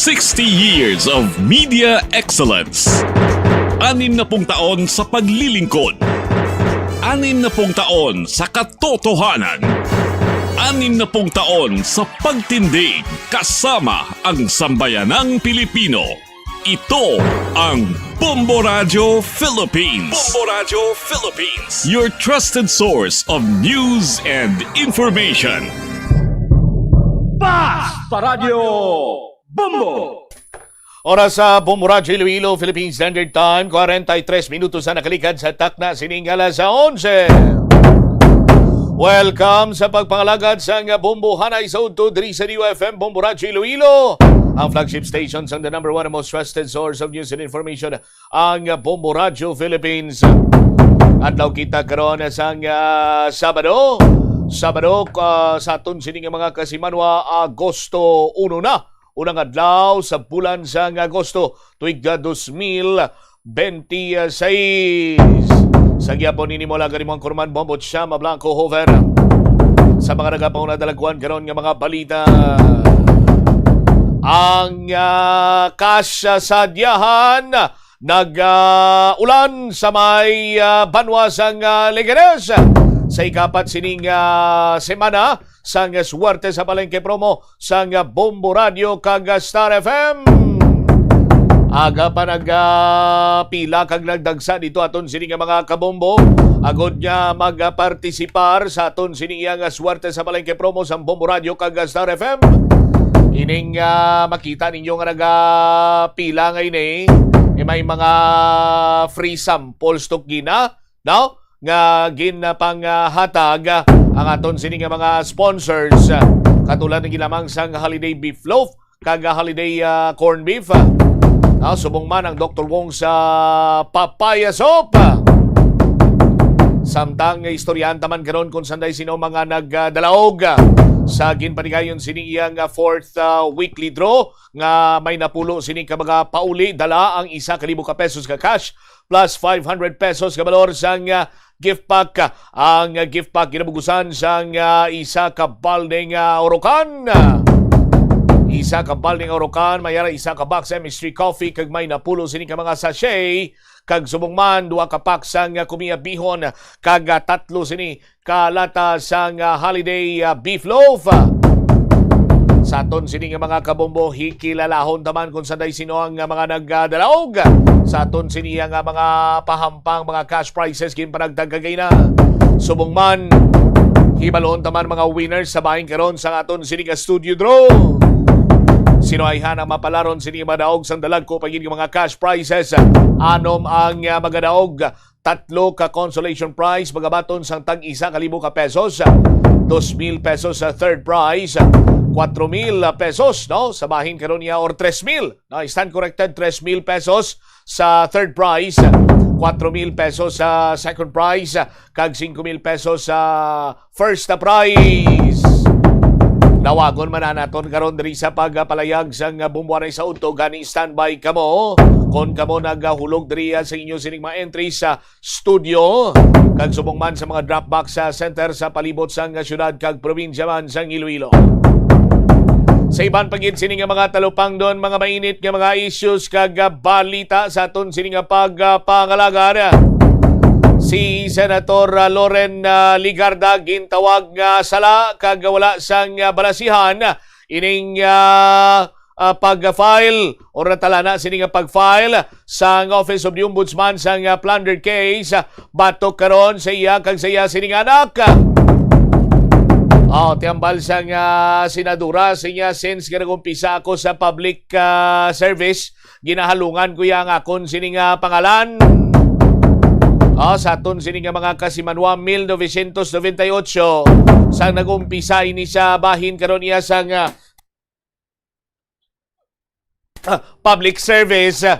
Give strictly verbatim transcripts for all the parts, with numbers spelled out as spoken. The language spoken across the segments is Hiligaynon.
Sixty years of media excellence. Anim na pung taon sa paglilingkod. Anim na pung taon sa katotohanan. Anim na pung taon sa pagtindig kasama ang sambayanang Pilipino. Ito ang Bombo Radyo Philippines. Bombo Radyo Philippines. Your trusted source of news and information. Basta Radyo Bombo! Oras sa Bombo Radyo Iloilo, Philippine Standard Time, kwarenta y tres minutos na nakaligad sa takna sining alas onse. Welcome sa pagpangalagad sang Bombo Hanay sa udto diri sa D U F M Bombo Radyo Iloilo, ang flagship station sang the number one and most trusted source of news and information, ang Bombo Radyo Philippines. Adlaw kita karon sang, ah, Sabado. Sabado, ah, sa aton sini nga mga kasimanwa, Agosto uno na. Unang adlaw sa bulan sang Agosto, tuig, ah, dos mil benti seis. Sa gihapon ini mo lang kanimo ang kurman, Bombo Chama Blanco Hover. Sa mga nagapauna dalagwan karon nga mga balita. Ang, ah, kasadyahan nag, ah, ulan sa may, ah, banwa sang, ah, Leganes. Sa ikapat sining, ah, semana sang Swerte sa Palengke Promo sang Bombo Radio kag Star F M. Aga pa nag, ah, pila kag nagdagsa dito aton sini nga mga kabombo, agod nga magpartisipar sa aton sini nga Swerte sa Palengke Promo sang Bombo Radio kag Star F M. Ining, ah, makita ninyo nga nagapila nga ini, eh, may mga free samples to gina, no? Nga ginpanghatag, ah, ang aton sini nga mga sponsors, ah, katulad ng ginamang sang Holiday Beef Loaf kag, ah, Holiday, ah, Corn Beef, ah. Ah, subong man ang Doktor Wong sa Papaya Soap. Samtang istoryahan taman karon kung sanday sino mga nagdalaog, ah, sa ginpanigayon sini iyang, ah, fourth, ah, weekly draw nga may napulo sini ka mga pauli, dala ang isa ka libo ka pesos ka cash plus five hundred pesos ka balor sang, ah, gift pack. Ang, ah, gift pack ginabugusan sang, ah, isa ka balding, ah, urukan. Isa ka balding urukan, may ara isa ka box M S three coffee, kag may napulo sini ka mga sachet, kag subong man duha ka pack sang, ah, kumiya bihon, kag, ah, tatlo sini ka lata sang, ah, holiday, ah, beef loaf. Sa aton sini nga mga kabombo, hikilalahon taman kung sanday sino ang, ah, mga nagdalaog sa aton sini nga mga pahampang, mga cash prizes ginpanagtag kagina. Subong man, hibalon taman mga winners sa bahin karon sa aton sini nga studio draw. Sino ay hanang mapalaron sini nga madaog sang dalagko pa gid nga mga cash prizes? Anom ang, ah, magadaog. Tatlo ka consolation prize, magabaton sang tag isa ka libo ka pesos, dos mil pesos sa third prize, kwatro mil pesos, no, sa bahin karon niya, or tres mil, no, stand corrected, tres mil pesos sa third prize, kwatro mil pesos sa second prize, kag singko mil pesos sa first prize. Dawagon man na naton karon diri sa pagpalayag sang Bombo Hanay sa udto, gani standby kamo kon kamo nagahulog diri sa inyo sining mga entries sa studio, kag subong man sa mga drop box sa center sa palibot sang syudad kag probinsya man sang Iloilo. Sa iban pa gid sini nga mga talupangdon, mga mainit nga mga issues kag, ah, balita sa aton sini nga pagpangalagad, si Senator, ah, Loren, ah, Legarda gintawag nga sala kag wala sang, ah, balasihan ining, ah, ah, pag-file or natalana sini nga pag-file sang Office of the Ombudsman sang, ah, plunder case, ah, batok karon sa iya kag sa iya sining anak. Oh, ti hambal sang, ah, senadora, siya, "Since nga nag-umpisa ako sa public, ah, service, ginahalungan ko ya ang akon sining, ah, pangalan." Oh, sa aton sini nga mga kasimanwa, mil novecientos noventa y ocho, sang nag-umpisa ini sa bahin karon iya sang, ah, ah, public service, ah,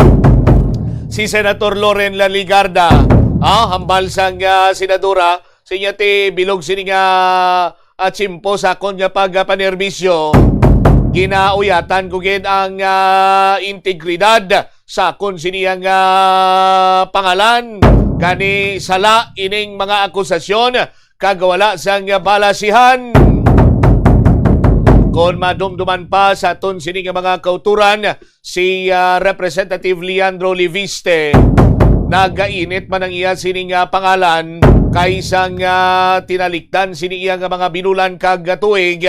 si Senator Loren La Legarda, ah, hambal sang, ah, senadora, siya, ti bilog sini nga, ah, tiyempo sa akon nga pagpanerbisyo, ginauyatan ko gid ang, ah, integridad sa akon sini nga, ah, pangalan. Gani sala ining mga akusasyon kag wala sang balasihan. Kon madumduman pa sa aton sini nga mga kauturan, si, ah, Representative Leandro Leviste, nagainit man ang iya sini nga pangalan kay sang, ah, tinalikdan sini iya nga mga binulan kag tuig.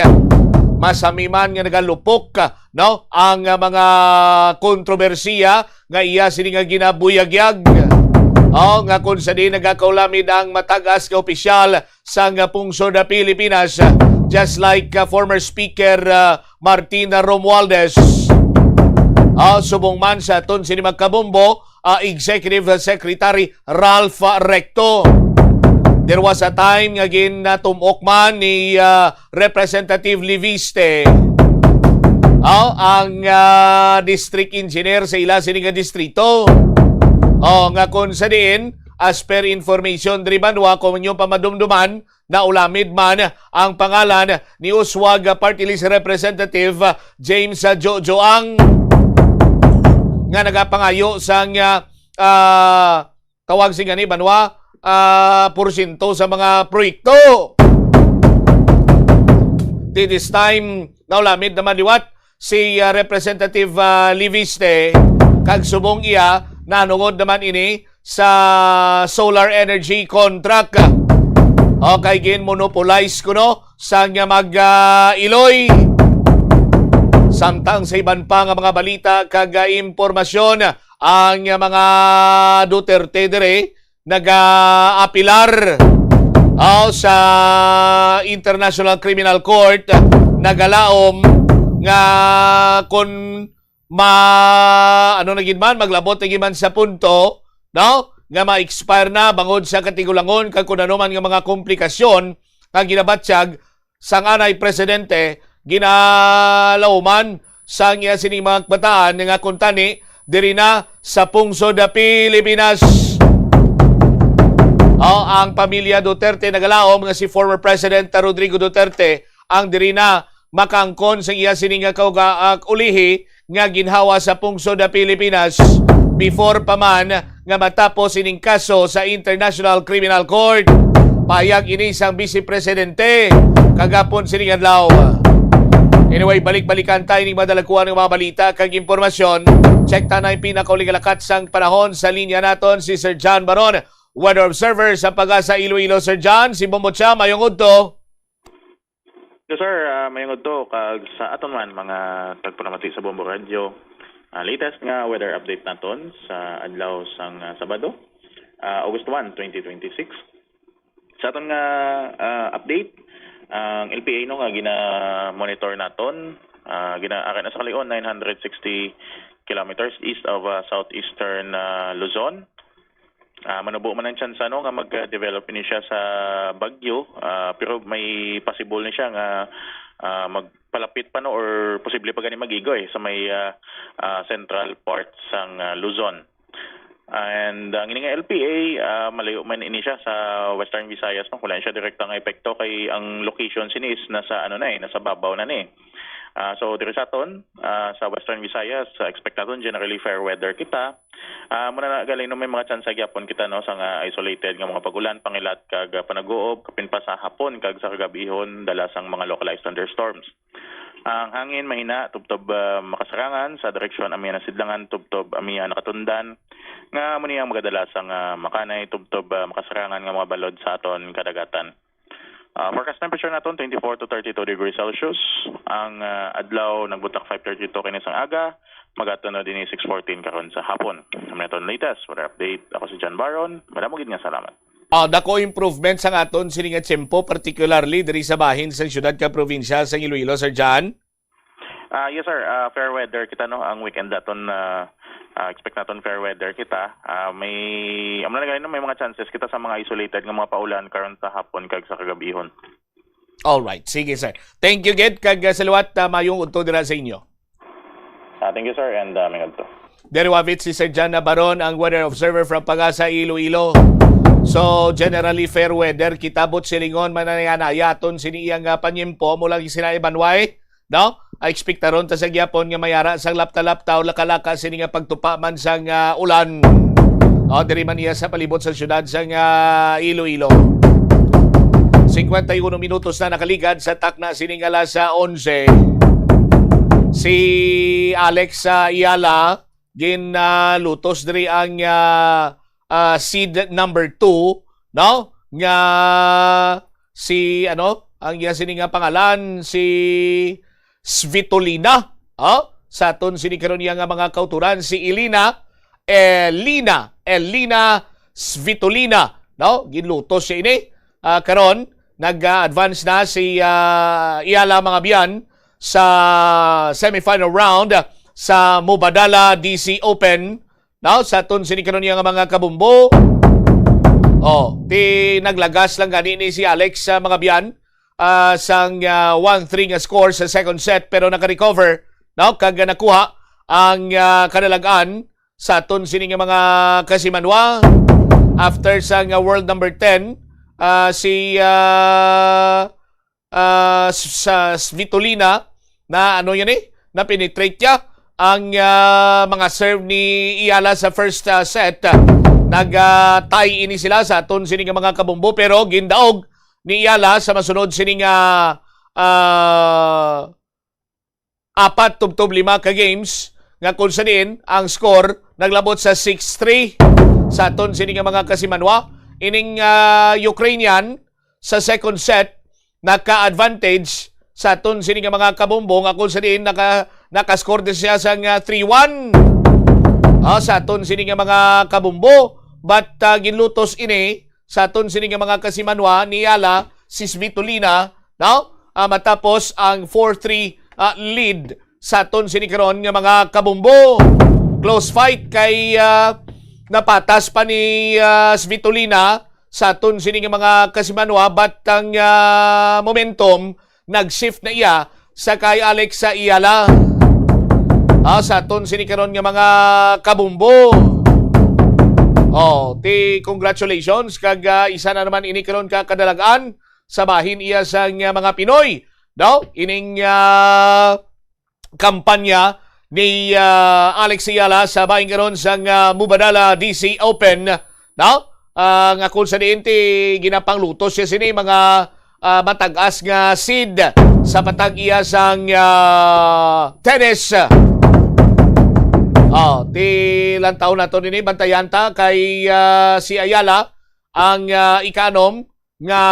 Masami man nga nagalupok, no, ang, ah, mga kontrobersiya nga iya sini nga ginabuyagyag. Oh, nga kung sa diin nagakaulamid ang matag-as nga opisyal sang, ah, pungsod, ah, Pilipinas, ah, just like, ah, former Speaker, ah, Martin Romualdez. Ah, subong man sa aton sini magkabombo, ah, Executive Secretary Ralph Recto. There was a time nga ginatumok man ni, ah, Representative Leviste, oh, ang, ah, district engineer sa ila sini nga distrito. Oh, nga kung sa diin, as per information diri banwa, kung inyo pa madumduman, naulamid man ang pangalan ni Uswag Party List Representative James Jojo Ang, nga nagapangayo sang, ah, ah, tawag sini nga ni banwa, ah, porsyento sa mga proyekto. Di this time, naulamid naman liwat si, ah, Representative, ah, Leviste, kag subong iya, nanungod naman ini sa solar energy contract. Okay, gin-monopolize kuno sang, ah, mag, ah, Iloy. Samtang sa iban pa nga mga balita kag, ah, impormasyon, ang, ah, mga Duterte diri nagaapilar, oh, sa International Criminal Court, nagalaom nga kon ma-, ano na gid man, maglabot na gid man sa punto, no, nga ma-expire na bangod sa katigulangon kag kun ano man nga mga komplikasyon nga ginabatyag sang anay presidente, ginalawman sang iya sining mga kabataan nga kuntani diri na sa pungsod Pilipinas. Oh, ang pamilya Duterte nagalaom nga si former President Rodrigo Duterte ang diri na makaangkon sa iya sini nga kauga-, ah, ulihi nga ginhawa sa pungsod Pilipinas before pa man nga matapos ining kaso sa International Criminal Court. Pahayag ini sang Vice Presidente kagapon sining adlaw. Anyway, balik-balikan tayo ning madalakuan nga mga balita kag impormasyon. Check ta na ang pinakauling lakat sang panahon sa linya naton si Sir John Baron, weather observer sa Pagasa Iloilo. Sir John, si Bombo Cha, mayong udto. Yes, sir. Ah, mayong udto kag sa aton man mga tagpanamati sa Bombo Radio. Ah, latest nga weather update naton sa adlaw sang, ah, Sabado, ah, August one, twenty twenty-six. Sa aton nga, ah, update, ang L P A, no, nga gina-monitor naton, ah, gina-, ari na sa Calion, nine hundred sixty kilometers east of, ah, southeastern, ah, Luzon. Ah, manubo man ang tsansa, no, nga mag-develop ini siya sa bagyo, ah, pero may possible ni siya nga, ah, magpalapit pa, no, or posible pa gani mag-igoy sa may, ah, ah, central part sang, ah, Luzon. And ang ini nga L P A, ah, malayo man ini siya sa Western Visayas, no, wala siya direkta nga epekto kay ang location sini is nasa, ano na eh, nasa babaw na ni. Ah, so diri sa aton, ah, sa Western Visayas, ah, expect naton generally fair weather kita. Ah, muna na galing, no, may mga tsansa gyapon kita, no, sa nga isolated nga mga pag-ulan, pangilat kag, ah, panag-uob, kapin pa sa hapon kag sa kagabihon, dala sang mga localized thunderstorms. Ang hangin mahina, tubtob, ah, makasarangan sa direksyon amia nasidlangan, tubtob amia nakatundan, nga amo ni ang magadala sang, ah, makanay, tubtob, ah, makasarangan nga mga balod sa aton kadagatan. Ah, forecast temperature naton, twenty-four to thirty-two degrees Celsius. Ang, ah, adlaw nagbutang five thirty-two kini sang aga, magatunod ini six fourteen karon sa hapon. Ang aton latest weather update, ako si John Baron. Madamo gid nga salamat. Ah, dako improvement sang aton sini nga tiyempo, particularly diri sa bahin sang siyudad kag probinsya sang Iloilo, Sir John. Ah, yes, sir. Ah, fair weather kita, no, ang weekend naton, ah, ah, expect naton fair weather kita. Ah, may, amo na gani, no, may mga chances kita sa mga isolated nga mga paulan karon sa hapon kag sa kagabihon. All right, sige, sir. Thank you gid kag, ah, sa liwat, ah, mayong udto dira sa inyo. Ah, thank you, sir, and, ah, mayong udto. Diri wavit si Sir John Nabaron, ang weather observer from Pagasa, Iloilo. So, generally fair weather kita, but silingon man na nga nayaton sini iyang, ah, panyempo mula sina Ibanway, no? Ay ekspektaron ta sa gyapon nga mayara sang lapta-lapta o laka-laka sini nga pagtupa man sang, ah, ulan. O, diri man iya sa palibot sa siyudad sang, ah, Iloilo. Cincuenta y uno minutos na nakaligad sa takna sini nga alas, ah, onse. Si Alex, ah, Ayala, gin, ah, lutos diri ang, ah, ah, seed number two, no? Nga si, ano, ang iya sini nga pangalan, si Svitolina, oh? Sa aton sini karon iya nga mga kauturan, si Elina, Elina, Elina Svitolina, no? Ginlutos siya ini. Ah, karon, nag-advance na si, ah, Ayala, mga biyan, sa semifinal round sa Mubadala D C Open. Now, sa aton sini karon nga mga kabumbo. Oh, ti naglagas lang gani ni si Alex sa mga biyan, ah, sang, ah, one three nga score sa second set, pero naka-recover, no, kag nakuha ang, ah, kadalagan sa aton sini nga mga kasimanwa. After sang, ah, world number ten, ah, si, ah, ah, sa Svitolina na, ano yun eh, na penetrate niya ang, ah, mga serve ni Ayala sa first, ah, set. Nag, ah, tie ini sila sa aton sini nga mga kabumbo, pero gindaog ni Ayala sa masunod sini nga, ah, apat tubtob lima ka games, nga kung sa diin ang score naglabot sa six three sa aton sini nga mga kasimanwa. Ining, ah, Ukrainian sa second set naka-advantage sa aton sini nga mga kabumbo, nga kung sa diin naka, naka-score din siya sa nga three one. Ah, sa aton sini nga mga kabumbo, but, ah, ginlutos ini sa aton sini nga mga kasimanwa ni Ayala, si Svitolina, no? Ah, matapos ang four three, ah, lead sa aton sini karon nga mga kabumbo. Close fight kay, ah, napatas pa ni, ah, Svitolina sa aton sini nga mga kasimanwa, but ang, ah, momentum nag-shift na iya sa kay Alex Ayala. Ah, sa aton sini karon nga mga kabumbo. Oh, ti congratulations kag, ah, isa na naman ini karon ka kadalagan sa bahin iya sang, ah, mga Pinoy. No? Ining, ah, kampanya ni, ah, Alex Ayala sa bahin karon sang, ah, Mubadala D C Open. No? Ah, nga kung sa diin ti ginapanglutos siya sini mga, ah, matag-as nga seed sa patag iya sang, ah, tennis. Oh, ti lantaw nato nini, bantayan ta kay, ah, si Ayala ang, ah, ikanom nga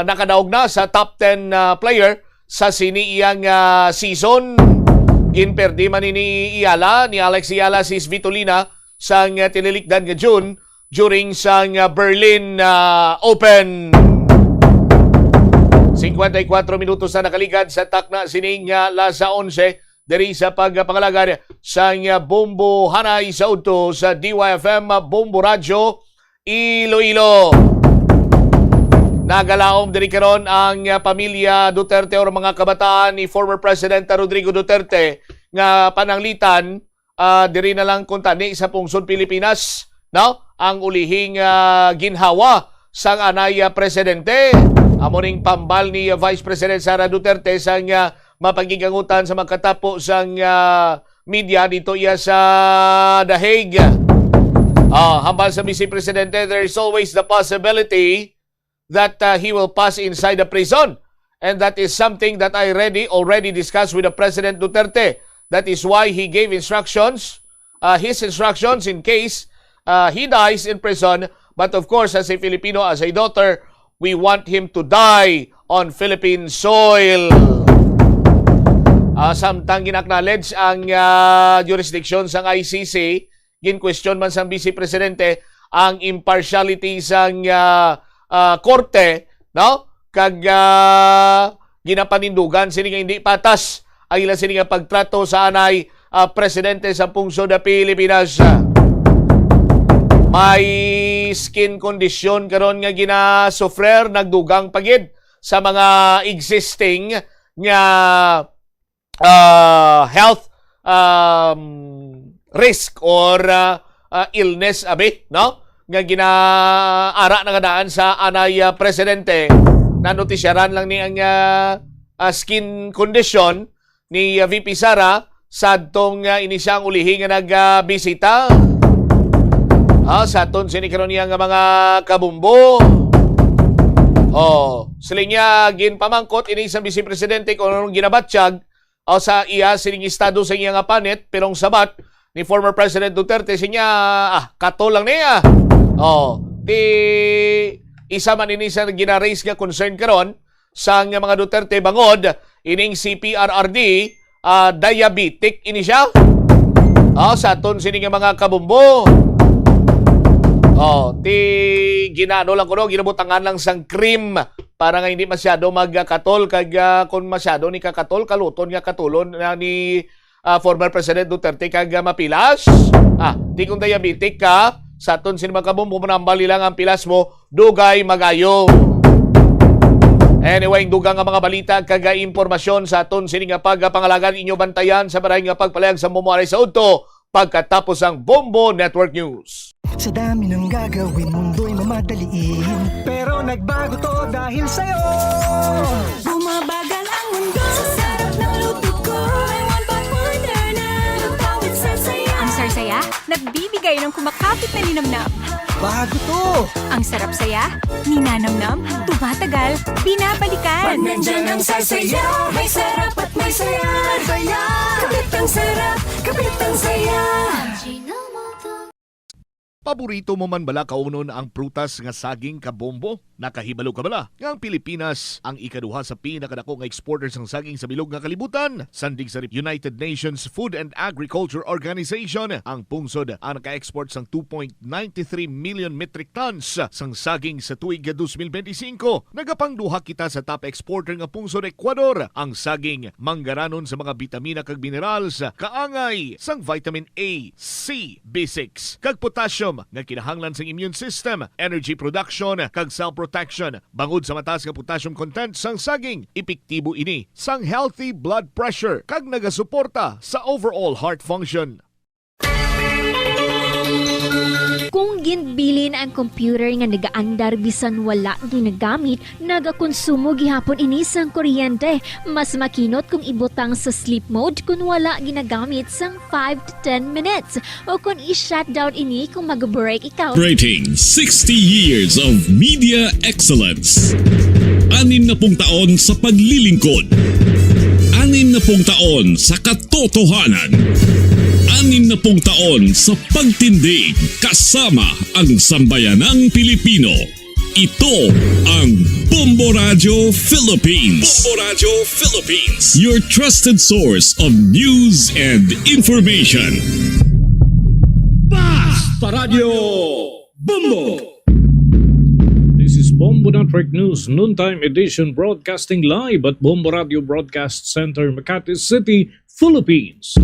nakadaog na sa top ten, ah, player sa sini iyang, ah, season. Ginperdi man ni Ayala, ni Alex Ayala, si Svitolina sang, ah, tinilikdan nga June during sang, ah, Berlin, ah, Open. Cincuenta y cuatro minutos na nakaligad sa takna sining, ah, alas onse diri sa pagpangalagad sang, ah, Bombo Hanay sa udto sa D Y F M, ah, Bombo Radyo, Iloilo. Nagalaom diri karon ang, ah, pamilya Duterte or mga kabataan ni former President Rodrigo Duterte nga pananglitan, ah, diri na lang kuntani sa pungsod Pilipinas, no? Ang ulihing, ah, ginhawa sang anay, ah, presidente. Amo ning pambal ni, ah, Vice President Sara Duterte sang, ah, mapagigangutan sa magkatapo sang, ah, media dito iya sa The Hague. Ah, hambal sa Vice Presidente, there is always the possibility that, uh, he will pass inside the prison. And that is something that I already, already discussed with the President Duterte. That is why he gave instructions, uh, his instructions in case, uh, he dies in prison. But of course, as a Filipino, as a daughter, we want him to die on Philippine soil. Uh, samtang gin-acknowledge ang, uh, jurisdiction sang I C C, gin-question man sang Vice Presidente ang impartiality sang, ah, ah, korte, no? Kag, ah, ginapanindugan sini nga hindi patas ang ila sini nga pagtrato sa anay, ah, presidente sa pungsod sa Pilipinas. May skin condition karon nga ginasufrer, nagdugang pa gid sa mga existing nga ah, health, um, risk or, ah, ah, illness, abi, no? Nga ginaara na nga daan sa anay, ah, presidente. Nanotisyaran lang ni ang, ah, ah, skin condition ni, ah, V P Sara sadtong, ah, ini siya ang ulihi nga nagbisita. Ah, sa aton sini karon niya nga mga kabumbo. Oh, siling niya, ginpamangkot ini sa Vice Presidente kung anong ginabatyag o sa iya sining estado sa iya nga panit, pero ang sabat ni former President Duterte, siya, ah, katol lang niya. Oh, di isa man ini sa gina-raise nga concern karon sang mga Duterte bangod ining si P R R D, ah, diabetic ini siya. Ah, sa aton sini nga mga kabumbo. Oh, ti ginano lang kuno, ginabutangan lang sang cream para nga hindi masyado magkatol kag, ah, kung masyado ni kakatol, kaluton nga katulon na ni, ah, former President Duterte kag, ah, mapilas. Ah, di kung diabetic ka, sa aton sini mga kabumbo, manambal lang ang pilas mo, dugay magayo. Anyway, ang dugang nga mga balita kag impormasyon sa aton sini nga pagpangalagad inyo bantayan sa baray nga pagpalayag sa Bombo aray sa udto pagkatapos ang Bombo Network News. Sa dami ng gagawin, mundo'y mamadaliin. Pero nagbago to dahil sa'yo. Bumabagal ang mundo sa sarap ng luto ko. May one pot wonder na lutawit sa saya. Ang sarsaya, nagbibigay ng kumakapit na linamnam. Bago to! Ang sarap saya, ninanamnam, tumatagal, binabalikan. Pag nandyan ang sarsaya, may sarap at may saya. Saya! Kapit ang sarap, kapit ang saya. Paborito mo man bala kaunon ang prutas nga saging, kabombo? Nakahibalo ka bala nga ang Pilipinas ang ikaduha sa pinakadako nga exporter sang saging sa bilog nga kalibutan? Sandig sa United Nations Food and Agriculture Organization, ang pungsod ang naka-export sang two point nine three million metric tons sang saging sa tuig two thousand twenty-five. Nagapangduha kita sa top exporter nga pungsod, Ecuador. Ang saging manggaranon sa mga bitamina kag minerals, kaangay sang vitamin A, C, B six, kag potassium nga kinahanglan sang immune system, energy production, kag cell protection. Bangod sa mataas nga potassium content sang saging, epektibo ini sang healthy blood pressure kag nagasuporta sa overall heart function. Kung ginbilin ang computer nga nagaandar bisan wala ginagamit, nagakonsumo gihapon ini sang kuryente. Mas makinot kung ibutang sa sleep mode kon wala ginagamit sang five to ten minutes, o kon i-shutdown ini kung mag-break ikaw. Celebrating sixty years of media excellence. Anim na pung taon sa paglilingkod. Anim na pung taon sa katotohanan. Anim na pung taon sa pagtindig kasama ang sambayanang Pilipino. Ito ang Bombo Radyo Philippines. Bombo Radyo Philippines, your trusted source of news and information. Basta Radyo Bombo! This is Bombo Network News, noontime edition, broadcasting live at Bombo Radio Broadcast Center, Makati City, Philippines.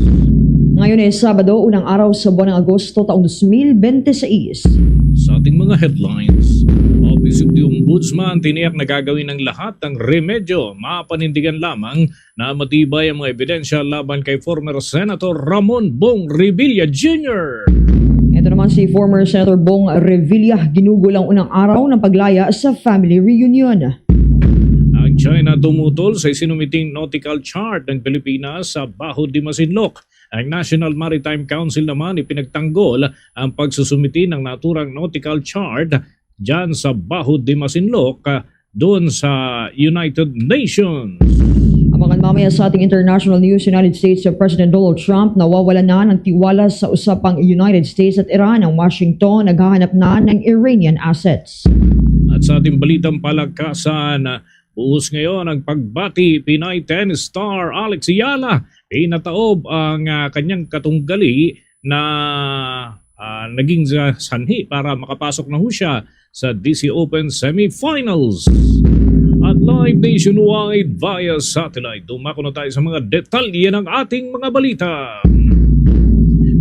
Ngayon ay Sabado, unang araw sa buwan ng Agosto, taong dos mil bente seis. Sa ating mga headlines, Office of the Ombudsman tiniyak na gagawin ang lahat ng remedyo mapanindigan lamang na matibay ang mga ebidensya laban kay former Senator Ramon Bong Revilla Junior. Ito naman si former Senator Bong Revilla, ginugol ang unang araw ng paglaya sa family reunion. Ang China tumutol sa isinumiting nautical chart ng Pilipinas sa Baho de Masinloc. Ang National Maritime Council naman ipinagtanggol ang pagsusumiti ng naturang nautical chart dyan sa Baho de Masinloc, ah, doon sa United Nations. Abangan mamaya sa ating international news, United States President Donald Trump nawawalan na ng tiwala sa usapang United States at Iran. Ang Washington naghahanap na ng Iranian assets. At sa ating balitang palakasan, buhos ngayon ang pagbati Pinay tennis star Alex Eala. Pinataob ang, ah, kanyang katunggali na, ah, naging sa-, sanhi para makapasok na ho siya sa D C Open Semifinals. At live nationwide via satellite, dumako na tayo sa mga detalye ng ating mga balita.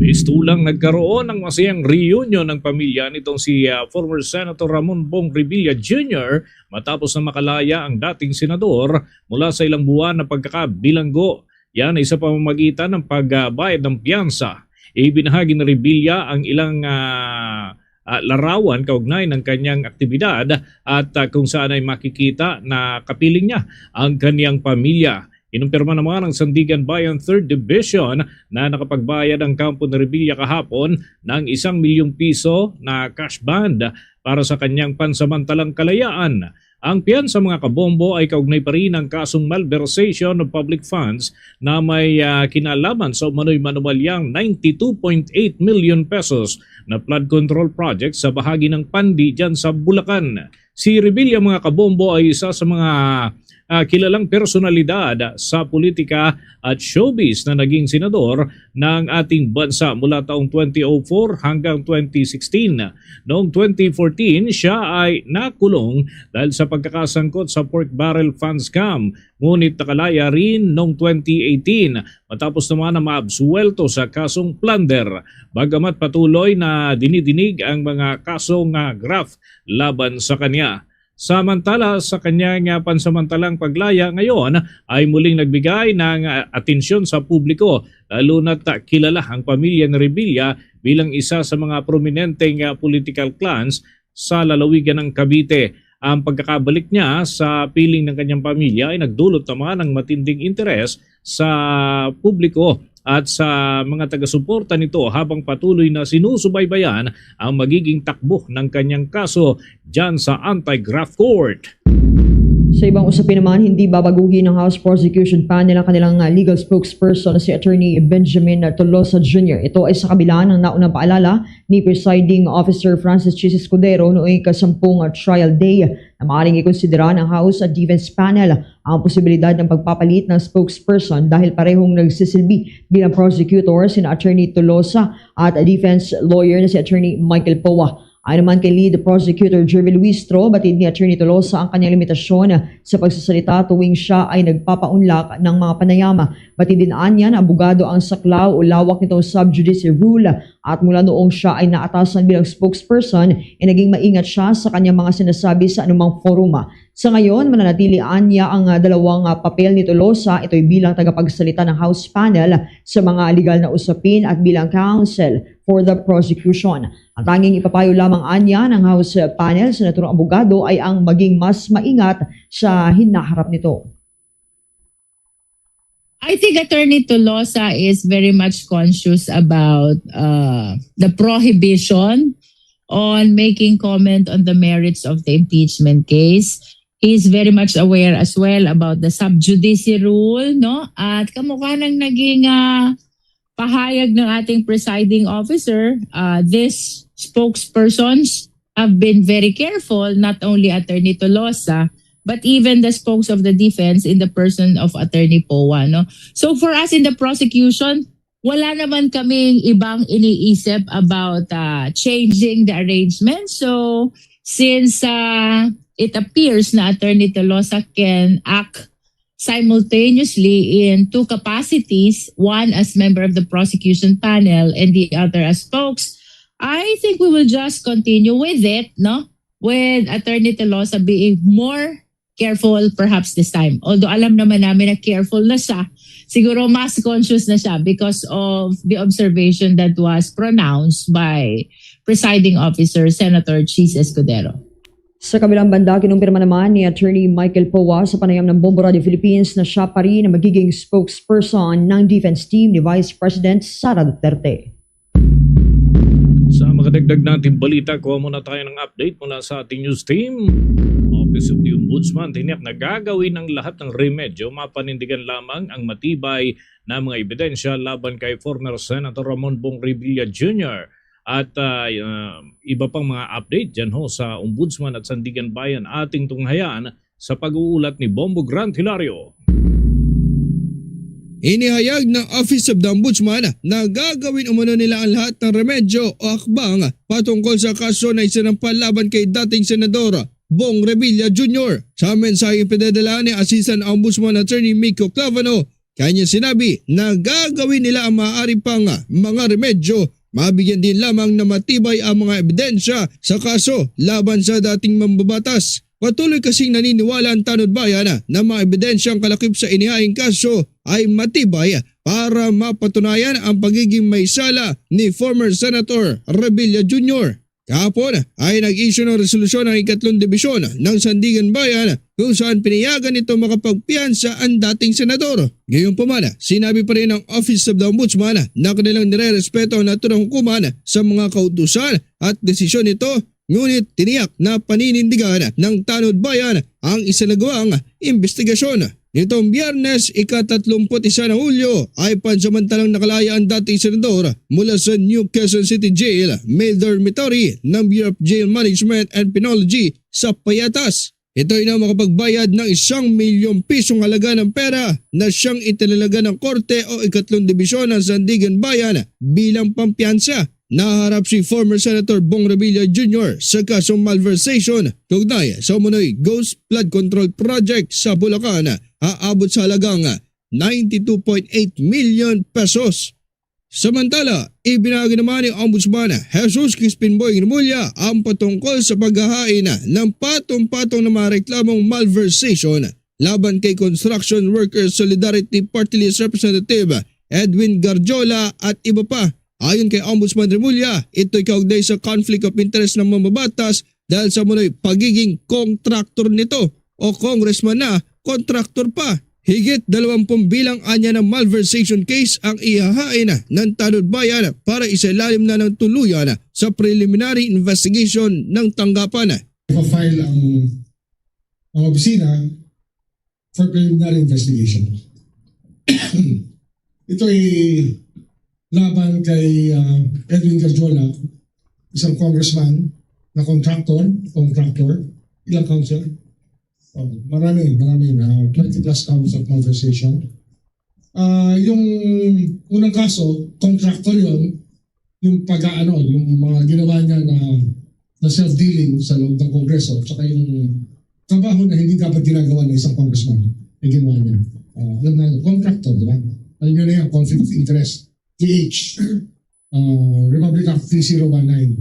Mistulang nagkaroon ng masayang reunion ng pamilya nitong si, ah, former Senator Ramon Bong Revilla Junior matapos na makalaya ang dating senador mula sa ilang buwan na pagkakabilanggo. Yan ay sa pamamagitan ng pagbayad ng piyansa. Ibinahagi ni Revilla ang ilang, ah, ah, larawan kaugnay ng kanyang aktibidad at, ah, kung saan ay makikita na kapiling niya ang kanyang pamilya. Kinumpirma naman ng Sandiganbayan Third Division na nakapagbayad ang kampo ni Revilla kahapon ng isang milyong piso na cash bond para sa kanyang pansamantalang kalayaan. Ang piyansa, mga kabombo, ay kaugnay pa rin ng kasong malversation of public funds na may, ah, kinalaman sa umano'y manumalyang ninety-two point eight million pesos na flood control project sa bahagi ng Pandi dyan sa Bulacan. Si Revilla, mga kabombo, ay isa sa mga, ah, kilalang personalidad sa politika at showbiz na naging senador ng ating bansa mula taong twenty oh four hanggang twenty sixteen. Noong twenty fourteen, siya ay nakulong dahil sa pagkakasangkot sa pork barrel fund scam, ngunit nakalaya rin noong twenty eighteen matapos naman na maabsuwelto sa kasong plunder. Bagamat patuloy na dinidinig ang mga kasong, ah, graft laban sa kanya. Samantala, sa kanyang, ah, pansamantalang paglaya ngayon, ay muling nagbigay ng, ah, atensyon sa publiko, lalo na't, ah, kilala ang pamilya ni Revilla bilang isa sa mga prominenteng, ah, political clans sa lalawigan ng Cavite. Ang pagkakabalik niya sa piling ng kanyang pamilya ay nagdulot naman ng matinding interes sa publiko at sa mga taga-suporta nito, habang patuloy na sinusubaybayan ang magiging takbo ng kanyang kaso dyan sa anti-graft court. Sa ibang usapin naman, hindi babaguhin ng House Prosecution Panel ang kanilang, uh, legal spokesperson na si Attorney Benjamin Tolosa Junior. Ito ay sa kabila ng naunang paalala ni Presiding Officer Francis Chis Escudero noong ikasampung, uh, trial day na maaaring ikonsidera ng House Defense Panel ang posibilidad ng pagpapalit ng spokesperson dahil parehong nagsisilbi bilang prosecutor sina Attorney Tolosa at defense lawyer na si Attorney Michael Poa. Ayon naman kay Lead Prosecutor Jervil Luistro, batid ni Attorney Tolosa ang kanyang limitasyon sa pagsasalita tuwing siya ay nagpapaunlak ng mga panayam. Batid din anya na abogado ang saklaw o lawak nitong sub judice rule, at mula noong siya ay naatasan bilang spokesperson, ay naging maingat siya sa kanyang mga sinasabi sa anumang forum. Sa ngayon, mananatili anya ang, ah, dalawang, ah, papel ni Tolosa, ito'y bilang tagapagsalita ng House panel sa mga legal na usapin at bilang counsel for the prosecution. Ang tanging ipapayo lamang anya ng House panel sa naturang abogado ay ang maging mas maingat sa hinaharap nito. I think Attorney Tolosa is very much conscious about, uh, the prohibition on making comment on the merits of the impeachment case. He is very much aware as well about the sub judice rule, no? At kamukha ng naging, ah, pahayag ng ating presiding officer, uh, these spokespersons have been very careful, not only Attorney Tolosa, but even the spokes of the defense in the person of Attorney Poa, no? So for us in the prosecution, wala naman kaming ibang iniisip about, uh, changing the arrangement. So since, uh, it appears na Attorney Tolosa can act simultaneously in two capacities, one as member of the prosecution panel and the other as spokes, I think we will just continue with it, no? With Attorney Tolosa being more careful perhaps this time. Although alam naman namin na careful na siya, siguro mas conscious na siya because of the observation that was pronounced by Presiding Officer Senator Chis Escudero. Sa kabilang banda, kinumpirma naman ni Attorney Michael Poa sa panayam ng Bombo Radio Philippines na siya pa rin ang magiging spokesperson ng defense team ni Vice President Sara Duterte. Sa makadagdag nating balita, kuha muna tayo ng update mula sa ating news team. Office of the Ombudsman tiniyak na gagawin ang lahat ng remedyo mapanindigan lamang ang matibay na mga ebidensya laban kay former Senator Ramon Bong Revilla Junior. At, ah, ah, iba pang mga update dyan ho sa Ombudsman at Sandiganbayan ating tunghayan sa pag-uulat ni Bombo Grant Hilario. Inihayag ng Office of the Ombudsman na gagawin umano nila ang lahat ng remedyo o hakbang patungkol sa kaso na isinampa laban kay dating Senador Bong Revilla Junior. Sa mensaheng ipinadala ni Assistant Ombudsman Attorney Miko Clavano, kanya sinabi na gagawin nila ang maaari pang mga remedyo, mabigyan din lamang na matibay ang mga ebidensya sa kaso laban sa dating mambabatas. Patuloy kasing naniniwala ang Tanod Bayan na mga ebidensyang kalakip sa inihaing kaso ay matibay para mapatunayan ang pagiging may sala ni former Senator Revilla Junior. Kahapon ay nag-issue ng resolusyon ang ikatlong dibisyon ng Sandiganbayan kung saan pinayagan nito makapagpiyansa ang dating senador. Gayunpaman, sinabi pa rin ng Office of the Ombudsman na kanilang nire-respeto ang naturang hukuman sa mga kautusan at desisyon nito, ngunit tiniyak na paninindigan ng Tanod Bayan ang isinagawang investigasyon. Nitong Biyernes, ika-tatlumput-isa ng Hulyo, ay pansamantalang nakalaya ang dating senador mula sa New Quezon City Jail, Mel Dormitory ng Bureau of Jail Management and Penology sa Payatas. Ito ay na makapagbayad ng isang milyong pisong halaga ng pera na siyang itinalaga ng korte o ikatlong dibisyon ng Sandiganbayan bilang pampiyansa. Naharap si former Senator Bong Revilla Junior sa kasong malversation kaugnay sa umunoy Ghost Flood Control Project sa Bulacan, aabot sa halagang ninety-two point eight million pesos. Samantala, ibinagi naman ni Ombudsman Jesus Crispin Boying Remulla ang patungkol sa paghahain ng patong-patong na mga reklamong malversation laban kay Construction Workers Solidarity Party List Representative Edwin Garjola at iba pa. Ayon kay Ombudsman Remulla, ito'y kaugnay sa conflict of interest ng mambabatas dahil sa umunoy pagiging kontraktor nito o congressman na kontraktor pa. Higit dalawampung bilang anya ng malversation case ang ihahain ng Tanod Bayan para isailalim na ng tuluyan sa preliminary investigation ng tanggapan. Ipa-file ang, ang opisina for preliminary investigation. Ito ay laban kay ah, Edwin Garjola, isang congressman na contractor, contractor, ilang council. Oh, marami, marami na twenty plus counts of malversation. Ah, yung unang kaso, contractor yon, yung pag-aano, yung mga ginawa niya na, na self-dealing sa loob ng Kongreso, tsaka yung trabaho na hindi dapat ginagawa ng isang congressman, yung ginawa niya. Ah, alam na yun, contractor, di ba? Alam niyo na yan, conflict of interest, T H, ah, Republic Act three zero one nine.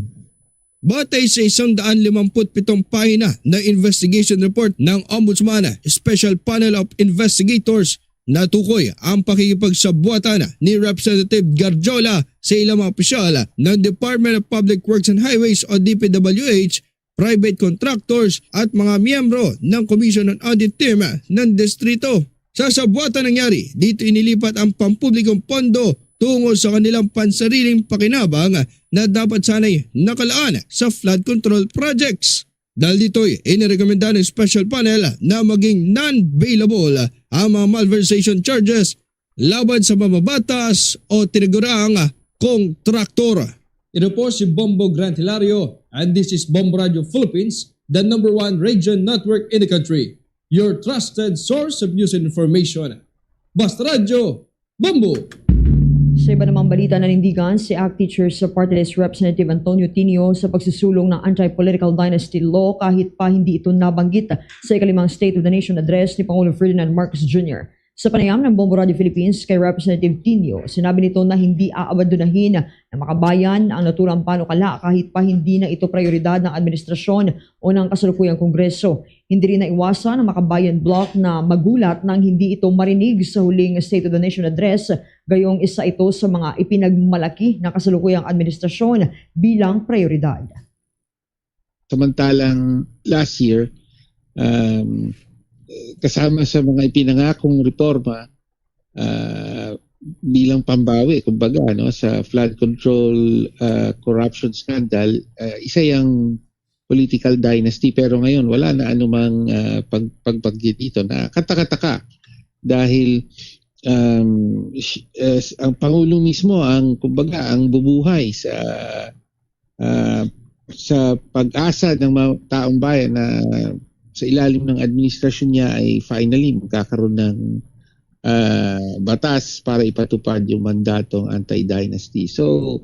Batay sa isang daan limamput pitong pahina na investigation report ng Ombudsman Special Panel of Investigators, natukoy ang pakikipagsabuatan ni Representative Garjola sa ilang mga opisyal ng Department of Public Works and Highways o D P W H, private contractors at mga miyembro ng Commission on Audit Team ng distrito. Sa sabuatan nangyari, dito inilipat ang pampublikong pondo tungo sa kanilang pansariling pakinabang na dapat sanay nakalaan sa flood control projects. Dahil dito'y inirekomenda ng special panel na maging non-bailable ang mga malversation charges laban sa mambabatas o tinagurang kontraktor. Ito po si Bombo Grant Hilario, and this is Bombo Radio Philippines, the number one radio network in the country. Your trusted source of news and information. Basta Radyo, Bombo! Sa iba namang balita, nanindigan si ACT Teachers Party List Representative Antonio Tinio sa pagsusulong ng anti-political dynasty law kahit pa hindi ito nabanggit sa ikalimang State of the Nation Address ni Pangulong Ferdinand Marcos Junior. Sa panayam ng Bombo Radio Philippines kay Representative Tinio, sinabi nito na hindi aabandonahin ng mga kabayan ang naturang panukala kahit pa hindi na ito prioridad ng administrasyon o ng kasalukuyang Kongreso. Hindi rin naiwasan ng Makabayan Bloc na magulat nang hindi ito marinig sa huling State of the Nation Address, gayong isa ito sa mga ipinagmalaki ng kasalukuyang administrasyon bilang prioridad. Samantalang last year, um, kasama sa mga ipinangakong reforma uh, bilang pambawi, kumbaga, no, sa flood control uh, corruption scandal, uh, isa yung political dynasty, pero ngayon wala na anumang uh, pag, pagpagyo dito. Nakataka-taka dahil um, uh, ang Pangulo mismo ang, kumbaga, ang bubuhay sa uh, sa pag-asa ng mga taong bayan na sa ilalim ng administrasyon niya ay finally magkakaroon ng uh, batas para ipatupad yung mandatong anti-dynasty. So,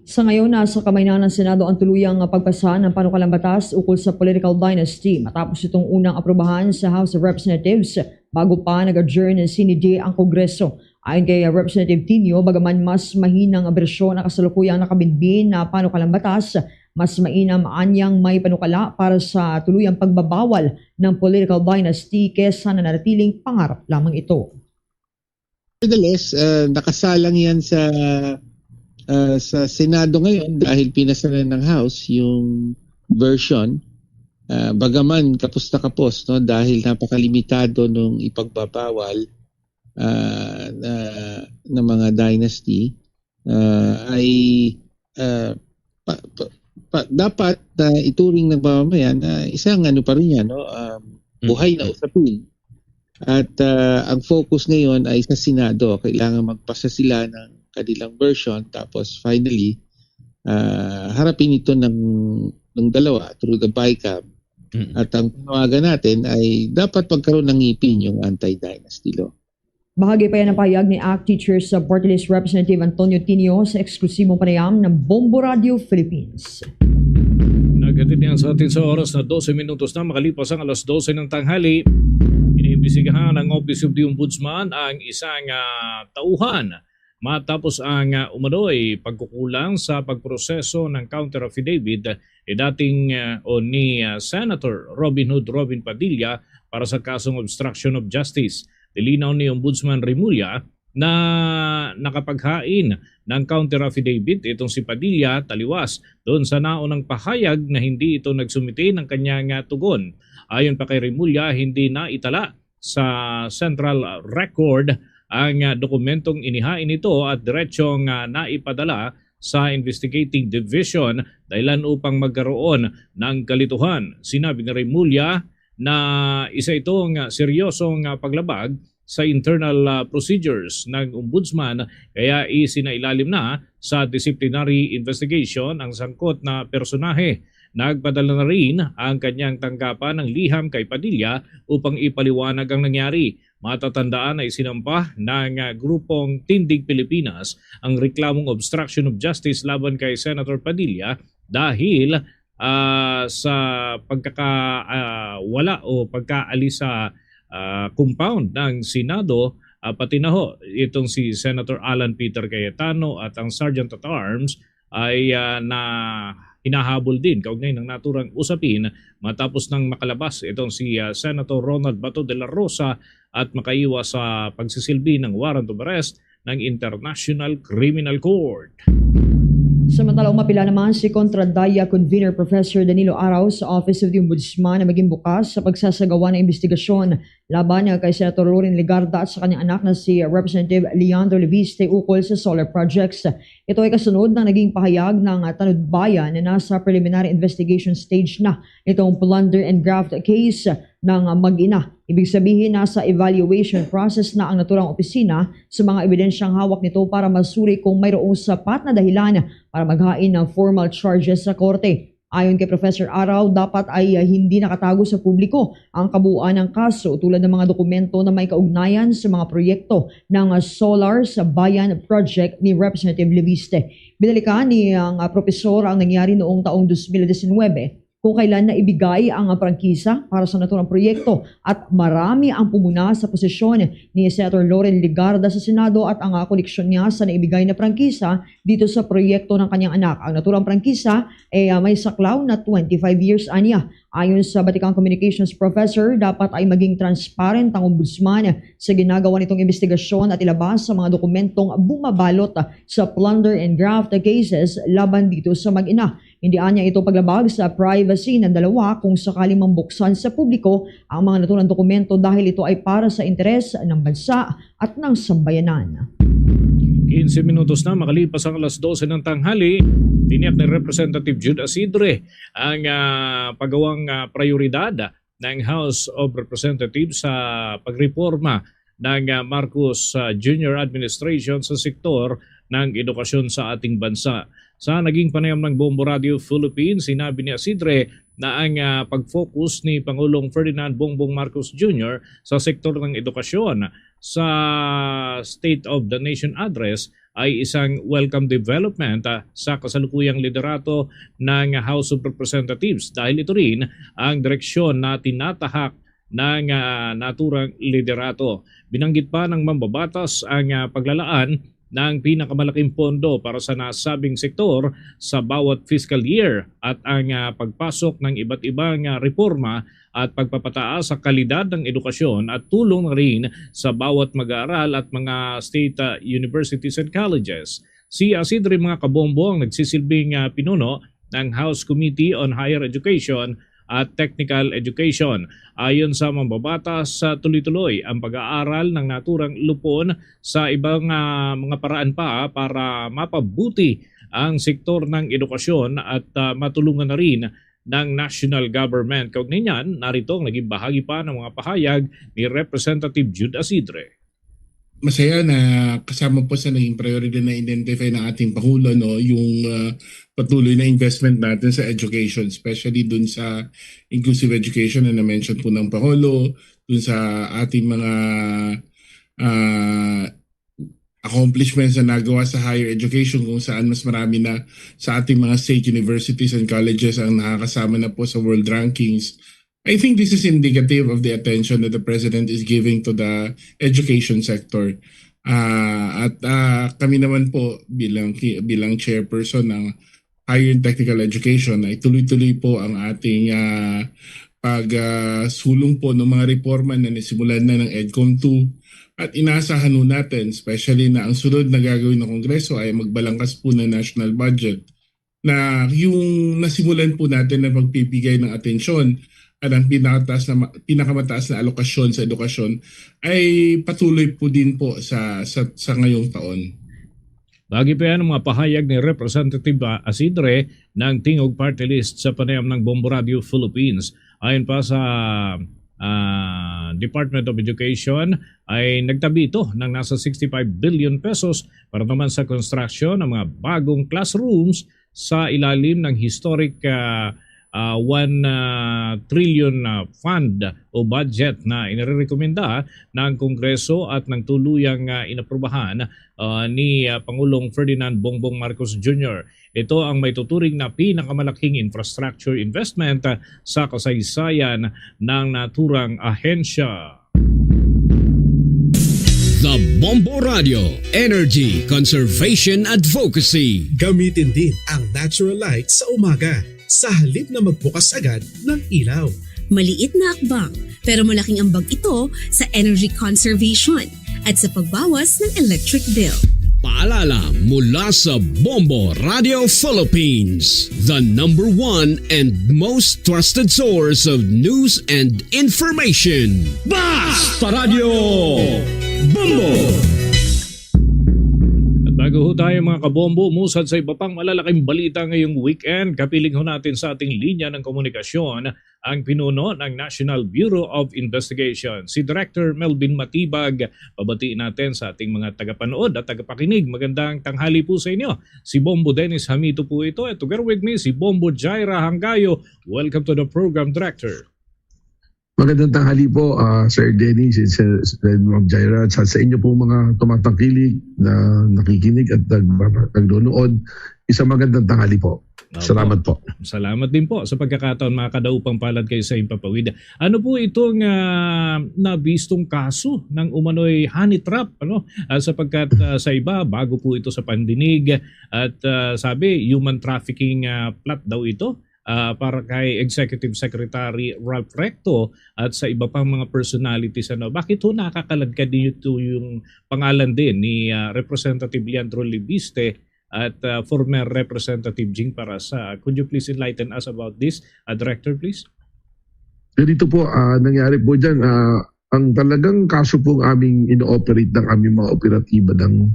sa ngayon, nasa kamay na ng Senado ang tuluyang pagpasa ng panukalang batas ukol sa political dynasty matapos itong unang aprubahan sa House of Representatives bago pa nag-adjourn ng Senate ang Kongreso. Ayon kay Representative Tinio, bagaman mas mahinang bersyon ang kasalukuyang nakabinbin na panukalang batas, mas mainam anyang may panukala para sa tuluyang pagbabawal ng political dynasty kesa nanatiling pangarap lamang ito. Nevertheless, uh, nakasalang yan sa Ah, sa Senado ngayon, dahil pinasa na ng House yung version, ah, bagaman kapos na kapos, no, dahil napakalimitado nung ipagbabawal, ah, na, ng mga dynasty, ah, ay, ah, pa, pa, pa, dapat na ituring ng mamamayan na isang ano pa rin yan, no? Um, buhay na usapin. At, ah, ang focus ngayon ay sa Senado. Kailangan magpasa sila ng kanilang version, tapos finally, ah, harapin ito ng, ng dalawa through the BICAM. Mm. At ang panawagan natin ay dapat magkaroon ng ngipin yung anti-dynasty law. Bahagi pa yan ang pahayag ni ACT Teachers sa Party List Representative Antonio Tinio sa eksklusibong panayam ng Bombo Radio Philippines. Naghatid niyan sa atin sa oras na dose minutos na makalipas ang alas dose ng tanghali. Iniimbestigahan ng Office of the Ombudsman ang isang, ah, tauhan matapos ang, ah, umano'y pagkukulang sa pagproseso ng counter affidavit ni dating, ah, o ni, ah, Senator Robin Hood Robin Padilla para sa kasong obstruction of justice. Nilinaw ni Ombudsman Remulla na nakapaghain ng counter affidavit itong si Padilla taliwas doon sa naunang pahayag na hindi ito nagsumite ng kanyang, ah, tugon. Ayon pa kay Remulla, hindi na itala sa central record ang, ah, dokumentong inihain nito at diretso nga naipadala sa investigating division dahilan upang magkaroon ng kalituhan. Sinabi ni Remulla na isa itong, ah, seryosong, ah, paglabag sa internal, ah, procedures ng Ombudsman, kaya isinailalim na sa disciplinary investigation ang sangkot na personahe. Nagpadala na rin ang kanyang tanggapan ng liham kay Padilla upang ipaliwanag ang nangyari. Matatandaan na isinampa ng, ah, grupong Tindig Pilipinas ang reklamong obstruction of justice laban kay Senator Padilla dahil, ah, sa pagkaka-, ah, wala o pagkaalis sa, ah, compound ng Senado, ah, pati na ho itong si Senator Alan Peter Cayetano at ang Sergeant at Arms ay, ah, na hinahabol din kaugnay ng naturang usapin matapos nang makalabas itong si, ah, Senator Ronald Bato de la Rosa at makaiwas sa pagsisilbi ng warrant of arrest ng International Criminal Court. Samantala, umapila naman si Kontra Daya Convener Professor Danilo Araw sa Office of the Ombudsman na maging bukas sa pagsasagawa ng investigasyon laban kay Senator Loren Legarda at sa kanyang anak na si Representative Leandro Leviste ukol sa solar projects. Ito ay kasunod ng naging pahayag ng Tanudbayan na nasa preliminary investigation stage na itong plunder and graft case ng mag-ina. Ibig sabihin, nasa evaluation process na ang naturang opisina sa mga ebidensyang hawak nito para masuri kung mayroong sapat na dahilan para maghain ng formal charges sa korte. Ayon kay Professor Araw, dapat ay, ah, hindi nakatago sa publiko ang kabuuan ng kaso tulad ng mga dokumento na may kaugnayan sa mga proyekto ng, ah, Solar sa Bayan Project ni Representative Leviste. Binalikan ni ang, ah, propesor ang nangyari noong taong dos mil disinwebe, kung kailan naibigay ang, ah, prangkisa para sa naturang proyekto at marami ang pumuna sa posisyon ni Senator Loren Legarda sa Senado at ang, ah, koneksyon niya sa naibigay na prangkisa dito sa proyekto ng kanyang anak. Ang naturang prangkisa ay, ah, may saklaw na twenty-five years anya. Ayon sa batikang communications professor, dapat ay maging transparent ang ombudsman sa ginagawa nitong investigasyon at ilabas sa mga dokumentong bumabalot sa plunder and graft cases laban dito sa mag-ina. Hindi anya ito paglabag sa privacy ng dalawa kung sakaling mambuksan sa publiko ang mga naturang dokumento dahil ito ay para sa interes ng bansa at ng sambayanan. Quince minutos na makalipas ang alas dose ng tanghali, tiniyak ni Representative Jude Asidre ang, ah, paggawang, ah, prioridad ng House of Representatives sa pagreporma ng, ah, Marcos, ah, Junior administration sa sektor ng edukasyon sa ating bansa. Sa naging panayam ng Bombo Radio Philippines, sinabi ni Asidre na ang, ah, pag-focus ni Pangulong Ferdinand Bongbong Marcos Junior sa sektor ng edukasyon sa State of the Nation Address ay isang welcome development, ah, sa kasalukuyang liderato ng House of Representatives dahil ito rin ang direksyon na tinatahak ng, ah, naturang liderato. Binanggit pa ng mambabatas ang, ah, paglalaan ng pinakamalaking pondo para sa nasabing sektor sa bawat fiscal year at ang, ah, pagpasok ng iba't ibang, ah, reforma at pagpapataas sa kalidad ng edukasyon at tulong na rin sa bawat mag-aaral at mga state, ah, universities and colleges. Si Asidre, mga kabombo, ang nagsisilbing, ah, pinuno ng House Committee on Higher Education at Technical Education. Ayon sa mambabatas, ah, tuloy-tuloy ang pag-aaral ng naturang lupon sa ibang, ah, mga paraan pa para mapabuti ang sektor ng edukasyon at, ah, matulungan na rin ng national government. Kaugnay niyan, narito ang naging bahagi pa ng mga pahayag ni Representative Jude Asidre. Masaya na kasama po sa naging prioridad na identify ng ating Pangulo, no, yung, ah, patuloy na investment natin sa education, especially dun sa inclusive education na na-mention po ng Pangulo, dun sa ating mga, ah, accomplishments na nagawa sa higher education, kung saan mas marami na sa ating mga state universities and colleges ang nakakasama na po sa world rankings. I think this is indicative of the attention that the president is giving to the education sector. Ah, at, ah, kami naman po bilang ki-, bilang chairperson ng Higher and Technical Education ay tuloy-tuloy po ang ating, ah, pag, ah, sulong po ng mga reforma na nasimulan na ng EDCOM two. At inaasahan ho natin, especially na ang sunod na gagawin ng Kongreso ay magbalangkas po ng national budget, na yung nasimulan po natin na pagbibigay ng atensyon at ang pinakataas na ma-, pinakamataas na alokasyon sa edukasyon ay patuloy po din po sa, sa, sa ngayong taon. Bagi pa yan ang mga pahayag ni Representative, ah, Asidre ng Tingog Party List sa panayam ng Bombo Radio Philippines. Ayon pa sa, ah, Department of Education, ay nagtabi ito ng nasa sixty-five billion pesos para naman sa construction ng mga bagong classrooms sa ilalim ng historic, ah, ah, one, ah, trillion, ah, fund o budget na inirekomenda ng Kongreso at ng tuluyang, ah, inaprubahan, ah, ni, ah, Pangulong Ferdinand Bongbong Marcos Junior. Ito ang may tuturing na pinakamalaking infrastructure investment, ah, sa kasaysayan ng naturang ahensya. The Bombo Radio, Energy Conservation Advocacy. Gamitin din ang natural light sa umaga. Sa halip na magbukas agad ng ilaw. Maliit na hakbang, pero malaking ambag ito sa energy conservation at sa pagbawas ng electric bill. Paalala mula sa Bombo Radio Philippines, the number one and most trusted source of news and information. Basta Radio Bombo! At bago ho tayo, mga kabombo, umusad sa iba pang malalaking balita ngayong weekend, kapiling ho natin sa ating linya ng komunikasyon ang pinuno ng National Bureau of Investigation, si Director Melvin Matibag. Pabatiin natin sa ating mga tagapanood at tagapakinig, magandang tanghali po sa inyo. Si Bombo Dennis Hamito po ito. At together with me, si Bombo Jaira Hangayo. Welcome to the program, Director. Magandang tanghali po, ah, Sir Dennis and Sir, Sir Ma'am Jaira, at sa, sa inyo pong mga tumatangkilik na nakikinig at nag-, nagnonood, isang magandang tanghali po. Opo. Salamat po. Salamat din po sa pagkakataon, mga kadaupang palad kayo sa Himpapawid. Ano po itong, ah, nabistong kaso ng umano'y honey trap, ano? Ah, sapagkat, ah, sa iba, bago po ito sa pandinig at, ah, sabi, human trafficking, ah, plot daw ito, ah, para kay Executive Secretary Ralph Recto at sa iba pang mga personalities, ano. Bakit ho nakakaladkad dito yung pangalan din ni, ah, Representative Leandro Leviste at, ah, former Representative Jing Parasa? Could you please enlighten us about this, ah, Director, please? Ganito po, ah, nangyari po dyan, ah, ang talagang kaso pong aming ino-operate ng aming mga operatiba ng,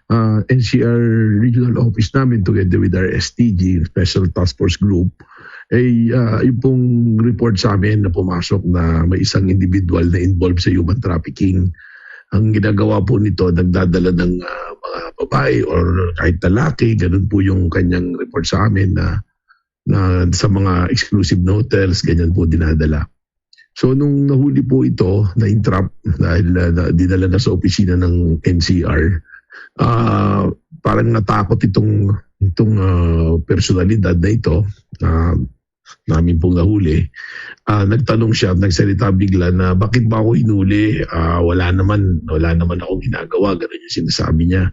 ah, N C R Regional Office namin together with our S T G, Special Task Force Group, ay, ah, yung pong report sa amin na pumasok na may isang individual na involved sa human trafficking. Ang ginagawa po nito, nagdadala ng, ah, mga babae or kahit lalaki, ganun po yung kanyang report sa amin na, na sa mga exclusive na hotels, ganyan po dinadala. So, nung nahuli po ito, na-entrap dahil, ah, na, dinala na sa opisina ng N C R, ah, parang natakot itong, itong, ah, personalidad na ito, ah, namin pong nahuli. Ah, nagtanong siya, nagsalita bigla na, "Bakit ba ako hinuli? Ah, wala naman, wala naman akong ginagawa." Ganun yung sinasabi niya.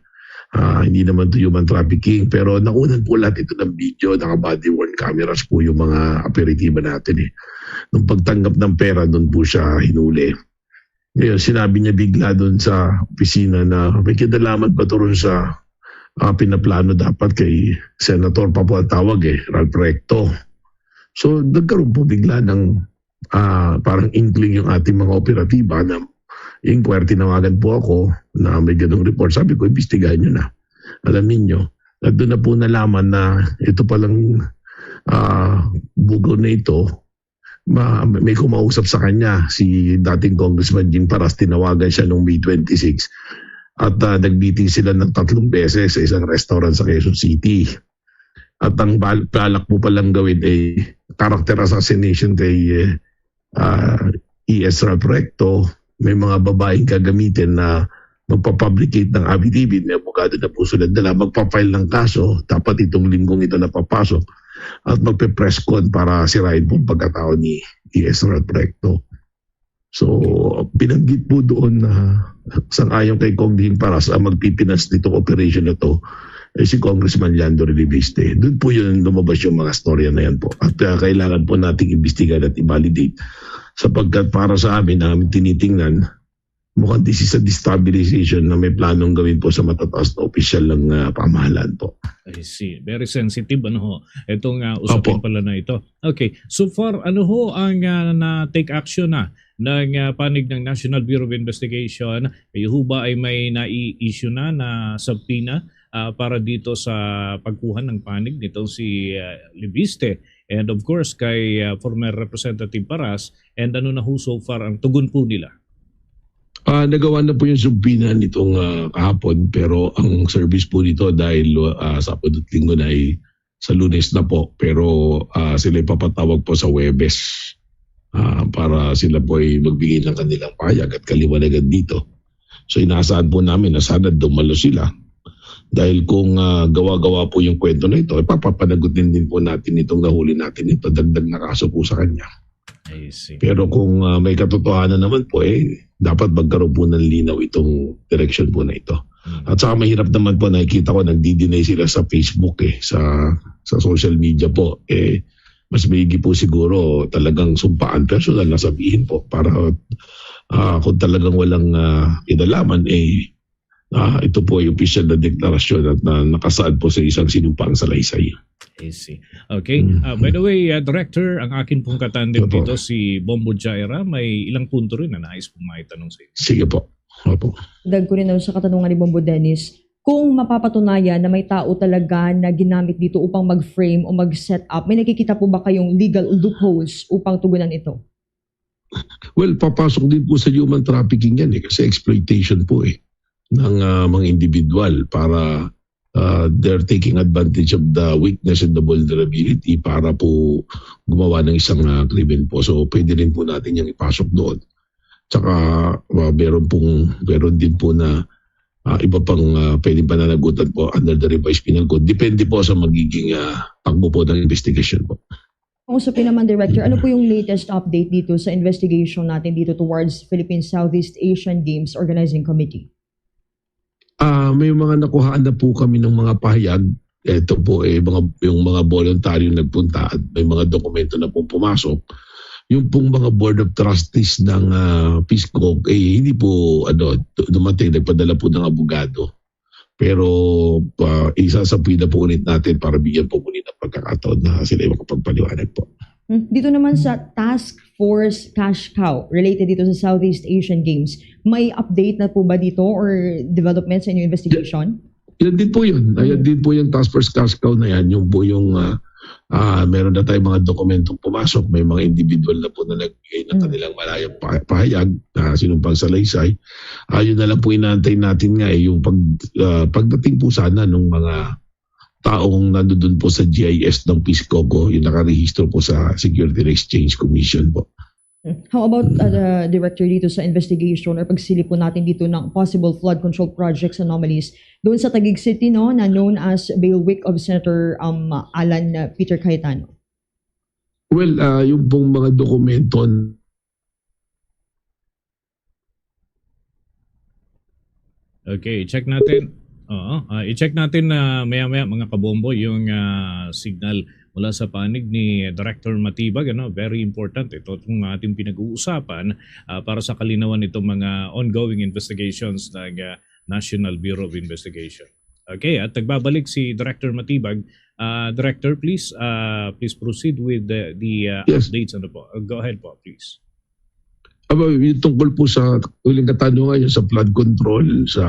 Ah, hindi naman to human trafficking, pero nakunan po lahat ito ng video, naka-body worn cameras po yung mga aperitiba natin eh. Nung pagtanggap ng pera, doon po siya hinuli. Ngayon, sinabi niya bigla doon sa opisina na may kinalaman ba to ron sa, ah, pinaplano dapat kay Senator pa po ang tawag eh, Ralph Recto. So nagkaroon po bigla ng ah, parang inkling yung ating mga operatiba na inquire, tinawagan po ako na may ganung report. Sabi ko, imbestigahan nyo na. Alam ninyo, at doon na po nalaman na ito palang ah, bugaw na ito, ma- may kumausap sa kanya, si dating Congressman Jing Paras, tinawagan siya noong May twenty-six. At ah, nag-meeting sila ng tatlong beses sa isang restaurant sa Quezon City. At ang bal- balak po palang gawin ay character assassination kay eh, ah, E S Ralph Recto. May mga babaeng gagamitin na magpapublicate ng affidavit, may abogado na po sila dala, magpa-file ng kaso, dapat itong linggong ito napapasok, at magpe-press con para sirain po ang pagkatao ni E S Ralph Recto. So, binanggit po doon na sang-ayon kay Cong Jing Paras ang magpipinas nitong operation na to ay si Congressman Leandro Reviste. Doon po yun lumabas yung mga storya na yan po. At ah, kailangan po nating imbestigahan at i-validate. Sapagkat para sa amin, ang aming tinitingnan, mukhang this is a destabilization na may planong gawin po sa matataas na opisyal ng ah, pamahalaan po. I see. Very sensitive, ano ho, itong ah, usapin Opo. pala na ito. Okay. So far, ano ho ang ah, na-take action na ng ah, panig ng National Bureau of Investigation? Kayo ho ba ay may nai-issue na na subpoena ah, para dito sa pagkuha ng panig nitong si ah, Reviste? And of course, kay ah, former Representative Paras. And ano na ho so far ang tugon po nila? Ah, nagawa na po yung subpoena nitong ah, kahapon, pero ang service po nito dahil ah, Sabado at Linggo na ay sa Lunes na po, pero ah, sila ipapatawag po sa Huwebes ah, para sila po ay magbigay ng kanilang pahayag at kaliwanagan dito. So inaasahan po namin na sana dumalo sila. Dahil kung ah, gawa-gawa po yung kwento na ito, ipapapanagutin din po natin itong nahuli natin ito. Dagdag na kaso po sa kanya. I see. Pero kung ah, may katotohanan naman po, eh, dapat magkaroon po ng linaw itong direksyon po na ito. Mm. At saka mahirap naman po, nakikita ko nagdi-deny sila sa Facebook eh, sa sa social media po. Eh, mas maigi po siguro talagang sumpaan personal na sabihin po para ah, kung talagang walang ah, kinalaman, eh, ah, ito po ay opisyal na deklarasyon at na nakasaad po sa isang sinumpaang salaysay. I see. Okay. Mm. Ah, by the way, ah, Director, ang akin pong katandem Opo. dito si Bombo Jaira, may ilang punto rin na nais pong maitanong sa inyo. Sige po. Opo. Dagdag ko rin sa katanungan ni Bombo Dennis, kung mapapatunayan na may tao talaga na ginamit dito upang mag-frame o mag-set up, may nakikita po ba kayong legal loopholes upang tugunan ito? Well, papasok din po sa human trafficking yan eh, kasi exploitation po eh ng ah, mga individual para ah, they're taking advantage of the weakness and the vulnerability para po gumawa ng isang ah, krimen po. So pwede rin po natin yung ipasok doon. Tsaka ah, meron pong meron din po na ah, iba pang ah, pwedeng pananagutan po under the revised penal code. Depende po sa magiging ah, takbo po ng investigasyon po. Kung usapin naman, Director, ano po yung latest update dito sa investigation natin dito towards Philippine Southeast Asian Games Organizing Committee? Ah, may mga nakuhaan na po kami ng mga pahayag. Ito po eh mga yung mga voluntaryo nagpunta at may mga dokumento na pong pumasok. Yung pong mga Board of Trustees ng ah, PhilCog eh hindi po ano du- dumating, nagpadala po ng abogado. Pero uh, isasabay na po ulit natin para bigyan po muli ng pagkakataon na sila yung makapagpaliwanag po. Hmm, dito naman sa Task Force Cash Cow related dito sa Southeast Asian Games, may update na po ba dito or development sa inyong investigation? Yan din po yun. Ayan din po yung Task Force Cash Cow na yan. Yung po yung uh, uh, meron na tayong mga dokumentong pumasok. May mga individual na po na nagbigay ng kanilang malayang pa- pahayag na sinumpang salaysay. Uh, yun na lang po inaantay natin nga eh, yung pag, uh, pagdating po sana ng mga taong nandoon po sa G I S ng PhilCog, yung nakarehistro po sa Security and Exchange Commission po. How about uh, the director dito sa investigation or pagsilip po natin dito ng possible flood control projects anomalies doon sa Taguig City, no, na known as Bailiwick of Senator um, Alan uh, Peter Cayetano? Well, uh, yung pong mga dokumento Okay, check natin. Oo, ah, i-check natin na maya-maya mga kabombo yung ah, signal mula sa panig ni Director Matibag, ano, very important ito itong ating pinag-uusapan ah, para sa kalinawan nitong mga ongoing investigations ng ah, National Bureau of Investigation. Okay, at nagbabalik si Director Matibag. Uh, Director, please, uh, please proceed with the, the uh, yes. updates. Ano po? Uh, go ahead po, please. Aba, yung tungkol po sa huling katanungan, yung sa flood control, sa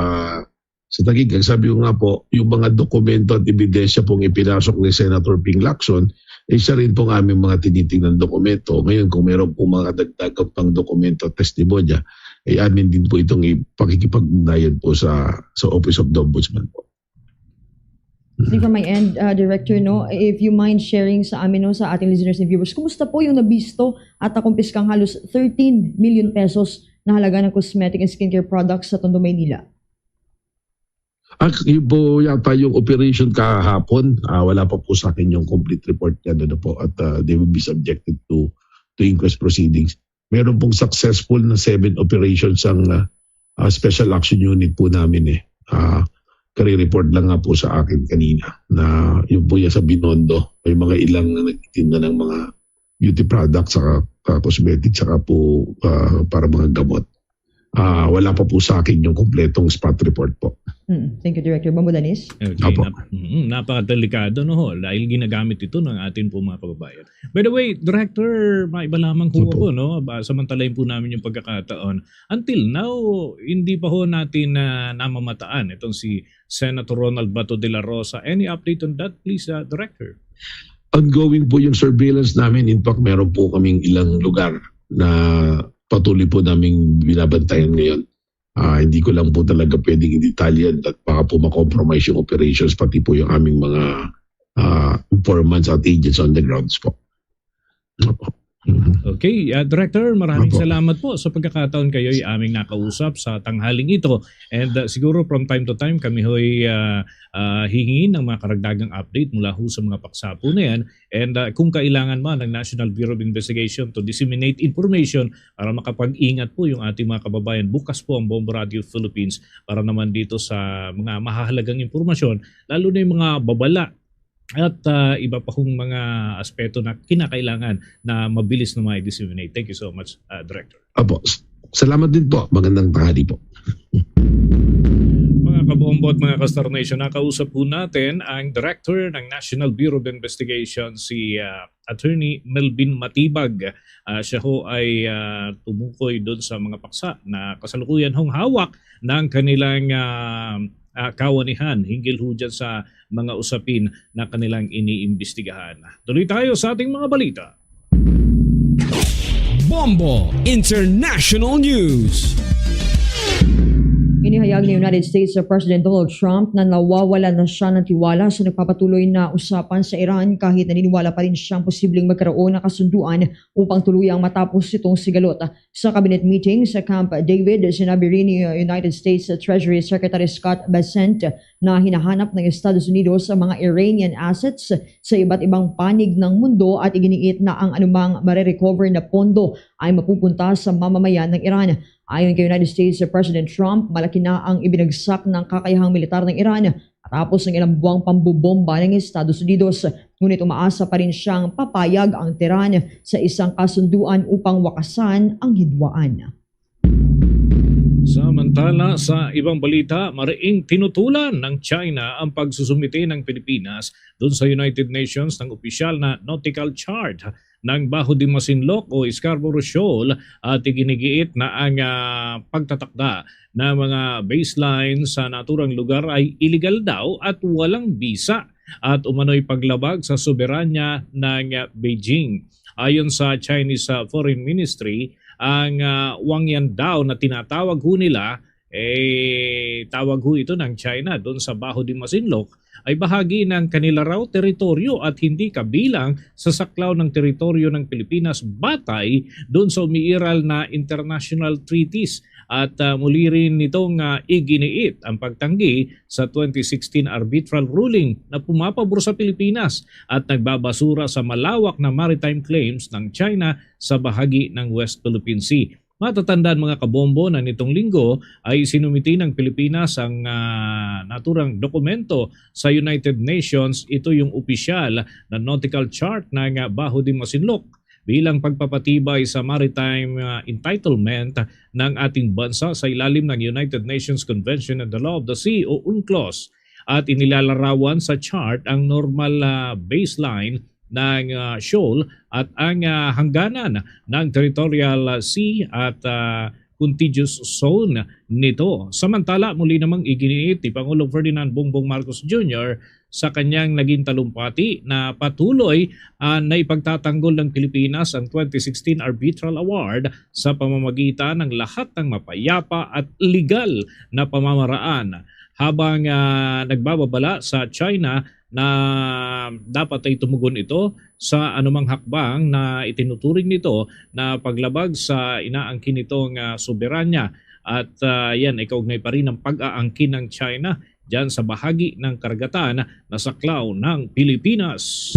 sa Taguig, ang sabi ko nga po, yung mga dokumento at ebidensya pong ipinasok ni Senator Ping Lacson, isa rin pong aming mga tinitingnan dokumento. Ngayon, kung meron pong mga dagdagan pang dokumento at testimonya, ay amin din po itong ipakikipag-ugnayan po sa, sa Office of the Ombudsman po. Sige, from my end, uh, Director, no, if you mind sharing sa amin, no, sa ating listeners and viewers, kumusta po yung nabisto at nakumpiskang halos thirteen million pesos na halaga ng cosmetic and skincare products sa Tondo, Maynila? At yun po yata yung operation kahapon. Ah, wala pa po sa akin yung complete report yan, ano po, at ah, they will be subjected to to inquest proceedings. Meron pong successful na seven operations ang ah, ah, special action unit po namin eh. Ah, kari-report lang nga po sa akin kanina na yung po yan sa Binondo, may mga ilang na nagtitinda ng mga beauty products, saka ah, cosmetics, saka po ah, para mga gamot. Ah, wala pa po sa akin yung kompletong spot report po. Mm, thank you, Director. Bombo Danis? Okay, Opo. nap- mm, napakadelikado, no, ho, dahil ginagamit ito ng atin po mga kababayan. By the way, Director, maiba lamang ho Opo. ako, no? Ba, samantalayin po namin yung pagkakataon. Until now, hindi pa ho natin na namamataan itong si Senator Ronald Bato de la Rosa. Any update on that, please, uh, Director? Ongoing po yung surveillance namin. In fact, meron po kaming ilang lugar na patuloy po naming binabantayan ngayon. Ah, hindi ko lang po talaga pwedeng i-detalye at baka po ma-compromise yung operations, pati po yung aming mga ah, informants at agents on the grounds po. Opo. Mhm. Okay, uh, Director, maraming Opo. salamat po sa pagkakataon kayo'y aming nakausap sa tanghaling ito. And uh, siguro from time to time kami ho'y uh, uh, hihingin ng mga karagdagang update mula ho sa mga paksa po na yan. And uh, kung kailangan man ng National Bureau of Investigation to disseminate information para makapag-ingat po yung ating mga kababayan, bukas po ang Bombo Radio Philippines para naman dito sa mga mahahalagang impormasyon, lalo na yung mga babala at ah, iba pa hong mga aspeto na kinakailangan na mabilis na ma-disseminate. Thank you so much, ah, Director. Opo. S- Salamat din po. Magandang tanghali po. Mga kabombo at mga ka-Star Nation, nakausap po natin ang Director ng National Bureau of Investigation, si ah, Attorney Melvin Matibag. Ah, siya ho ay ah, tumukoy doon sa mga paksa na kasalukuyan hong hawak ng kanilang ah, ah, kawanihan hinggil ho dyan sa mga usapin na kanilang iniimbestigahan. Tuloy tayo sa ating mga balita. Bombo International News. Inihayag ni United States President Donald Trump na nawawala na siya ng tiwala sa nagpapatuloy na usapan sa Iran, kahit naniniwala pa rin siyang posibleng magkaroon ng kasunduan upang tuluyang matapos itong sigalot. Sa cabinet meeting sa Camp David, sinabi rin ni United States Treasury Secretary Scott Bessent na hinahanap ng Estados Unidos ang mga Iranian assets sa iba't ibang panig ng mundo at iginiit na ang anumang marerecover na pondo ay mapupunta sa mamamayan ng Iran. Ayon kay United States President Trump, malaki na ang ibinagsak ng kakayahang militar ng Iran matapos ang ilang buwang pambobomba ng Estados Unidos. Ngunit umaasa pa rin siyang papayag ang Tehran sa isang kasunduan upang wakasan ang hidwaan. Samantala, sa ibang balita, mariing tinutulan ng China ang pagsusumite ng Pilipinas doon sa United Nations ng opisyal na nautical chart ng Baho de Masinloc o Scarborough Shoal at iginigiit na ang ah, pagtatakda ng mga baseline sa naturang lugar ay illegal daw at walang bisa at umano'y paglabag sa soberanya ng ah, Beijing. Ayon sa Chinese ah, Foreign Ministry, ang ah, Wang Yandao na tinatawag ho nila, eh, tawag ho ito ng China doon sa Baho de Masinloc, ay bahagi ng kanila raw teritoryo at hindi kabilang sa saklaw ng teritoryo ng Pilipinas batay doon sa umiiral na international treaties. At ah, muli rin nitong ah, iginiit ang pagtanggi sa twenty sixteen arbitral ruling na pumapabor sa Pilipinas at nagbabasura sa malawak na maritime claims ng China sa bahagi ng West Philippine Sea. Matatandaan, mga kabombo, na nitong linggo ay sinumiti ng Pilipinas ang ah, naturang dokumento sa United Nations. Ito yung opisyal na nautical chart ng ah, Baho de Masinloc bilang pagpapatibay sa maritime ah, entitlement ng ating bansa sa ilalim ng United Nations Convention on the Law of the Sea o UNCLOS. At inilalarawan sa chart ang normal, ah, baseline ng, ah, shoal at ang, ah, hangganan ng territorial, ah, sea at, ah, contiguous zone nito. Samantala, muli namang iginiit ni Pangulong Ferdinand Bongbong Marcos Junior sa kanyang naging talumpati na patuloy, ah, na ipagtatanggol ng Pilipinas ang twenty sixteen Arbitral Award sa pamamagitan ng lahat ng mapayapa at legal na pamamaraan. Habang, ah, nagbababala sa China na dapat ay tumugon ito sa anumang hakbang na itinuturing nito na paglabag sa inaangkin nitong, ah, soberanya. At, ah, yan ay kaugnay pa rin ng pag-aangkin ng China dyan sa bahagi ng karagatan na saklaw ng Pilipinas.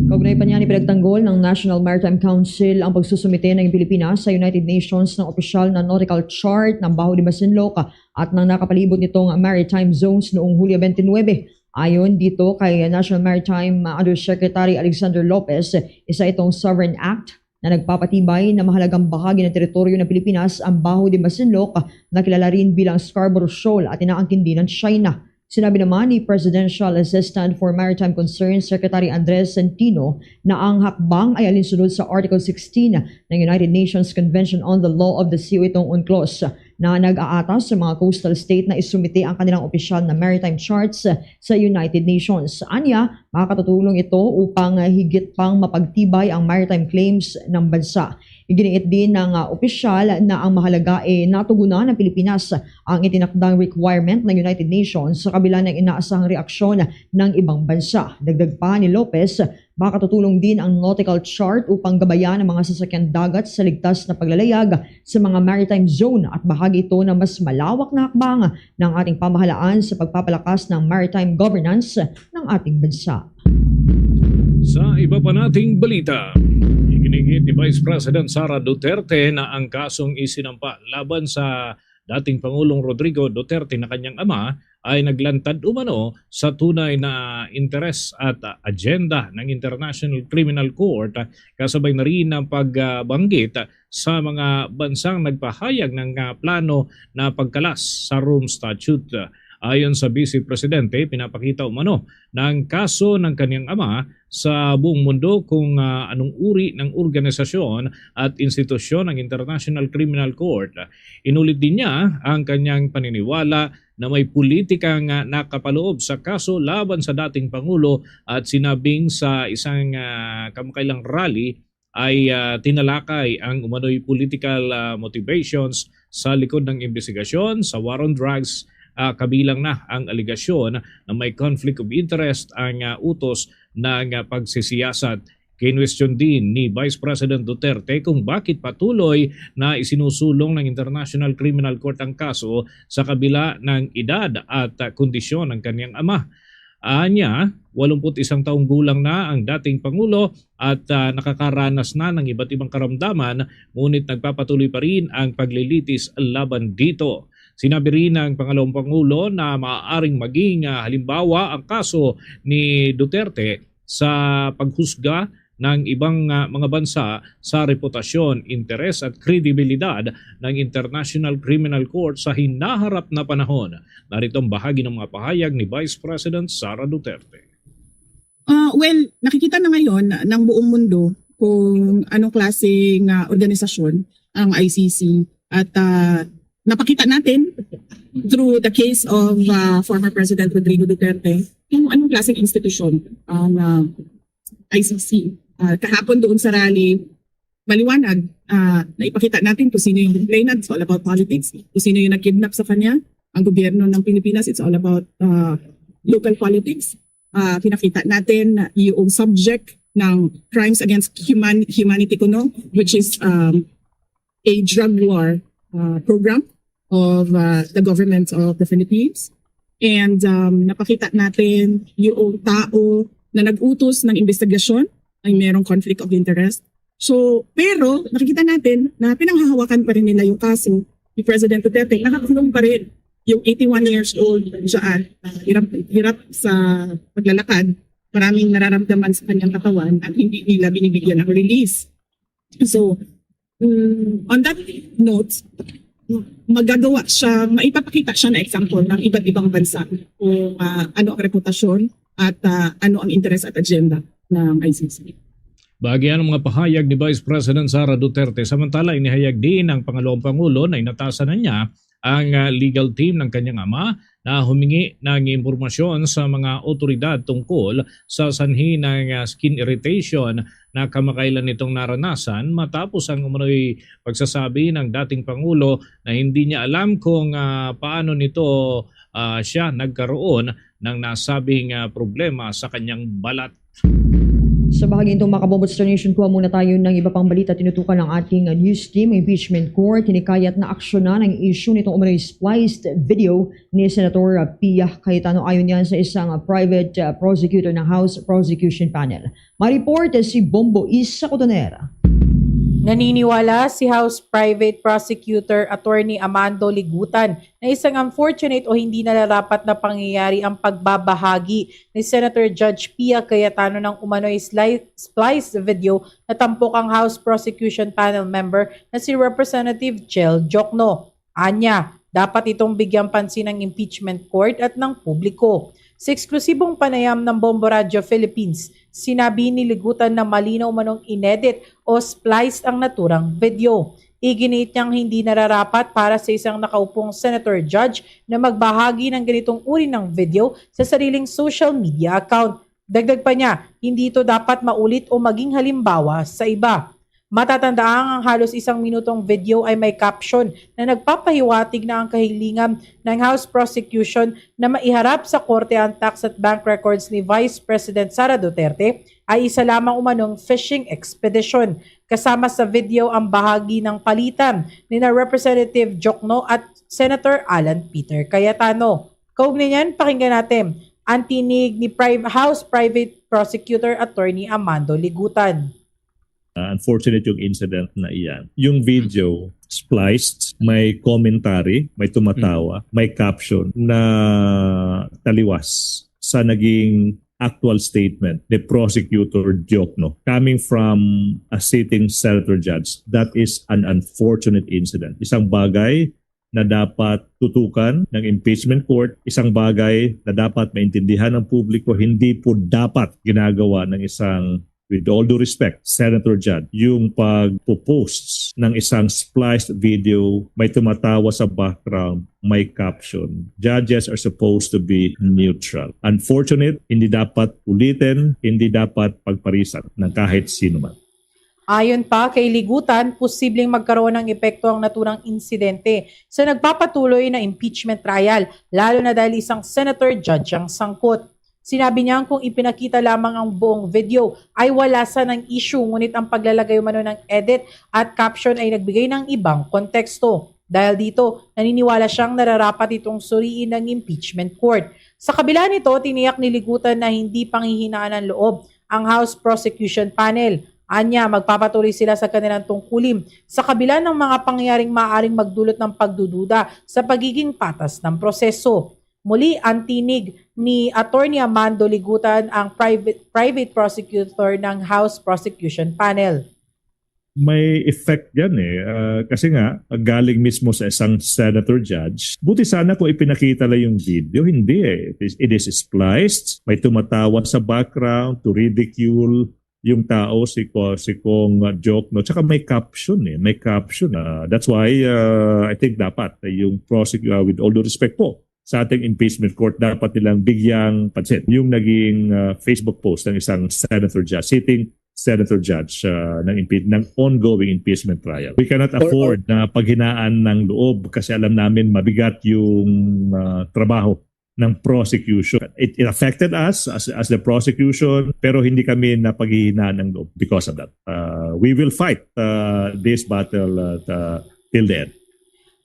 Kaugnay pa niya ni, pinagtanggol ng National Maritime Council ang pagsusumite ng Pilipinas sa United Nations ng opisyal na nautical chart ng Baho de Masinloc at ng nakapalibot nitong maritime zones noong Hulyo twenty-nine. Ayon dito kay National Maritime Undersecretary Alexander Lopez, isa itong sovereign act na nagpapatibay na mahalagang bahagi ng teritoryo ng Pilipinas ang Baho de Masinloc, na kilala rin bilang Scarborough Shoal, at inaangkin din ng China. Sinabi naman ni Presidential Assistant for Maritime Concerns Secretary Andres Centino na ang hakbang ay alinsunod sa Article sixteen ng United Nations Convention on the Law of the Sea o itong UNCLOS, na nag-aatas sa mga coastal state na isumite ang kanilang opisyal na maritime charts sa United Nations. Anya, makakatutulong ito upang higit pang mapagtibay ang maritime claims ng bansa. Iginiit din ng, ah, opisyal na ang mahalaga, eh, natugunan ng Pilipinas ang itinakdang requirement ng United Nations sa kabila ng inaasahang reaksyon ng ibang bansa. Dagdag pa ni Lopez, makatutulong din ang nautical chart upang gabayan ang mga sasakyang dagat sa ligtas na paglalayag sa mga maritime zone, at bahagi ito na mas malawak na hakbang ng ating pamahalaan sa pagpapalakas ng maritime governance ng ating bansa. Sa iba pa nating balita, iginiit ni Vice President Sara Duterte na ang kasong isinampa laban sa dating Pangulong Rodrigo Duterte na kanyang ama ay naglantad umano sa tunay na interes at agenda ng International Criminal Court, kasabay na rin ang pagbanggit sa mga bansang nagpahayag ng, ah, plano na pagkalas sa Rome Statute. Ayon sa Vice Presidente, pinapakita umano ng kaso ng kanyang ama sa buong mundo kung, ah, anong uri ng organisasyon at institusyon ang International Criminal Court. Inulit din niya ang kanyang paniniwala na may politikang, ah, nakapaloob sa kaso laban sa dating Pangulo at sinabing sa isang, ah, kamakailang rally ay, ah, tinalakay ang umano'y political, ah, motivations sa likod ng imbestigasyon sa war on drugs, ah, kabilang na ang alegasyon na may conflict of interest ang, ah, utos ng, ah, pagsisiyasat. Kinwestiyon din ni Vice President Duterte kung bakit patuloy na isinusulong ng International Criminal Court ang kaso sa kabila ng edad at, ah, kondisyon ng kanyang ama. Anya, walumput isang taong gulang na ang dating Pangulo at, ah, nakakaranas na ng iba't ibang karamdaman, ngunit nagpapatuloy pa rin ang paglilitis laban dito. Sinabi rin ng pangalawang Pangulo na maaaring maging, ah, halimbawa ang kaso ni Duterte sa paghusga ng ibang, ah, mga bansa sa reputasyon, interes at kredibilidad ng International Criminal Court sa hinaharap na panahon. Narito ang bahagi ng mga pahayag ni Vice President Sara Duterte. Ah, well, nakikita na ngayon ng buong mundo kung anong klaseng, ah, organisasyon ang I C C. At, ah, napakita natin through the case of, ah, former President Rodrigo Duterte kung anong klaseng institusyon ang, ah, I C C. Ah, kahapon doon sa rally, maliwanag, ah, naipakita natin kung sino yung complainant, it's all about politics. Kung sino yung nag-kidnap sa kanya, ang gobyerno ng Pilipinas, it's all about, ah, local politics. Ah, pinakita natin na yung subject ng crimes against human humanity kuno, which is, um, a drug war, ah, program of, ah, the government of the Philippines. And, um, napakita natin yung tao na nag-utos ng investigasyon ay merong conflict of interest. So, pero nakikita natin na pinanghahawakan pa rin nila yung kaso ni President Duterte. Nakakulong pa rin yung eighty-one years old dyan. Ah, hirap, hirap sa paglalakad. Maraming nararamdaman sa kanyang katawan at hindi nila binibigyan ng release. So, mm, on that note, magagawa siya, maipapakita siya na example ng iba't ibang bansa kung ah, ano ang reputasyon at ah, ano ang interes at agenda ng I C C. Bagian ang mga pahayag ni Vice President Sara Duterte. Samantala, inihayag din ng pangalawang pangulo na inatasan na niya ang ah, legal team ng kanyang ama na humingi ng impormasyon sa mga otoridad tungkol sa sanhi ng ah, skin irritation na kamakailan nitong naranasan matapos ang umano'y pagsasabi ng dating pangulo na hindi niya alam kung ah, paano nito ah, siya nagkaroon ng nasabing ah, problema sa kanyang balat. Sa bahaging itong Makabombo Star Nation, kuha muna tayo ng iba pang balita. Tinutukan ng ating news team, impeachment court, hinikayat na aksyonan ang issue nitong umano'y spliced video ni Senator Pia Cayetano. Ayon yan sa isang private uh, prosecutor ng House Prosecution Panel. Mariport si Bombo Isa Cotonera. Naniniwala si House Private Prosecutor Attorney Amando Ligutan na isang unfortunate o hindi nararapat na pangyayari ang pagbabahagi ni Senator Judge Pia Cayetano ng umano'y sli- spliced video na tampok ang House Prosecution Panel member na si Representative Chel Diokno. Anya, dapat itong bigyang pansin ng impeachment court at ng publiko. Sa eksklusibong panayam ng Bombo Radio Philippines, sinabi ni Ligutan na malinaw manong inedit o spliced ang naturang video. Iginiit niyang hindi nararapat para sa isang nakaupong senator judge na magbahagi ng ganitong uri ng video sa sariling social media account. Dagdag pa niya, hindi ito dapat maulit o maging halimbawa sa iba. Matatandaang ang halos isang minutong video ay may caption na nagpapahiwatig na ang kahilingan ng House Prosecution na maiharap sa korte ang tax at bank records ni Vice President Sara Duterte ay isa lamang umanong fishing expedition. Kasama sa video ang bahagi ng palitan ni na Representative Diokno at Senator Alan Peter Cayetano. Kaugnay niyan, pakinggan natin ang tinig ni Pri- House Private Prosecutor Attorney Amando Ligutan. Uh, unfortunate yung incident na iyan. Yung video spliced, may commentary, may tumatawa, may caption na taliwas sa naging actual statement ni Prosecutor Diokno coming from a sitting senator judge. That is an unfortunate incident. Isang bagay na dapat tutukan ng impeachment court, isang bagay na dapat maintindihan ng publiko, hindi po dapat ginagawa ng isang, with all due respect, senator judge, yung pagpo-post ng isang spliced video, may tumatawa sa background, may caption. Judges are supposed to be neutral. Unfortunate, hindi dapat ulitin, hindi dapat pagparisan ng kahit sino man. Ayon pa kay Ligutan, posibleng magkaroon ng epekto ang naturang insidente sa nagpapatuloy na impeachment trial, lalo na dahil isang senator judge ang sangkot. Sinabi niya kung ipinakita lamang ang buong video ay wala sanang issue, ngunit ang paglalagay umano ng edit at caption ay nagbigay ng ibang konteksto. Dahil dito, naniniwala siyang nararapat itong suriin ng impeachment court. Sa kabila nito, tiniyak ni Ligutan na hindi panghihinaan ang loob ang House Prosecution Panel. Anya, magpapatuloy sila sa kanilang tungkulin sa kabila ng mga pangyayaring maaaring magdulot ng pagdududa sa pagiging patas ng proseso. Muli, ang tinig ni Attorney Amando Ligutan, ang private, private prosecutor ng House Prosecution Panel. May effect yan eh. Uh, kasi nga, galing mismo sa isang senator judge. Buti sana kung ipinakita lang yung video. Hindi eh. It is, it is spliced. May tumatawa sa background to ridicule yung tao, si, si Kong uh, Joke. No? Tsaka may caption eh. May caption. Uh, that's why uh, I think dapat uh, yung prosecutor, uh, with all due respect po, sa ating impeachment court, dapat nilang bigyang pansin yung naging uh, Facebook post ng isang senator judge, sitting senator judge uh, ng, impe- ng ongoing impeachment trial. We cannot afford na paghinaan ng loob kasi alam namin mabigat yung uh, trabaho ng prosecution. It, it affected us as, as the prosecution, pero hindi kami napaghihinaan ng loob because of that. Uh, we will fight uh, this battle uh, till the end.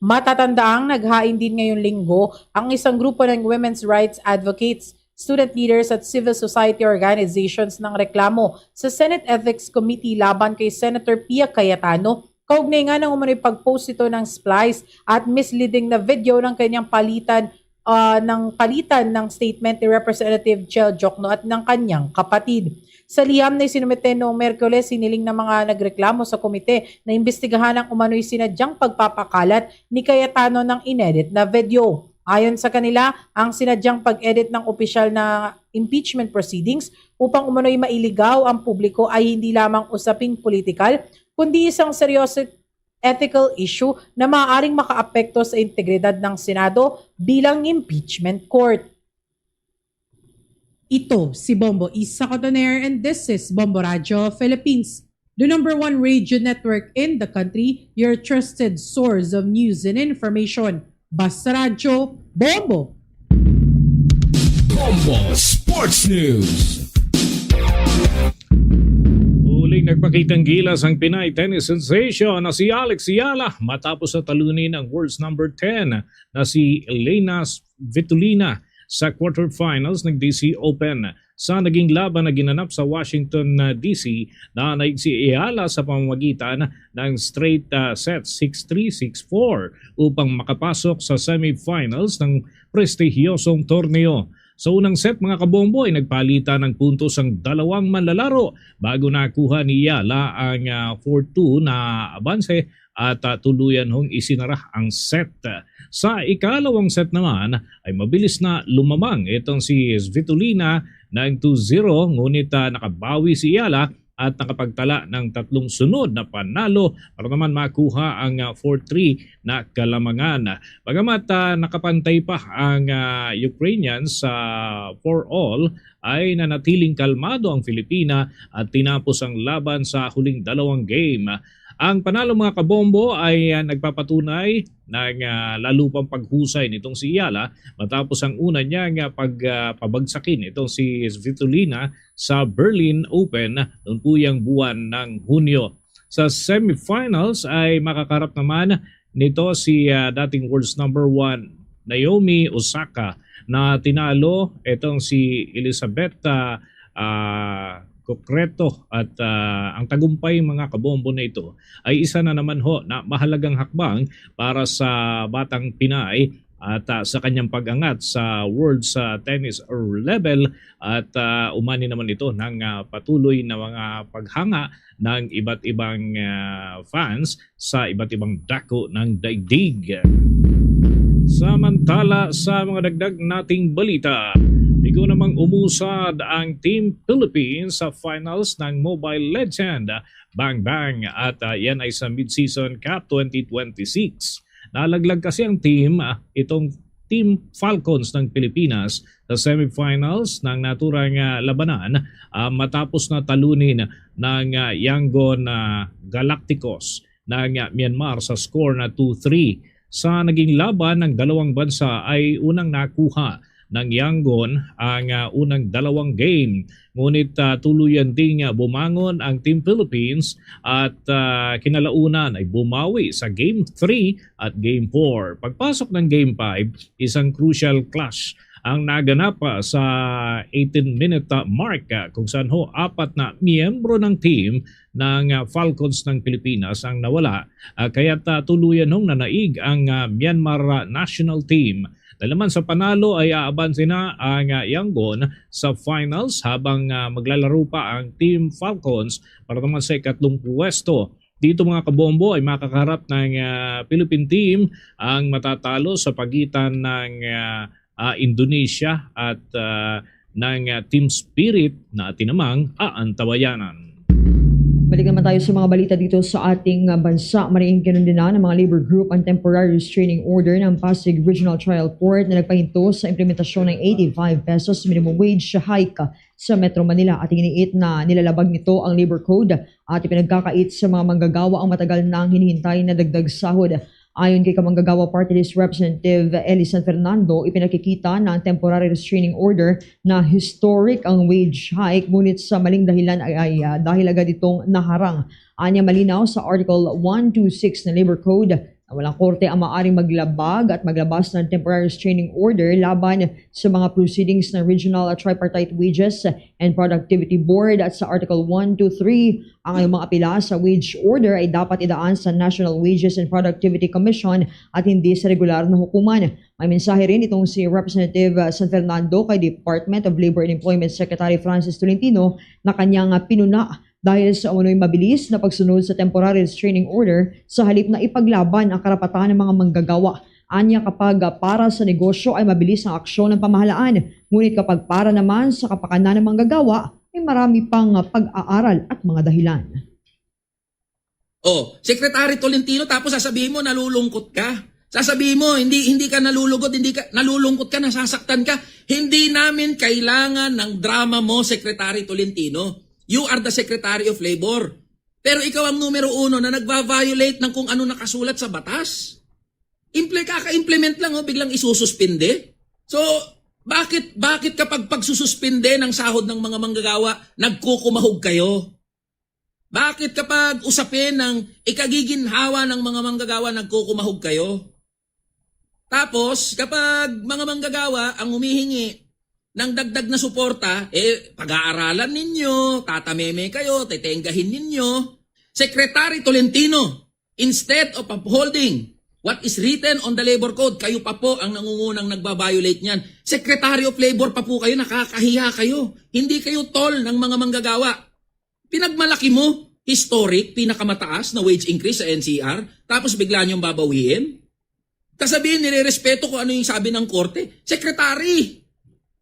Matatandaang naghain din ngayong linggo ang isang grupo ng women's rights advocates, student leaders at civil society organizations ng reklamo sa Senate Ethics Committee laban kay Senator Pia Cayetano kaugnay nga ng umano'y pag-post ito ng splice at misleading na video ng kanyang palitan ah, ng palitan ng statement ni Representative Chel Diokno at ng kanyang kapatid. Sa liham na isinumite noong Miyerkules, hiniling ng mga nagreklamo sa komite na imbestigahan ang umano'y sinadyang pagpapakalat ni Cayetano ng inedit na video. Ayon sa kanila, ang sinadyang pag-edit ng opisyal na impeachment proceedings upang umano'y mailigaw ang publiko ay hindi lamang usaping politikal, kundi isang seryoso ethical issue na maaaring makaapekto sa integridad ng Senado bilang impeachment court. Ito si Bombo Isa Cotoner, and this is Bombo Radyo Philippines, the number one radio network in the country, your trusted source of news and information. Basta Radyo, Bombo! Bombo Sports News. Muling nagpakitang gilas ang Pinay tennis sensation na si Alex Eala matapos na talunin ang world's number ten na si Elena Svitolina sa quarterfinals ng D C Open. Sa naging laban na ginanap sa Washington, uh, D C, nanaig si Eala sa pamamagitan ng straight, uh, set six three, six four upang makapasok sa semifinals ng prestihiyosong torneo. Sa unang set, mga kabombo, ay nagpalitan ng puntos ang dalawang manlalaro bago nakuha ni Eala ang, ah, four two na abanse at, ah, tuluyan hong isinara ang set. Sa ikalawang set naman ay mabilis na lumamang itong si Svitolina ng two zero, ngunit, ah, nakabawi si Eala at nakapagtala ng tatlong sunod na panalo para naman makuha ang, ah, four three na kalamangan. Bagamat, ah, nakapantay pa ang, ah, Ukrainians sa four all, ay nanatiling kalmado ang Filipina at tinapos ang laban sa huling dalawang game. Ang panalo, mga kabombo, ay, ah, nagpapatunay ng, ah, lalo pang paghusay nitong si Eala matapos ang una niya nga pag, ah, pabagsakin itong si Svitolina sa Berlin Open noon po yang buwan ng Hunyo. Sa semifinals ay makakarap naman nito si, ah, dating world's number one Naomi Osaka na tinalo itong si Elizabeth, ah, ah, Cocretto at, ah, ang tagumpay, mga kabombo, na ito ay isa na naman ho na mahalagang hakbang para sa batang Pinay at, ah, sa kanyang pag-angat sa world sa tennis level at, ah, umani naman ito ng, ah, patuloy na mga paghanga ng iba't ibang, ah, fans sa iba't ibang dako ng daigdig. Samantala, sa mga dagdag nating balita, bigo namang umusad ang Team Philippines sa finals ng Mobile Legend Bang Bang at, ah, yan ay sa Mid-Season Cup twenty twenty-six. Nalaglag kasi ang team, ah, itong Team Falcons ng Pilipinas sa semifinals ng naturang, ah, labanan, ah, matapos na talunin ng, ah, Yangon, ah, Galacticos ng, ah, Myanmar sa score na two three. Sa naging laban ng dalawang bansa ay unang nakuha ng Yangon ang, ah, unang dalawang game. Ngunit, ah, tuluyan ding, ah, bumangon ang Team Philippines at, ah, kinalaunan ay bumawi sa Game three at Game four. Pagpasok ng Game five, isang crucial clash ang naganap, ah, sa eighteen minute, ah, mark, ah, kung saan ho apat na miyembro ng team ng, ah, Falcons ng Pilipinas ang nawala, ah, kaya't, ah, tuluyan hong nanaig ang, ah, Myanmar, ah, national team. Dahil naman sa panalo ay aabanse na ang, ah, Yangon sa finals habang, ah, maglalaro pa ang Team Falcons para naman sa ikatlong puwesto. Dito, mga kabombo, ay makakaharap ng, ah, Philippine team ang matatalo sa pagitan ng, ah, ah, Indonesia at, ah, ng, ah, Team Spirit na atin namang aantabayanan. Balik naman tayo sa mga balita dito sa ating, ah, bansa. Mariing kinundinan ng mga labor group ang temporary restraining order ng Pasig Regional Trial Court na nagpahinto sa implementasyon ng eighty-five pesos minimum wage hike sa Metro Manila. At iginiit na nilalabag nito ang labor code at ipinagkakait sa mga manggagawa ang matagal nang hinihintay na dagdag sahod. Ayon kay Kamanggagawa Party List Representative Eli San Fernando, ipinakikita na ang temporary restraining order na historic ang wage hike, ngunit sa maling dahilan ay, ay, ah, dahil agad itong naharang. Anya, malinaw sa Article one two six ng Labor Code Walang korte ang maaaring maglabag at maglabas ng temporary restraining order laban sa mga proceedings ng Regional Tripartite Wages and Productivity Board at sa Article one two three. Ang mga apela sa wage order ay dapat idaan sa National Wages and Productivity Commission at hindi sa regular na hukuman. May mensahe rin itong si Representative uh, San Fernando kay Department of Labor and Employment Secretary Francis Tolentino na kanyang uh, pinuna dahil sa umano'y mabilis na pagsunod sa temporary restraining order sa halip na ipaglaban ang karapatan ng mga manggagawa. Anya kapag uh, para sa negosyo ay mabilis ang aksyon ng pamahalaan, ngunit kapag para naman sa kapakanan ng manggagawa ay marami pang uh, pag-aaral at mga dahilan. Oh, Secretary Tolentino, tapos sasabihin mo nalulungkot ka. Sasabihin mo hindi hindi ka nalulugod, hindi ka nalulungkot ka, nasasaktan ka. Hindi namin kailangan ng drama mo, Secretary Tolentino. You are the Secretary of Labor. Pero ikaw ang numero uno na nagva-violate ng kung ano nakasulat sa batas. Imple kaka-implement lang, oh, biglang isususpinde. So, bakit bakit kapag pagsususpinde ng sahod ng mga manggagawa, nagkukumahog kayo? Bakit kapag usapin ng ikagiginhawa ng mga manggagawa, nagkukumahog kayo? Tapos, kapag mga manggagawa ang humihingi ng dagdag na suporta, eh, pag-aaralan ninyo, tatameme kayo, tetenggahin ninyo. Secretary Tolentino, instead of upholding what is written on the labor code, kayo pa po ang nangungunang nagbabiolate niyan. Secretary of Labor pa po kayo, nakakahiya kayo. Hindi kayo tol ng mga manggagawa. Pinagmalaki mo, historic, pinakamataas na wage increase sa N C R, tapos bigla niyong babawiin? Kasabihin, nire-respeto kung ano yung sabi ng korte. Secretary,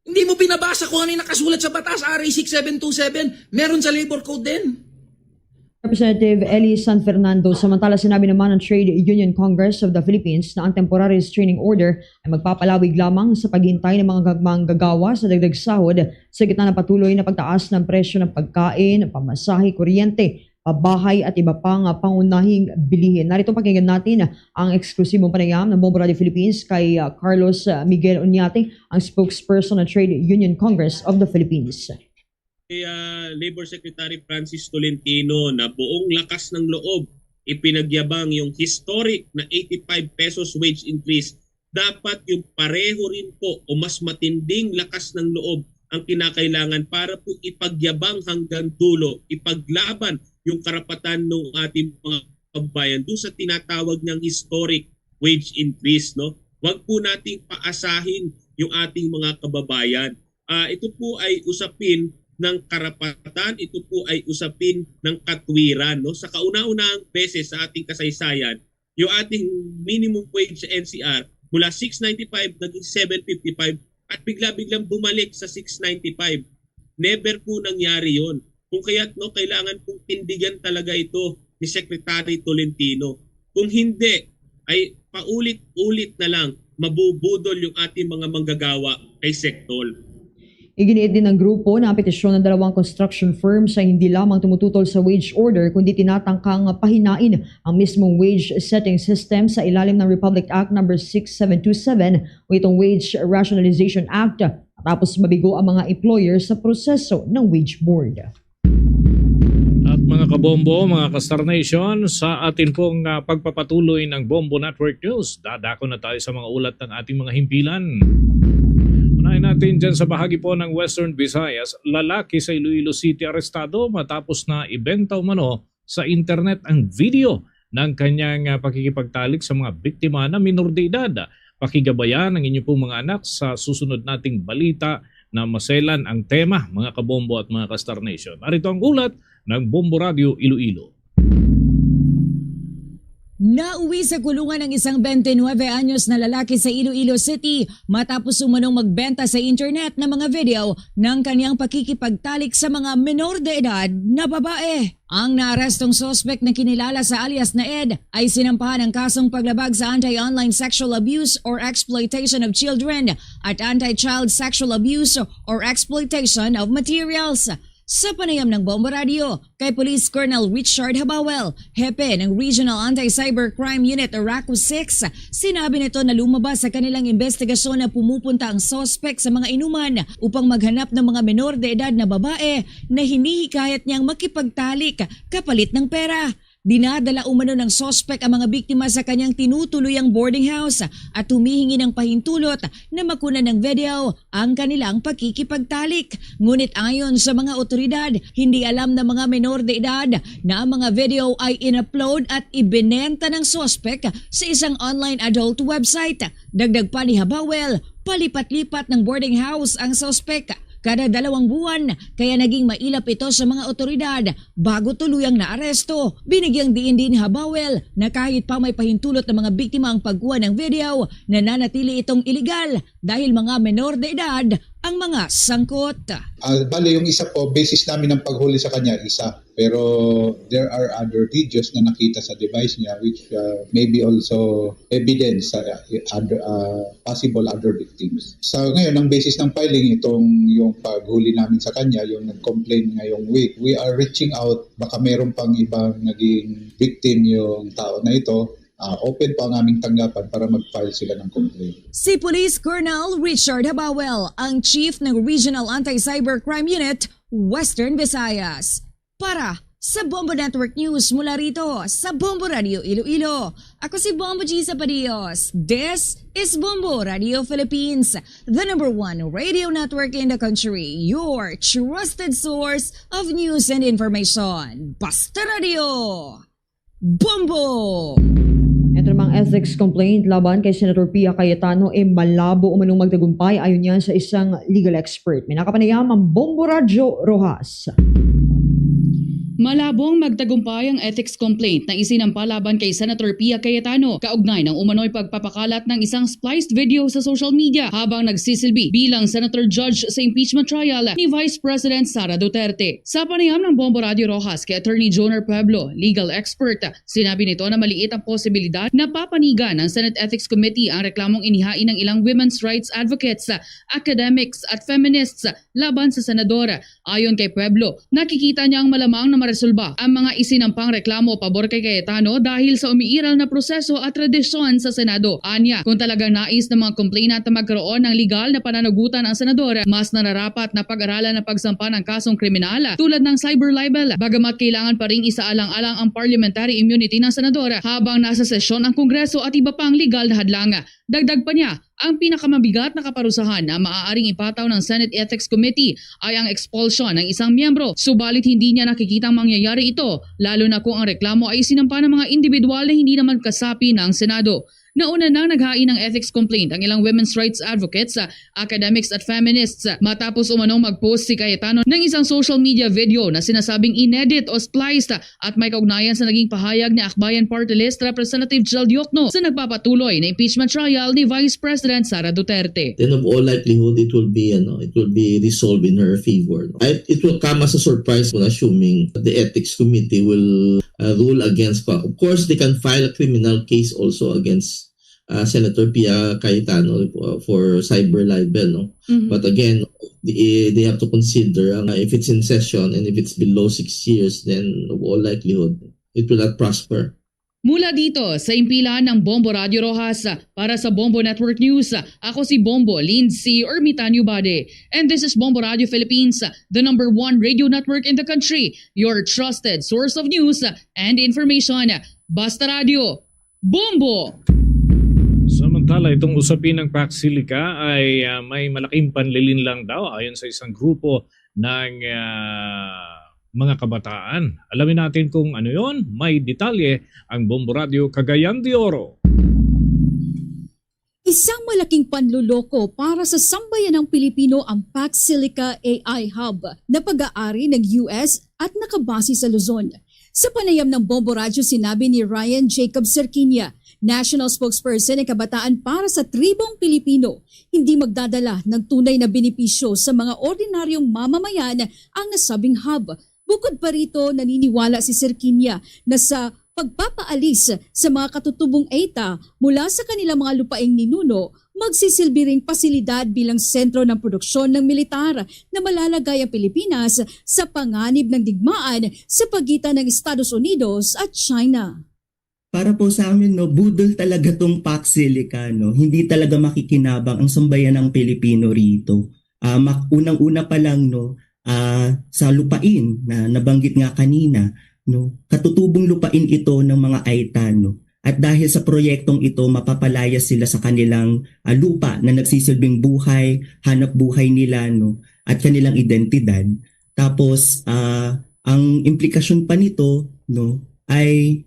hindi mo binabasa kung ano yung nakasulat sa batas, R A six seven two seven, meron sa labor code din. Representative Eli San Fernando. Samantala, sinabi naman ng Trade Union Congress of the Philippines na ang temporary restraining order ay magpapalawig lamang sa paghintay ng mga manggagawa sa dagdag sahod sa gitna ng patuloy na pagtaas ng presyo ng pagkain, pamasahe, kuryente, pabahay at iba pang pangunahing bilihin. Narito pakinggan natin ang eksklusibong panayam ng Bombo Radio Philippines kay uh, Carlos uh, Miguel Oñate, ang spokesperson ng Trade Union Congress of the Philippines. Kay uh, Labor Secretary Francis Tolentino na buong lakas ng loob ipinagyabang yung historic na eighty-five pesos wage increase, dapat yung pareho rin po o mas matinding lakas ng loob ang kinakailangan para po ipagyabang hanggang dulo, ipaglaban yung karapatan ng ating mga kababayan doon sa tinatawag niyang historic wage increase, no? Wag po nating paasahin yung ating mga kababayan. Uh, ito po ay usapin ng karapatan, ito po ay usapin ng katwiran, no? Sa kauna-unahang beses sa ating kasaysayan, yung ating minimum wage sa N C R mula six ninety-five naging seven fifty-five at bigla-biglang bumalik sa six ninety-five. Never po nangyari yon. Kung kaya't, no, kailangan pong tindigan talaga ito ni Secretary Tolentino. Kung hindi, ay paulit-ulit na lang mabubudol yung ating mga manggagawa kay Sectol. Iginiit din ng grupo na ang petisyon ng dalawang construction firms ay hindi lamang tumututol sa wage order kundi tinatangkang pahinain ang mismong wage setting system sa ilalim ng Republic Act number six seven two seven o itong Wage Rationalization Act matapos mabigo ang mga employer sa proseso ng wage board. At mga kabombo, mga ka-Star Nation, sa atin pong uh, pagpapatuloy ng Bombo Network News, dadako na tayo sa mga ulat ng ating mga himpilan. Unahin natin dyan sa bahagi po ng Western Visayas, lalaki sa Iloilo City arestado matapos na ibenta umano sa internet ang video ng kanyang uh, pakikipagtalik sa mga biktima na minor de edad. Pakigabayan ang inyo pong mga anak sa susunod nating balita na maselan ang tema, mga kabombo at mga ka-Star Nation. Narito ang ulat ng Bombo Radio Iloilo. Nauwi sa kulungan ang isang twenty-nine anyos na lalaki sa Iloilo City matapos umanong magbenta sa internet ng mga video ng kanyang pakikipagtalik sa mga menor de edad na babae. Ang naarestong suspek na kinilala sa alias na Ed ay sinampahan ng kasong paglabag sa Anti-Online Sexual Abuse or Exploitation of Children at Anti-Child Sexual Abuse or Exploitation of Materials. Sa panayam ng Bombo Radio kay Police Colonel Richard Habawel, hepe ng Regional Anti-Cybercrime Unit o RACU six, sinabi nito na lumabas sa kanilang investigasyon na pumupunta ang suspek sa mga inuman upang maghanap ng mga menor de edad na babae na hinihikayat niyang makipagtalik kapalit ng pera. Dinadala umano ng suspek ang mga biktima sa kanyang tinutuluyang boarding house at humihingi ng pahintulot na makunan ng video ang kanilang pakikipagtalik. Ngunit ayon sa mga otoridad, hindi alam ng mga menor de edad na ang mga video ay in-upload at ibinenta ng suspek sa isang online adult website. Dagdag pa ni Habawel, palipat-lipat ng boarding house ang suspek kada dalawang buwan, kaya naging mailap ito sa mga otoridad bago tuluyang naaresto. Binigyang diin din ni Habawel na kahit pa may pahintulot ng mga biktima ang pagkuha ng video, nananatili itong iligal dahil mga menor de edad ang mga sangkot. Ah, bale, yung isa po, basis namin ng paghuli sa kanya, isa. Pero there are other videos na nakita sa device niya, which, ah, may be also evidence sa, ah, other, ah, possible other victims. Sa ngayon, ang basis ng filing, itong yung paghuli namin sa kanya, yung nag-complain ngayong week, we are reaching out. Baka meron pang ibang naging victim yung tao na ito. Ah, open po ang aming tanggapan para mag-file sila ng complaint. Si Police Colonel Richard Habawel, ang chief ng Regional Anti-Cybercrime Unit, Western Visayas. Para sa Bombo Network News mula rito sa Bombo Radio Iloilo, ako si Bombo G Sapadios. This is Bombo Radio Philippines, the number one radio network in the country, your trusted source of news and information. Basta Radio! Bombo! Ito namang ethics complaint laban kay Senator Pia Cayetano, eh, malabo umanong magtagumpay, ayon niya sa isang legal expert. May nakapanayam ang Bombo Radyo Rojas. Malabong magtagumpay ang ethics complaint na isinampa laban kay Senator Pia Cayetano kaugnay ng umano'y pagpapakalat ng isang spliced video sa social media habang nagsisilbi bilang senator judge sa impeachment trial ni Vice President Sara Duterte. Sa panayam ng Bombo Radyo Rojas kay Attorney Joner Pueblo, legal expert, sinabi nito na maliit ang posibilidad na papanigan ng Senate Ethics Committee ang reklamong inihain ng ilang women's rights advocates, academics at feminists laban sa senador. Ayon kay Pueblo, nakikita niya ang malamang na maresolba ang mga isinampang reklamo pabor kay Cayetano dahil sa umiiral na proseso at tradisyon sa Senado. Anya, kung talagang nais ng mga complainant na magkaroon ng legal na pananagutan ang senador, mas nararapat na pag-aralan ang pagsampa ng kasong kriminal tulad ng cyber libel, bagamat kailangan pa ring isaalang-alang ang parliamentary immunity ng senador habang nasa sesyon ang Kongreso at iba pang legal na hadlang. Dagdag pa niya, ang pinakamabigat na kaparusahan na maaaring ipataw ng Senate Ethics Committee ay ang expulsion ng isang miyembro, subalit hindi niya nakikitang mangyayari ito, lalo na kung ang reklamo ay isinampa ng mga individual na hindi naman kasapi ng Senado. Nauna nang naghain ng ethics complaint ang ilang women's rights advocates, academics at feminists matapos umanong mag-post si Cayetano ng isang social media video na sinasabing inedit o spliced at may kaugnayan sa naging pahayag ni Akbayan Party List Representative Jel Diokno sa nagpapatuloy na impeachment trial ni Vice President Sara Duterte. Then of all likelihood, it will be, ano, it will be resolved in her favor, no? I, it will come as a surprise, kung assuming the Ethics Committee will, uh, rule against pa. Of course, they can file a criminal case also against, uh, Senator Pia Cayetano, uh, for cyber libel, no? Mhm. But again, they, they have to consider, uh, if it's in session and if it's below six years, then of all likelihood, it will not prosper. Mula dito sa impilan ng Bombo Radyo Rojas, para sa Bombo Network News, ako si Bombo Lindsay Ermitanio Bade. And this is Bombo Radyo Philippines, the number one radio network in the country, your trusted source of news and information. Basta Radyo, Bombo! Samantala, itong usapin ng Pax Silica ay, ah, may malaking panlilinlang daw, ayon sa isang grupo ng, ah, mga kabataan. Alamin natin kung ano yon. May detalye ang Bombo Radyo Cagayan de Oro. Isang malaking panluloko para sa sambayanang Pilipino ang Pax Silica A I Hub na pag-aari ng U S at nakabase sa Luzon. Sa panayam ng Bombo Radyo, sinabi ni Ryan Jacob Serquinia, national spokesperson ng Kabataan para sa Tribong Pilipino, hindi magdadala ng tunay na benepisyo sa mga ordinaryong mamamayan ang nasabing hub. Bukod pa rito, naniniwala si Serquinia na sa pagpapaalis sa mga katutubong ETA mula sa kanilang mga lupaing ninuno, magsisilbi ring pasilidad bilang sentro ng produksyon ng militar na malalagay ang Pilipinas sa panganib ng digmaan sa pagitan ng Estados Unidos at China. Para po sa amin, no, budol talaga tong Pax Silica, no? Hindi talaga makikinabang ang sambayanang Pilipino rito. Ah, mak-, unang-una pa lang, no, ah, sa lupain na nabanggit nga kanina, no, katutubong lupain ito ng mga Aita, no? At dahil sa proyektong ito, mapapalayas sila sa kanilang, ah, lupa na nagsisilbing buhay, hanap buhay nila, no, at kanilang identidad. Tapos, ah, ang implikasyon pa nito, no, ay,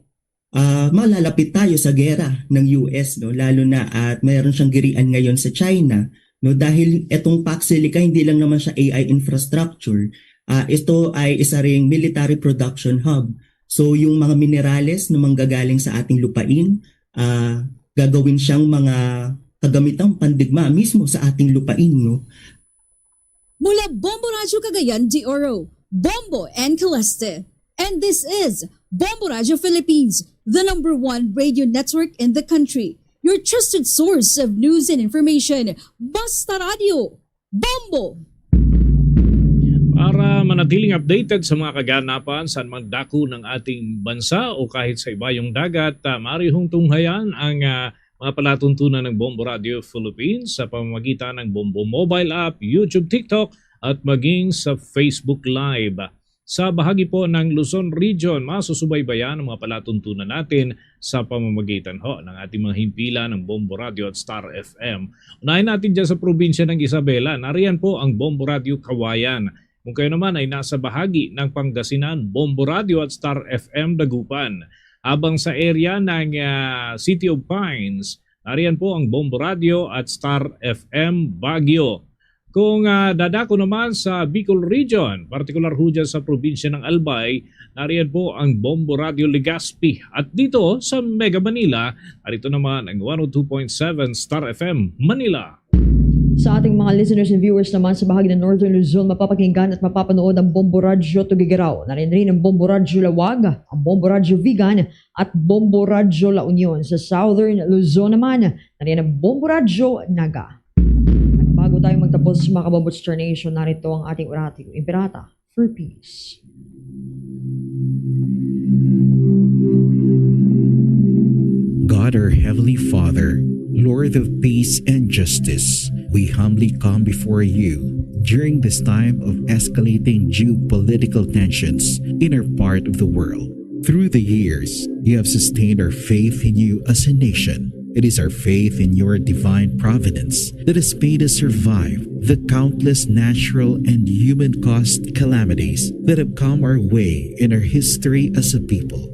ah, malalapit tayo sa gera ng U S, no, lalo na at mayroon siyang girian ngayon sa China, no, dahil itong Pax Silica hindi lang naman siya A I infrastructure, ah, ito ay isa ring military production hub. So, yung mga minerales na manggagaling sa ating lupain, ah, gagawin siyang mga kagamitang pandigma mismo sa ating lupain, no? Mula Bombo Radyo Cagayan de Oro, Bombo and Caleste. And this is Bombo Radyo Philippines, the number one radio network in the country. Your trusted source of news and information. Basta Radyo, Bombo! Para manatiling updated sa mga kaganapan sa anumang dako ng ating bansa o kahit sa ibayong dagat, ah, maaari hong tunghayan ang, ah, mga palatuntunan ng Bombo Radio Philippines sa pamamagitan ng Bombo Mobile App, YouTube, TikTok, at maging sa Facebook Live. Sa bahagi po ng Luzon Region, masusubaybayan ang mga palatuntunan natin sa pamamagitan ho ng ating mga himpilan ng Bombo Radio at Star F M. Unahin natin dyan sa probinsya ng Isabela. Nariyan po ang Bombo Radio Kawayan. Kung kayo naman ay nasa bahagi ng Pangasinan, Bombo Radio at Star F M Dagupan. Habang sa area ng, ah, City of Pines, nariyan po ang Bombo Radio at Star F M Baguio. Kung, ah, dadako naman sa Bicol Region, partikular ho dyan sa probinsya ng Albay, nariyan po ang Bombo Radio Legazpi. At dito sa Mega Manila, narito naman ang one oh two point seven Star F M Manila. Sa ating mga listeners and viewers naman sa bahagi ng Northern Luzon, mapapakinggan at mapapanood ang Bombo Radyo Tuguegarao. Nariyan rin ang Bombo Radyo Laoag, ang Bombo Radyo Vigan, at Bombo Radyo La Union. Sa Southern Luzon naman, nariyan ang Bombo Radyo Naga. At bago tayo magtapos, mga Kabombo Star Nation, narito ang ating oratio imperata for peace. God, our Heavenly Father, Lord of peace and justice, we humbly come before you during this time of escalating geopolitical tensions in our part of the world. Through the years, you have sustained our faith in you as a nation. It is our faith in your divine providence that has made us survive the countless natural and human-caused calamities that have come our way in our history as a people.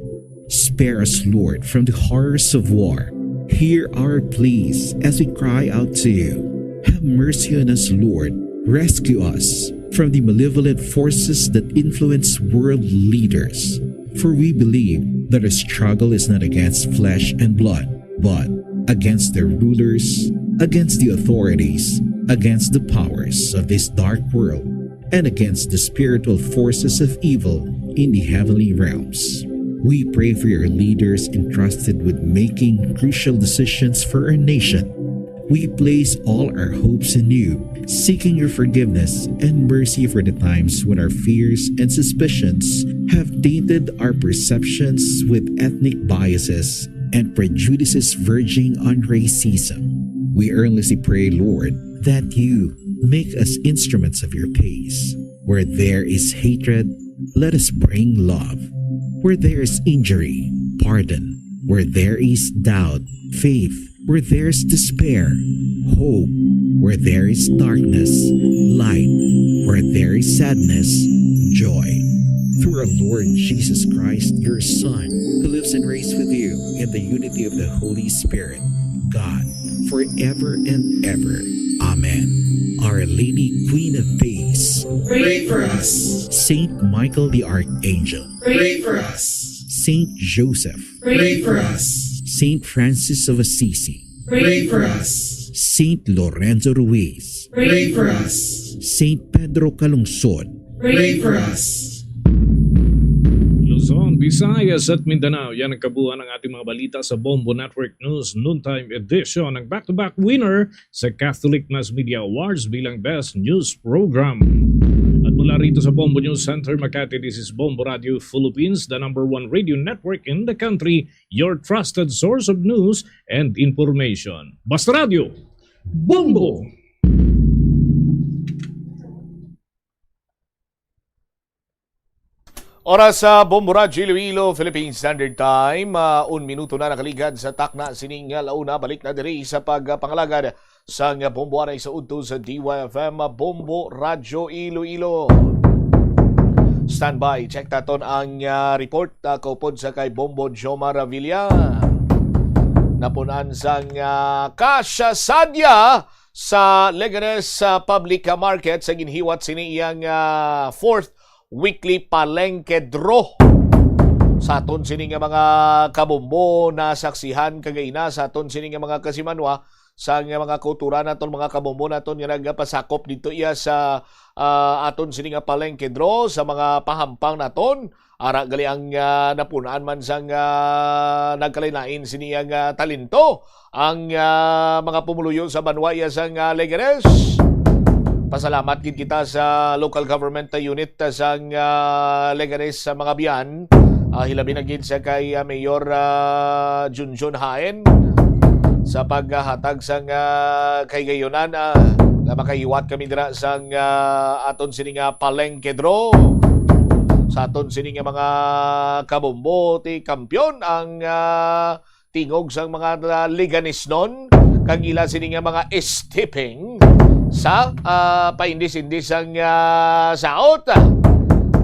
Spare us, Lord, from the horrors of war. Hear our pleas as we cry out to you. Have mercy on us, Lord. Rescue us from the malevolent forces that influence world leaders. For we believe that our struggle is not against flesh and blood, but against their rulers, against the authorities, against the powers of this dark world, and against the spiritual forces of evil in the heavenly realms. We pray for your leaders entrusted with making crucial decisions for our nation. We place all our hopes in you, seeking your forgiveness and mercy for the times when our fears and suspicions have tainted our perceptions with ethnic biases and prejudices verging on racism. We earnestly pray, Lord, that you make us instruments of your peace. Where there is hatred, let us bring love. Where there is injury, pardon. Where there is doubt, faith. Where there is despair, hope. Where there is darkness, light. Where there is sadness, joy. Through our Lord Jesus Christ, your Son, who lives and reigns with you in the unity of the Holy Spirit, God, forever and ever. Amen. Our Lady, Queen of Peace, pray for us. Saint Michael the Archangel, pray for us. Saint Joseph, pray for us. Saint Francis of Assisi, pray for us. Saint Lorenzo Ruiz, pray for us. Saint Pedro Calungsod, pray for us. Luzon, Visayas at Mindanao, yan ang kabuuan ng ating mga balita sa Bombo Network News Noontime Edition. Ang back-to-back winner sa Catholic Mass Media Awards bilang Best News Program. At mula rito sa Bombo News Center, Makati, this is Bombo Radio Philippines, the number one radio network in the country, your trusted source of news and information. Basta Radio, Bombo! Oras sa Bombo Radyo Iloilo, Philippine Standard Time. Ah, un minuto na nakaligad sa takna sining, ah, launa. Balik na diri sa pagpangalagad sang Bombo anay sa udto sa D Y F M, Bombo Radyo Iloilo. Standby, check taton ang, ah, report, ah, kaupod sa kay Bombo Jomar Avila. Napunan sang, ah, kasya sadya sa Leganes, ah, Public Market sa ginhiwat sini iyang, ah, fourth weekly palengke draw. Sa aton sini nga mga kabombo, nasaksihan kagayna sa aton sini nga mga kasimanwa, sa nga mga kultura naton, mga kabombo naton nga nagapasakop dito iya sa, ah, aton sini nga palengke draw sa mga pahampang naton. Ara gali ang, ah, napunan man sang, ah, nagkalain-lain sini ang, ah, talento ang, ah, mga pumuluyo sa banwa iya sang, ah, Leganes. Pasalamat gid kita sa local government unit, ah, sang, ah, Leganes sa mga biyan. Ah, hilabi na gid sa kay, ah, Mayor, ah, Junjun Haen sa paghatag sang, ah, kahigayunan, ah, nga makahiwat kami dira sang, ah, aton sini nga palengke draw. Sa aton sini nga mga kabombo, ti kampiyon ang, ah, tingog sang mga, ah, Leganesnon, kag ila sini nga mga stepping sa, ah, paindis-indis sang, ah, saot.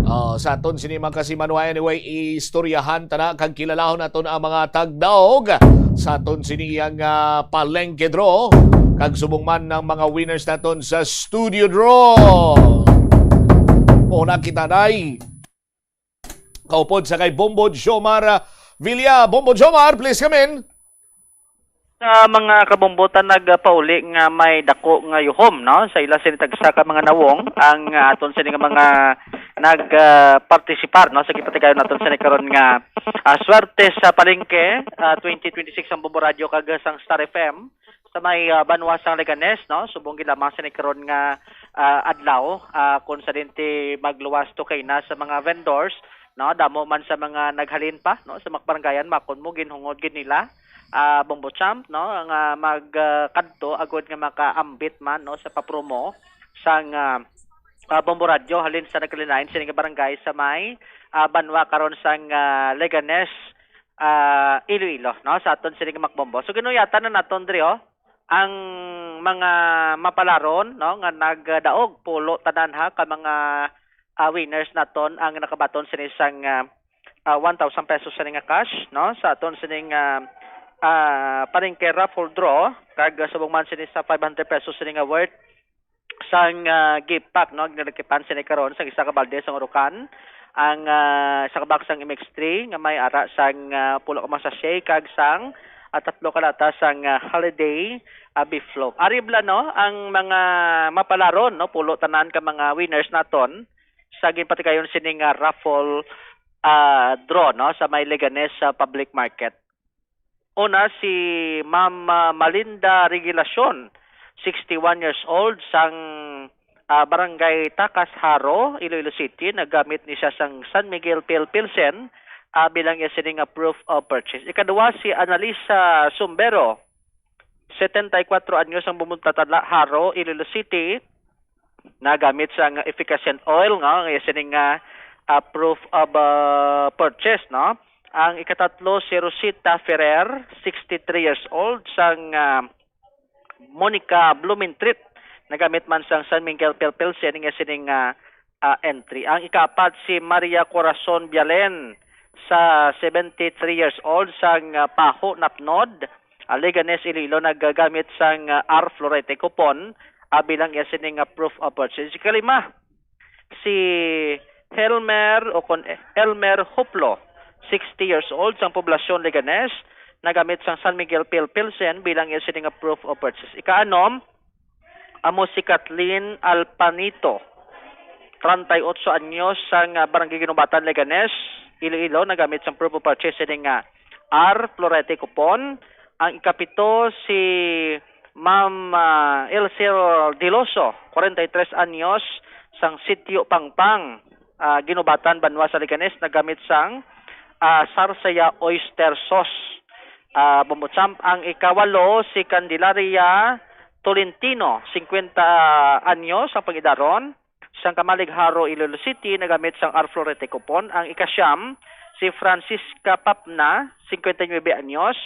Oh, sa aton sini mga kasimanwa, anyway, istoryahan ta na kag kilalahon naton ang mga tagdaog sa aton sini ang, ah, palengke draw, kag subong man ang mga winners naton sa studio draw. Muna kita, day. Kaupod sa kay Bombo Jomar, ah, Villa. Bombo Jomar, please come in. Sa mga kabombo ta nagpauli nga may dako nga yuhom, no? Sa ila sini tagsa ka mga nawong ang, ah, aton sini nga mga nag, ah, partisipar, no? Sa gipatigayon naton sini karon nga, ah, swerte sa palengke, ah, twenty twenty-six ang Bombo Radyo kag sang Star F M sa may, ah, banwa sang Leganes, no? Subong gid lamang sini karon nga, ah, adlaw, ah, kung sa dinti magluwas to kay na sa mga vendors, no? Damo man sa mga naghalin pa, no? Sa mga barangayan, makon mo, ginhungod gid nila, ah, Bombo Champ, no? Nga mag, ah, kadto agud nga makaambit man, no? Sa papromo sang, ah, ah, Bombo Radyo halin sa nagkalain-lain sini nga barangay sa may, ah, banwa karon sang, ah, Leganes, ah, Iloilo, no? Sa aton sini nga makbombo. So, ginuyatan na naton diri, oh, ang mga mapalaron, no, nga nagdaog pulo tanan, ha, ka mga, ah, winners naton ang nakabaton sini sang, ah, ah, one thousand pesos sini nga cash, no, sa aton sining, ah, ah, palengke raffle draw, kag, ah, subong man sini sa five hundred pesos sini nga worth sang, ah, gift pack, no, ginalakipan sini karon sa isa ka balde sang Orocan. Ang, ah, isa ka box sang M X three nga may ara sang, ah, pulo ka mga sachet kag sang, ah, tatlo ka lata sang, ah, holiday, ah, beef loaf. Ari bala, no, ang mga mapalaron, no, pulo tanan ka mga winners naton sa ginpatigayon sini nga raffle, ah, draw, no, sa may Leganes, ah, Public Market. Una, si Ma'am, ah, Malinda Regilacion, sixty-one years old, sang, ah, Barangay Takas, Jaro, Iloilo City. Nagamit ni siya sang San Miguel Pale Pilsen, ah, bilang iya sini nga proof of purchase. Ikaduha, si Analisa Sumbero, setenta y cuatro anyos, ang bumuntatala, Jaro, Iloilo City. Nagamit sang efficacent oil, no, nga iya sini nga, ah, proof of, ah, purchase, no. Ang ikatatlo, si Rosita Ferrer, sixty-three years old, sang, ah, Monica Blumentritt. Nagamit man sang San Miguel Pale Pilsen nga sining, ah, ah, entry. Ang ikaapat, si Maria Corazon Bialen, sa seventy-three years old, sang, ah, Paho, Napnod, ah, Leganes, Iloilo, naggamit sang, ah, R Florete coupon, ah, bilang iya sini nga proof of purchase. Ikalima, si Helmer o kon Elmer Huplo, sixty years old, sang Poblacion, Leganes, nagamit sang San Miguel Pale Pilsen bilang iya sini nga proof of purchase. Ikaanom, amo si Kathleen Alpanito, treinta y ocho anyos, sang, ah, Barangay Guinobatan, Leganes, Iloilo, nagamit sang proof of purchase sini nga R Florete coupon. Ang ikapito, si Ma'am, ah, Elcir Diloso, kwarenta y tres anyos, sang Sitio Pangpang, ah, Guinobatan, banwa sa Leganes, nagamit sang, ah, Sarsaya oyster sauce. Ah, Bombo Champ. Ang ikawalo, si Candelaria Tolentino, singkwenta anyos ang pangidaron, sang Camalig Jaro, Iloilo City, nagamit sang R Florete coupon. Ang ikasyam, si Francisca Papna, singkwenta y nuebe anyos,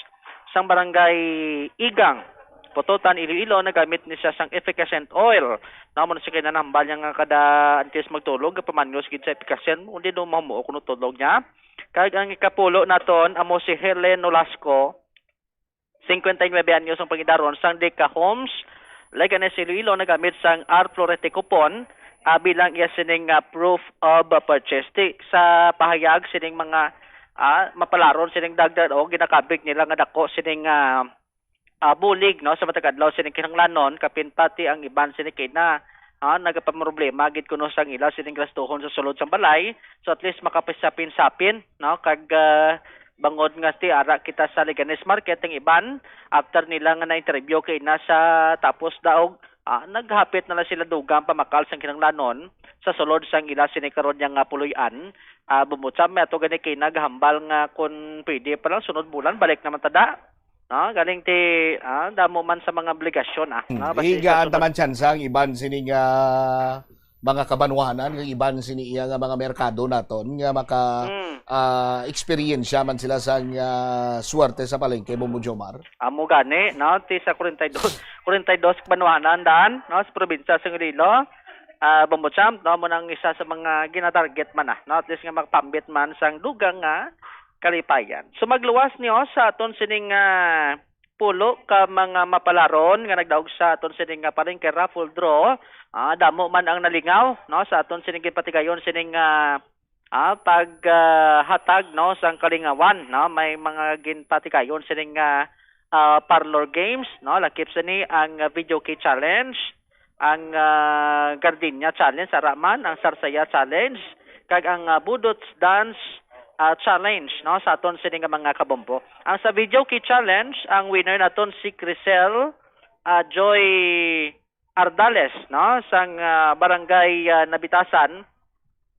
sang barangay Igang, Pototan, Iloilo, nagamit ni siya sang efficascent oil. Namo na siya kinanambal niya nga kada antes magtulog, pamanyos gid sa efficascent, kundi daw mamuo kuno tulog niya. Kag ang ikapulo naton amo si Helen Nolasco, singkwenta y nuebe anyos ang pangidaron, sang Deca Homes, Leganes, Iloilo, nagamit sang R Florete coupon, ah, bilang iya sining, ah, proof of, ah, purchase. Ti, sa pahayag sining mga, ah, mapalaron sining dagdag o ginakabig nila nga dako sining, ah, ah, bulig, no, sa matag adlaw sining kinahanglanon, kapin pati ang iban sini kina, ah, nagapamroblema gid kuno sang ila sining gastuhon sa sulod sang balay. So at least makapisapin-sapin, no, kag, ah, bangod nga ti ara kita sa Leganes Market, ang iban after nila nga na-interview kay na sa tapos daog, ah, naghapit na lang sila dugang pamakal sang kinahanglanon sa sulod sang ila sini karon niya nga puloy-an. Ah, bumutsa may ato gani kay naghambal nga kun pwede pa lang sunod bulan balik naman tada. Ah, galing ti, ah, damo man sa mga obligasyon, ah. Hmm, Ah, basi sa igaan sunod taman tsansa ang iban sini nga mga kabanwanan, ang iban sini iya nga mga merkado naton nga maka, Hmm. ah, eksperyensya man sila sa, ah, swerte sa palengke, Bombo Jomar. Amo gani, no? Ti sa forty-two, forty-two ka banwanan daan, no? Sa probinsya sa Iloilo, ah, Bombo Champ, no? Amo nang isa sa mga ginatarget man, ah, no? At least nga makapambit man sang dugang nga kalipayan. So magluwas niyo sa aton sining, ah, pulo ka mga mapalaron nga nagdaog sa aton sining, ah, palengke raffle draw. Ah, damo man ang nalingaw, no, sa aton sining ginpatigayon sining, ah, ah, pag, ah, hatag, no, sang kalingawan, no. May mga ginpatigayon sining, ah, ah, parlor games, no, lakip sini ang, ah, video key challenge, ang, ah, Gardenia Challenge, ara man ang Sarsaya Challenge, kag ang, ah, Budots Dance, ah, Challenge, no, sa aton sini nga mga kabombo. Ang sa Video Key Challenge, ang winner naton si Crisel, ah, Joy Ardales, no, sang, ah, Barangay, ah, Nabitasan,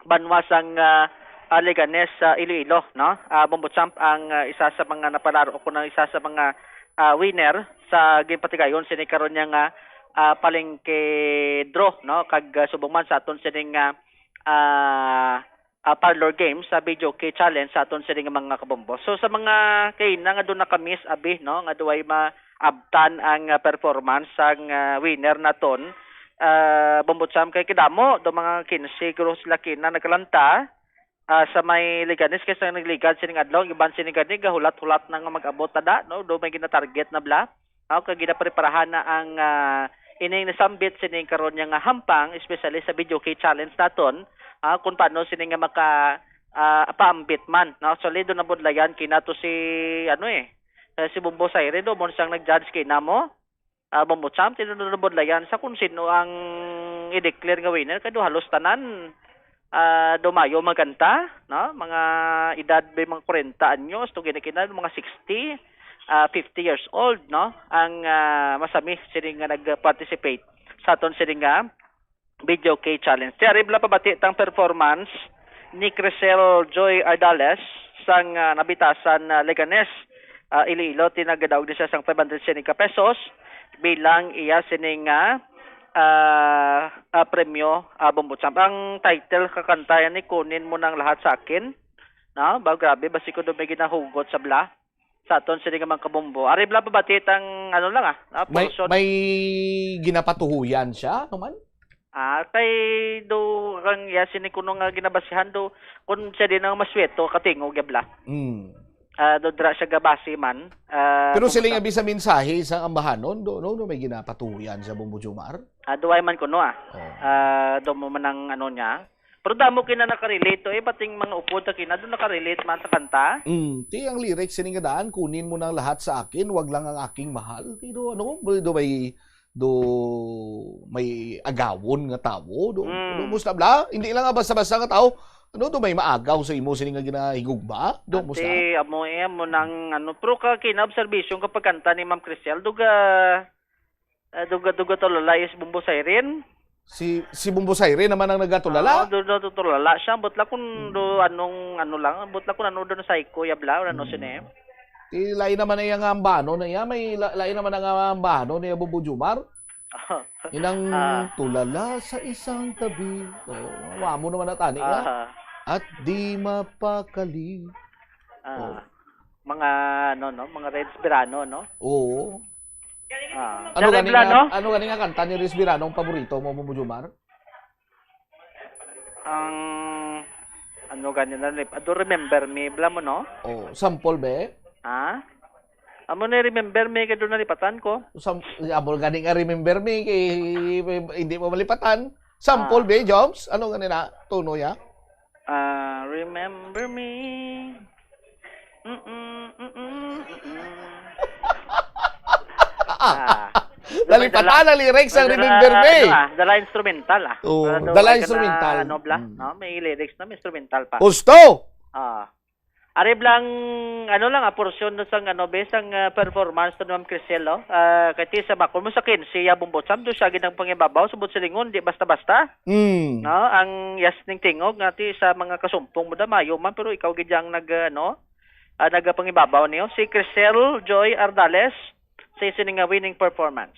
banwa sang, ah, ah, Leganes, sa Iloilo, no? Ah, Bombo Champ ang, ah, isa sa mga napalaro o kung ang isa sa mga, ah, winner sa ginpatigayon sini karon niya nga, ah, palengke draw, no? Kag, ah, subong man sa aton sining, ah, ah, ah, parlor game sa video key challenge sa aton sini nga mga kabombo. So sa mga kaina nga doon nakamiss abi, no, nga duway maabtan ang, ah, performance sang, ah, winner naton, ah, Bombo Champ, kay kadamo do mga kinse guro sila kina nagkalanta, ah, sa may Leganes kay sa nagligad sining adlaw, ang iban sini gani gahulat-hulat na nga mag-abot na da, no, do may ginatarget na bla. Aw, kag ginapreparahan na ang, ah, ining nasambit sining karon niya nga hampang, especially sa video key challenge naton, ah, kung paano sini nga maka, ah, paambit man, no? Actually, doon nabudlayan kina to si, ano eh, eh, si Bombo Siren, do, mo siyang nag-judge kay namo. Ah, Bombo Champ, doon nabudlayan sa kung sino ang i-declare nga winner, kay do halos tanan, ah, dumayo magkanta, no? Mga edad may mga kwarenta anyos, to gina-, kina mga sixty, ah, fifty years old, no? Ang, ah, masami sini nga nag-participate sa aton sini nga video key challenge. Ti ari bala pabati tang performance ni Crisel Joy Ardales sang, ah, Nabitasan, ah, Leganes, ah, Iloilo, ti nagadaog ni siya sang five hundred sini ka pesos bilang iya sini nga, ah, ah, premyo, ah, Bombo Champ. Ang title ka kanta yan ni Kunin Mo Nang Lahat Sa Akin. No? Ba, grabe, basi ko do may ginahugot sa bla. Sa aton sini nga mga kabombo. Ari bala pabati tang ano lang, ah, ah, May, portion. May ginapatuhuyan siya, ano man? Ah, kay do kang iya sini kuno nga ginabasihan do, kung siya din ang masweto, katingog ya bala. Mm. Ah, do dra siya gabasi man. Ah, Pero kung sila nga sa bisa mensahe sa ambahanon, do, no, no, may ginapatuhuyan sa Bombo Jomar? Ah, duway man kuno, ah. Oh. Ah, do mo man ang ano niya. Pero damo kina nakarelate to, eh, bating mga upod sa kina, do nakarelate man sa kanta. Mm, ti ang lyrics sini nga daan, "Kunin mo ng lahat sa akin, wag lang ang aking mahal." Ti do, ano, do may, do may agawon nga tawo, do, Mm. do, musta bala? Hindi lang nga basta-basta nga tawo, ano, do may maagaw sa imo sini nga ginahigugma? Do, musta? Ate, amo, eh, amo nang, ano, pero ka kinaobserbasyon ka pagkanta ni Ma'am Crisel, do ga, ah, do ga, do ga tulala is Bombo Siren. Si, si Bombo Siren naman ang nagatulala? Ah, do, do, do tulala siya. Ambot lang kung do Hmm. anong, ano lang, ambot lang kung ano do na psycho ya bala, ano Hmm. sini. Ti lain naman na iya nga ambano na iya, may la-, lain naman na nga ambano na iya, Bombo Jomar. Inang Ah. tulala sa isang tabi. Oh, wa mo naman na tani nga. Aha. At di mapakali. Ah, Oh. mga, ano, no? Mga Reds Verano, no? Oo. Ah. Ano Jared gani Bla, nga, no? ano gani nga kanta ni Reds Verano ang paborito mo, Mumu Jumar? Ang, ano gani na, lip-, I don't remember me, bla mo, no? Oh, sample, be? Ha? Amo na remember me, kay doon nalipatan ko. Sam-, amo gani nga remember me, kay hindi mo malipatan. Sample, Ah. be, Jobs? Ano gani na? Tuno, ya? Ah, remember me. Mm-mm, mm-mm, mm-mm. Ah. Ah. Dali pa Dala-, ta na lyrics ang dala-, Remember Me. ano, ah, dala instrumental, ah. Oo, Para daw dala ay ka na, instrumental. ano, bla, Mm. no? May lyrics na, may instrumental pa. Husto! Ah. Ari blang, ano lang, ah, porsyon na sang, ano, be, sang, ah, performance to ni Ma'am Crisel, no? Ah, kay ti sa bakol mo sa kinse, ya, Bumbot Sam, do siya gid ang pangibabaw, subot silingon, di basta-basta. Mm. No? Ang yas ning tingog, nga ti sa mga kasumpong mo da, mayo man, pero ikaw gid yang nag, ah, ano, ah, nagapangibabaw niyo. Si Crisel Joy Ardales, sa isa nga winning performance.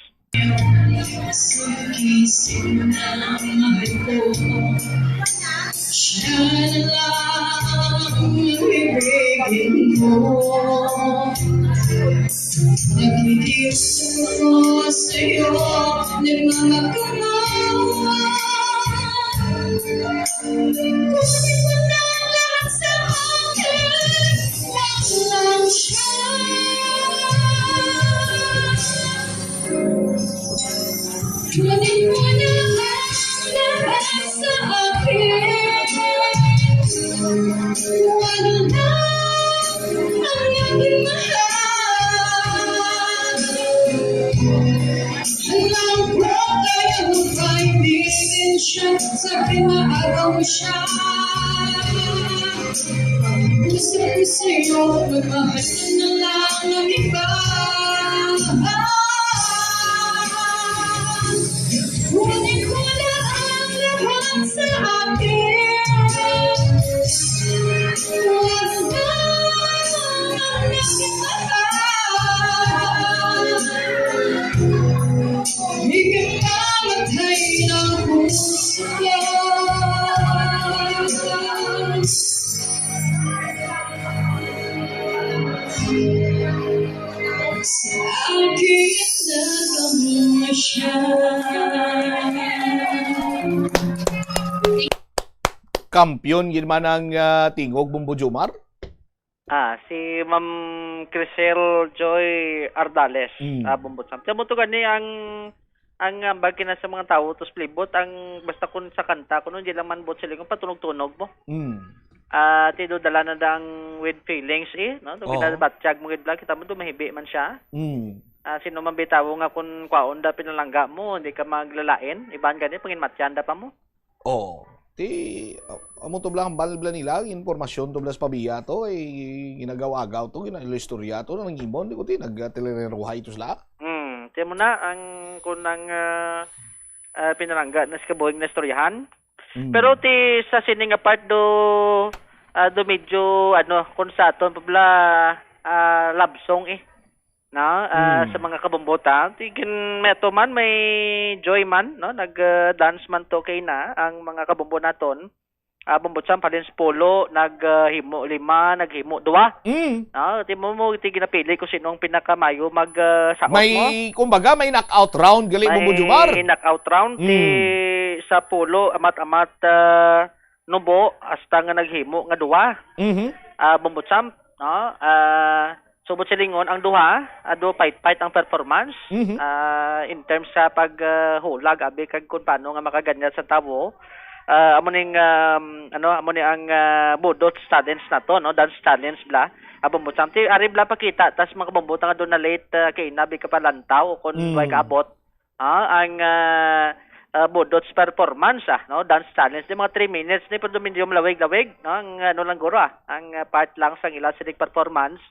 Kunin mo na ang lahat sa akin. Wala na ang aking mahal. Ang lang ko kaya mo pa'y bitin siya. Sabi na agaw mo siya. Gusto ko sa'yo, magmahal ka na lang ng iba. Kunin mo na ang lahat sa akin. Wala na ang nagmamahal. Ikaw ang matay ng puso ko. Sa akin na kamo siya. Kampiyon gid man ang, ah, tingog, Bombo Jomar? Ah, si Ma'am Crisel Joy Ardales, Mm. ah, Bumbot Sam. Kamo to gani ang, ang, ah, bagi na sa mga tawo, tos palibot, ang basta kun sa kanta, kun hindi lang man buot silingon, patunog-tunog mo. Mm. Ah, ti do dala na dang with feelings, eh, no? Nung Oo. ginabatyag mo gid, bla, kita mo, do mahibi man siya. Mm. Ah, sino man bitawo nga kun kwaon da pinalangga mo, hindi ka maglalain, iban gani, panginmatyan da pa mo. Oh, ti, a-, amo to bala, hambal bala nila, ang impormasyon to bala sa pabiya to, eh, ginagaw-agaw to, ginaistorya to, nang imon, di ko ti, nagteleneruhay to sila. Hmm, ti mo na, ang, kung ang, ah, ah, pinalangga na sa kabuhing na istoryahan. Hmm. Pero ti sa sini nga part do, ah, do medyo, ano, kung sa aton pa bala, ah, love song, eh. No, ah, Mm. sa mga kabumbutan, ti gin-, may ato man, may joy man, no? Nag, ah, dance man to kay na ang mga kabumbo naton. Ah, Bumbot Sam, halin sa pulo, nag, ah, himo lima, naghimo duwa. Mm. No, ti mo, mo, ti ginapili kung sino ang pinakamayo mag, ah, saot May, mo. kumbaga, may knockout round, gali mo, May Jomar? knockout round, ti Mm. sa pulo, amat-amat, ah, nubo, hasta nga naghimo nga duwa. Mhm. Ah, Bumbot Sam, no? Ah, subot silingon ang duha, ah, do fight-fight ang performance. Mhm. Ah, in terms sa pag, ah, hulag, abi, kag kung paano nga makaganyat sa tawo. Ah, amo ning, um, ano, amo ni ang, ah, Budots challenge nato, no? Dance challenge bala. Ah, Bumbot Sam. Ti, ari bala pakita, tas mga Bumbot nga do na late, ah, kay nabi ka palantaw o kung Mm. way kaabot. Ah, ang, ah, ah, Budots performance, ah, no? Dance challenge. Di mga three minutes ni, pero medyo malawig-lawig, no? Ang, ano lang guro, ah, ang, ah, part lang sang ila sining performance,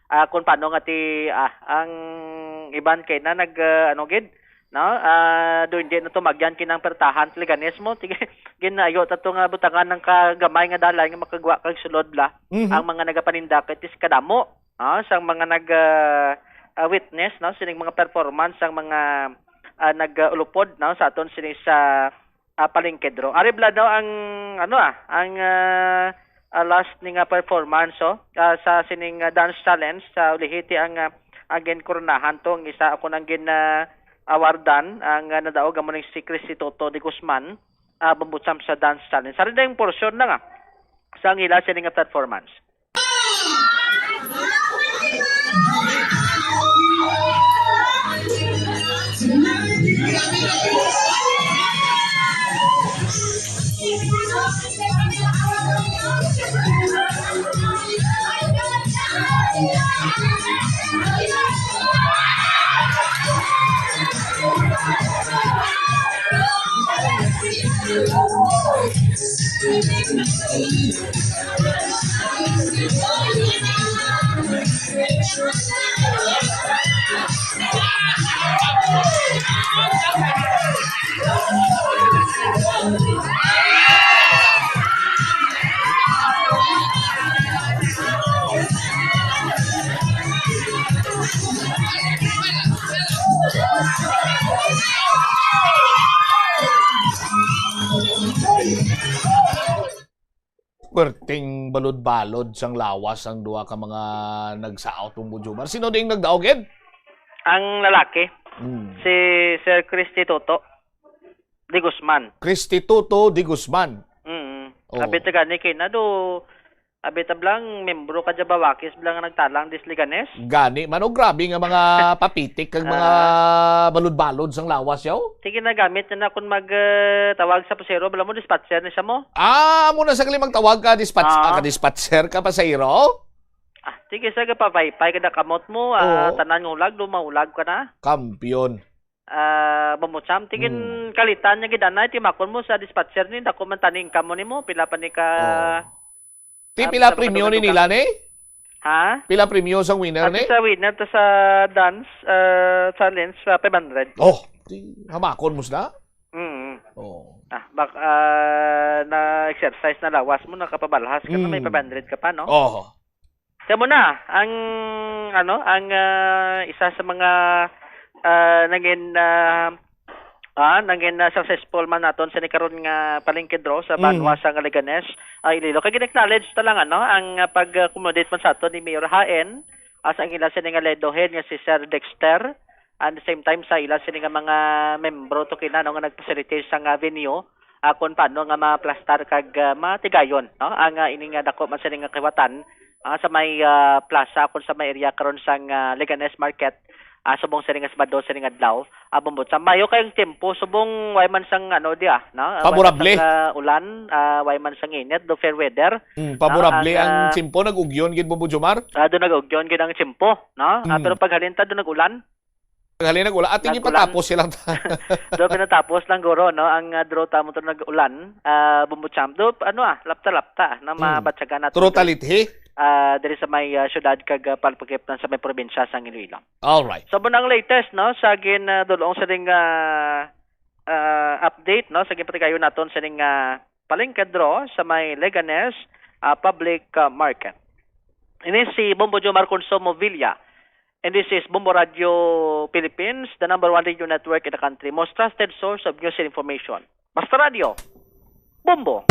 ah, kung paano nga ti, ah, ang iban kay na nag, ah, ano gid, no? Ah, do hindi na to magyan kinang pertahan, Leganes mo. Sige, ginayo ta to nga butangan ng kagamay nga dalay nga makagwa kag sulod bala Mhm. ang mga nagapaninda kay tis kadamo. Ah, sang mga nag, ah, ah, witness, no, sining mga performance sang mga, ah, nag-ulupod, no, sa aton sini sa, ah, Palengke Draw. Ari bala daw ang, ano, ah, ang, ah, ah, last ni nga performance, oh, ah, sa sining, ah, dance challenge sa Ulihiti ang, ah, ang ginkoronahan to, ang isa ako nang gin, ah, awardan, ang, ah, nadaog amo ning si Christy Toto de Guzman, ah, Bambucham sa dance challenge. Sa rin portion na nga sa ang ila sini nga performance. Perting balod-balod sang lawas ang duha ka mga nagsaot, Bombo Jomar. Sino ding nagdaog, Ed? Ang lalaki, Hmm. si Sir Christy Toto de Guzman. Christy Toto de Guzman. Mm. Oh. Abi ta gani kay na do, abi ta bala ang membro ka dya Bawakis bala nga nagtalang dis Leganes. Gani man, oh, grabe nga mga papitik kag mga Ah. balod-balod sang lawas yaw. Sige na, gamit na na kung mag, eh, tawag sa pasero, bala mo, dispatcher ni siya mo. Ah, amo na sa galing magtawag ka, dispatch-, Ah. ah, ka dispatcher ka, pasahero? Ah, sige, sa gapapaypay ka na kamot mo, ah, Oo. tanan nga ulag, do maulag ka na. Kampiyon. Ah, Bombo Cham, tingin Hmm. kalitan niya gid anay, timakon mo sa dispatcher ni, dako man tani income mo nimo, pila pa ni ka Oo. Ti, Ah, pila sa mga premyo ni dugang-dugang. nila ni? Ha? Pila premyo sang winner At ni? sa winner to sa dance, ah, challenge, ah, five hundred. Oh, ti, hamakon mo sila? Mm. Oh. Ah, bak-, ah, na-exercise na lawas mo, nakapabalhas ka na, may Mm. five hundred ka pa, no? Oh. Kaya mo na, ang, ano, ang, ah, isa sa mga, ah, nangin, ah, ah, nangin, ah, successful man naton sa ni karon nga palengke draw sa Mm. banwa sa nga Leganes, ah, Iloilo. Kay gin-acknowledge ta lang, ano, ang, ah, pag-accommodate man sa aton ni Mayor Haen, ah, sa ang ila sini nga leadohead nga si Sir Dexter, and the same time sa ila sini nga mga membro to kina, no, nga nag-facilitate sa nga venue, ah, kung paano nga maplastar kag, ah, matigayon, no, ang, ah, ini nga dako man sini nga kiwatan, ah, sa may, ah, plaza, kung sa may area karon sang, ah, Leganes Market, ah, subong sini nga Sabado, sini nga adlaw, ah, Bombo Cham. Mayo kay ang tempo, subong way man sang, ano, di, ah, no? Ah, way man Favorable. sang, ah, ulan, ah, way man sang init, do fair weather. Mm, No? favorable Ang, ang ah, tempo, nag-ugyon gid, Bombo Jomar? Ah, do nag-ugyon gid ang tempo, no? Ah, Mm. pero paghalin ta, do nag-ulan. Paghalin nag-ulan. At hindi Nag-ulan. patapos silang Do pinatapos lang, guro, no? Ang, ah, draw ta mo to nag-ulan, ah, Bombo Cham. Do, ano, ah, lapta-lapta na Mm. mabatyagan nato True diri, talithi? ah, diri sa may, ah, syudad kag, ah, palpagip na sa may probinsya sang Iloilo. Alright. Sa bunang latest, no, sa gin, ah, dulong sa ding, ah, ah, update, no, sa ginpatigayon naton sa ding, ah, palengke draw sa may Leganes, ah, Public, ah, Market. Ini si Bombo Jomar Consumo Villa. And this is Bombo Radio Philippines, the number one radio network in the country, most trusted source of news and information. Basta Radio, Bombo.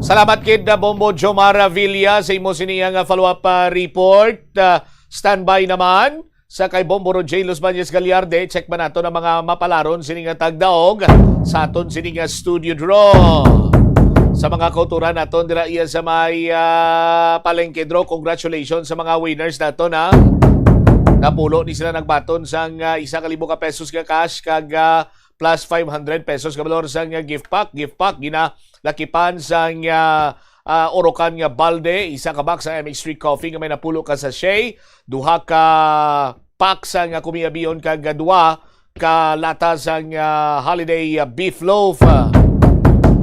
Salamat kid, uh, Bombo Jomar Villa, sa imo sini nga follow-up, uh, report. Uh, standby naman sa kay Bombo Roger Los Bañez Gallarde. Check man nato ang mga mapalaron sini nga tagdaog sa aton sini nga studio draw. Sa mga kauturan naton dira iya sa may, uh, palengke draw, congratulations sa mga winners naton, ha. Napulo ni sila nagbaton sang, uh, isa ka libo ka pesos nga cash kag, uh, plus five hundred pesos ka balor sang, uh, gift pack. Gift pack ginalakipan sang, uh, uh, Orocan nga balde, isa ka box sa M H three Coffee nga may napulo ka sachet, duha ka pack sang, uh, kumiabihon kag, uh, duha ka lata sang, ah, holiday, ah, beef loaf.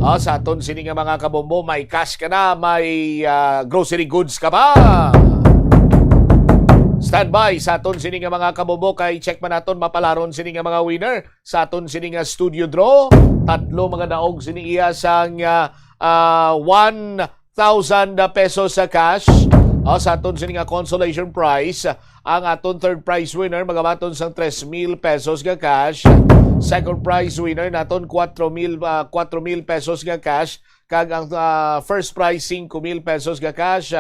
Ah, sa aton sini nga mga kabombo, may cash ka na, may, ah, grocery goods ka pa. Standby sa aton sini nga mga kabombo, kay check man naton mapalaron sini nga mga winner sa aton sini nga studio draw. Tatlo mga daog sini iya sang, ah, ah, one thousand pesos sa cash. O, sa aton sini nga consolation prize, ang aton third prize winner magabaton sang tres mil pesos nga cash. Second prize winner naton, kwatro mil, ah, kwatro mil pesos nga cash. Kag ang, ah, first prize, singko mil pesos nga cash.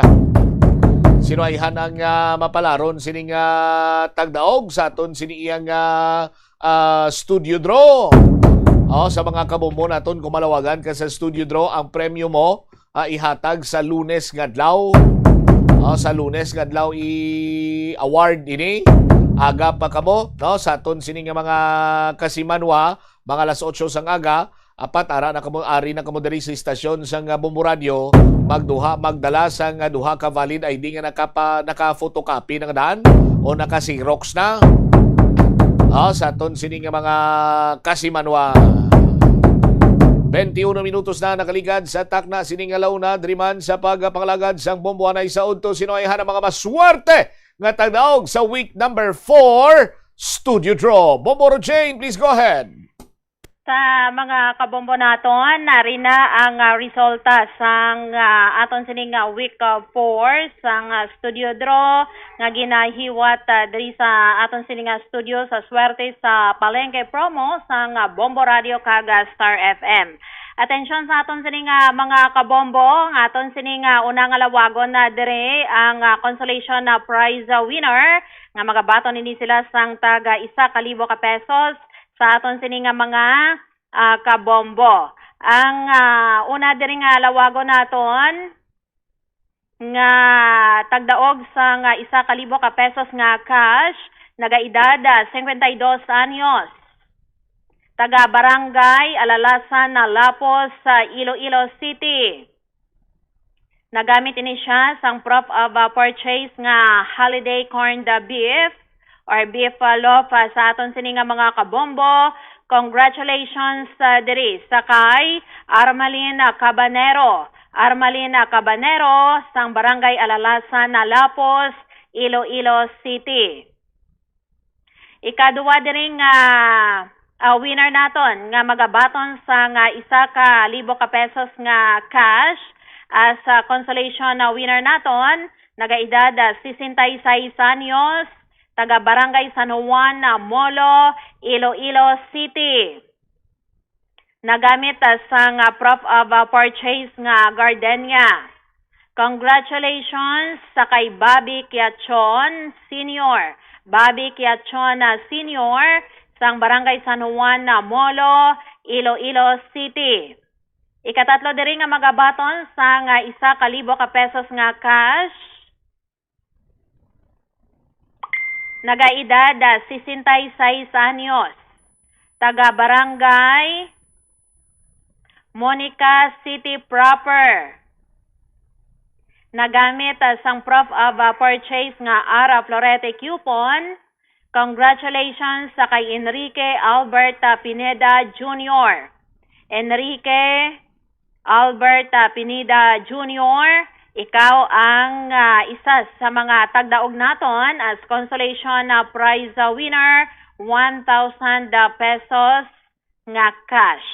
Sino ayhan ang, ah, mapalaron sining, ah, tagdaog sa aton sini iyang, ah, ah, studio draw? O, sa mga kabombo naton, kung malawagan ka sa studio draw, ang premyo mo, ah, ihatag sa Lunes nga adlaw. O, sa Lunes nga adlaw i-award ini. Aga pa kamo, no? Sa aton sini nga mga kasimanwa, mga alas otso sang aga, apat, ara na kamo, ari na kamo diri sa istasyon sang, ah, Bombo Radio, magduha, magdala sang, ah, duha ka valid I D nga nakapa-, naka-photocopy na daan o naka-xerox na. Ah, sa aton sini nga mga kasimanwa. Twenty-one minutos na nakaligad sa takna sini nga launa, diri man sa pagpangalagad sang Bombo, anay sa udto, sino ayhan ang mga maswerte nga tagdaog sa week number four Studio Draw? Bombo Rojaine, please go ahead. Sa mga kabombo naton, nari na ang, ah, resulta sang, ah, aton sining, ah, week, ah, four sang, ah, studio draw nga ginahiwat, ah, diri sa aton sining, ah, studio sa Swerte sa Palengke promo sang, ah, Bombo Radio kag, ah, Star F M. Atensyon sa aton sining, ah, mga kabombo, ang aton sining, ah, una nga lawagon na diri ang, ah, consolation, ah, prize, ah, winner nga magabaton ini sila sang taga isa ka libo ka pesos sa aton sini nga mga, ah, kabombo. Ang, ah, una diri nga lawagon naton nga tagdaog sang isa ka libo ka pesos nga cash, nagaedad, ah, cincuenta y dos anyos. Taga Barangay Alalasan, Lapos, sa Iloilo City. Nagamit ini siya sang proof of, uh, purchase nga holiday corned, uh, beef or beef, uh, loaf, uh, sa aton sini nga mga kabombo. Congratulations, uh, diri sa kay Armalin, uh, Cabanero. Armalin, uh, Cabanero sang Barangay Alalasan, uh, Lapos, Iloilo City. Ikaduha diri nga, ah, winner naton nga magabaton sang isa ka libo ka pesos nga cash as, ah, consolation na winner naton, nagaedad, ah, sesenta y seis anyos, taga Barangay San Juan, ah, Molo, Iloilo City. Nagamit, ah, sang, ah, proof of, ah, purchase nga gardenia. Congratulations sa kay Bobby Quiachon Senior. Bobby Quiachon, ah, Senior, sang Barangay San Juan, ah, Molo, Iloilo City. Ikatatlo diri nga magabaton sang, ah, isa ka libo ka pesos nga cash. Nagaedad, ah, sesenta y seis anyos. Taga Barangay Monica City Proper. Nagamit, ah, sang proof of, ah, purchase nga ara florete coupon. Congratulations sa kay Enrique Albert, ah, Pineda Junior. Enrique Albert, ah, Pineda Junior, ikaw ang, ah, isa sa mga tagdaog naton as consolation, ah, prize, ah, winner, one thousand, ah, pesos nga cash.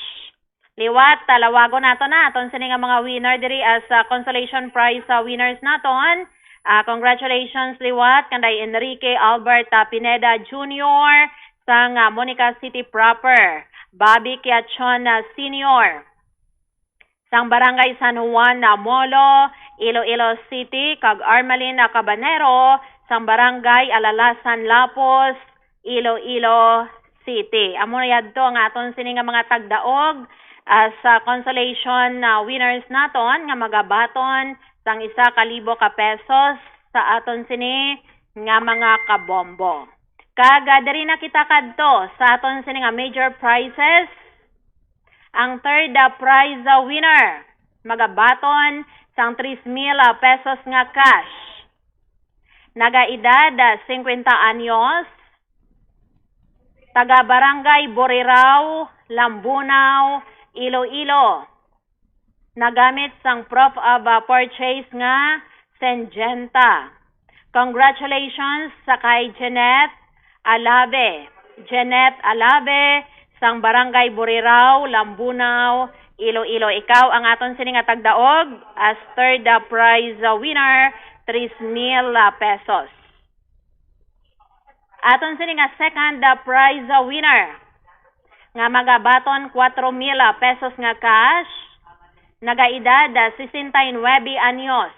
Liwat, ah, lawagon nato na aton sini nga mga winner diri as, ah, consolation prize, ah, winners naton. Ah, congratulations liwat kanday Enrique Albert, ah, Pineda Junior sang, ah, Monica City Proper, Bobby Quiachon, ah, Senior sang Barangay San Juan, ah, Molo, Iloilo City, kag Armalin, ah, Cabanero sang Barangay Alalasan, Lapos, Iloilo City. Amo na yadto ang aton sini nga mga tagdaog, ah, sa consolation, ah, winners naton nga magabaton sang isa ka libo ka pesos sa aton sini nga mga kabombo. Kag, ah, diri na kita kadto sa aton sini nga major prizes. Ang third, ah, prize, ah, winner magabaton sang tres mil, ah, pesos nga cash. Nagaedad, ah, singkwenta anyos. Taga Barangay Borirao, Lambunao, Iloilo. Nagamit sang proof of, ah, purchase nga Syngenta. Congratulations sa kay Jeanette Alabe. Jeanette Alabe, sang Barangay Borirao, Lambunao, Iloilo. Ikaw ang aton sini nga tagdaog as third, ah, prize, ah, winner tres mil pesos. Aton sini nga second, ah, prize, ah, winner nga magabaton kwatro mil, ah, pesos nga cash, nagaedad, ah, sesenta y nuebe anyos.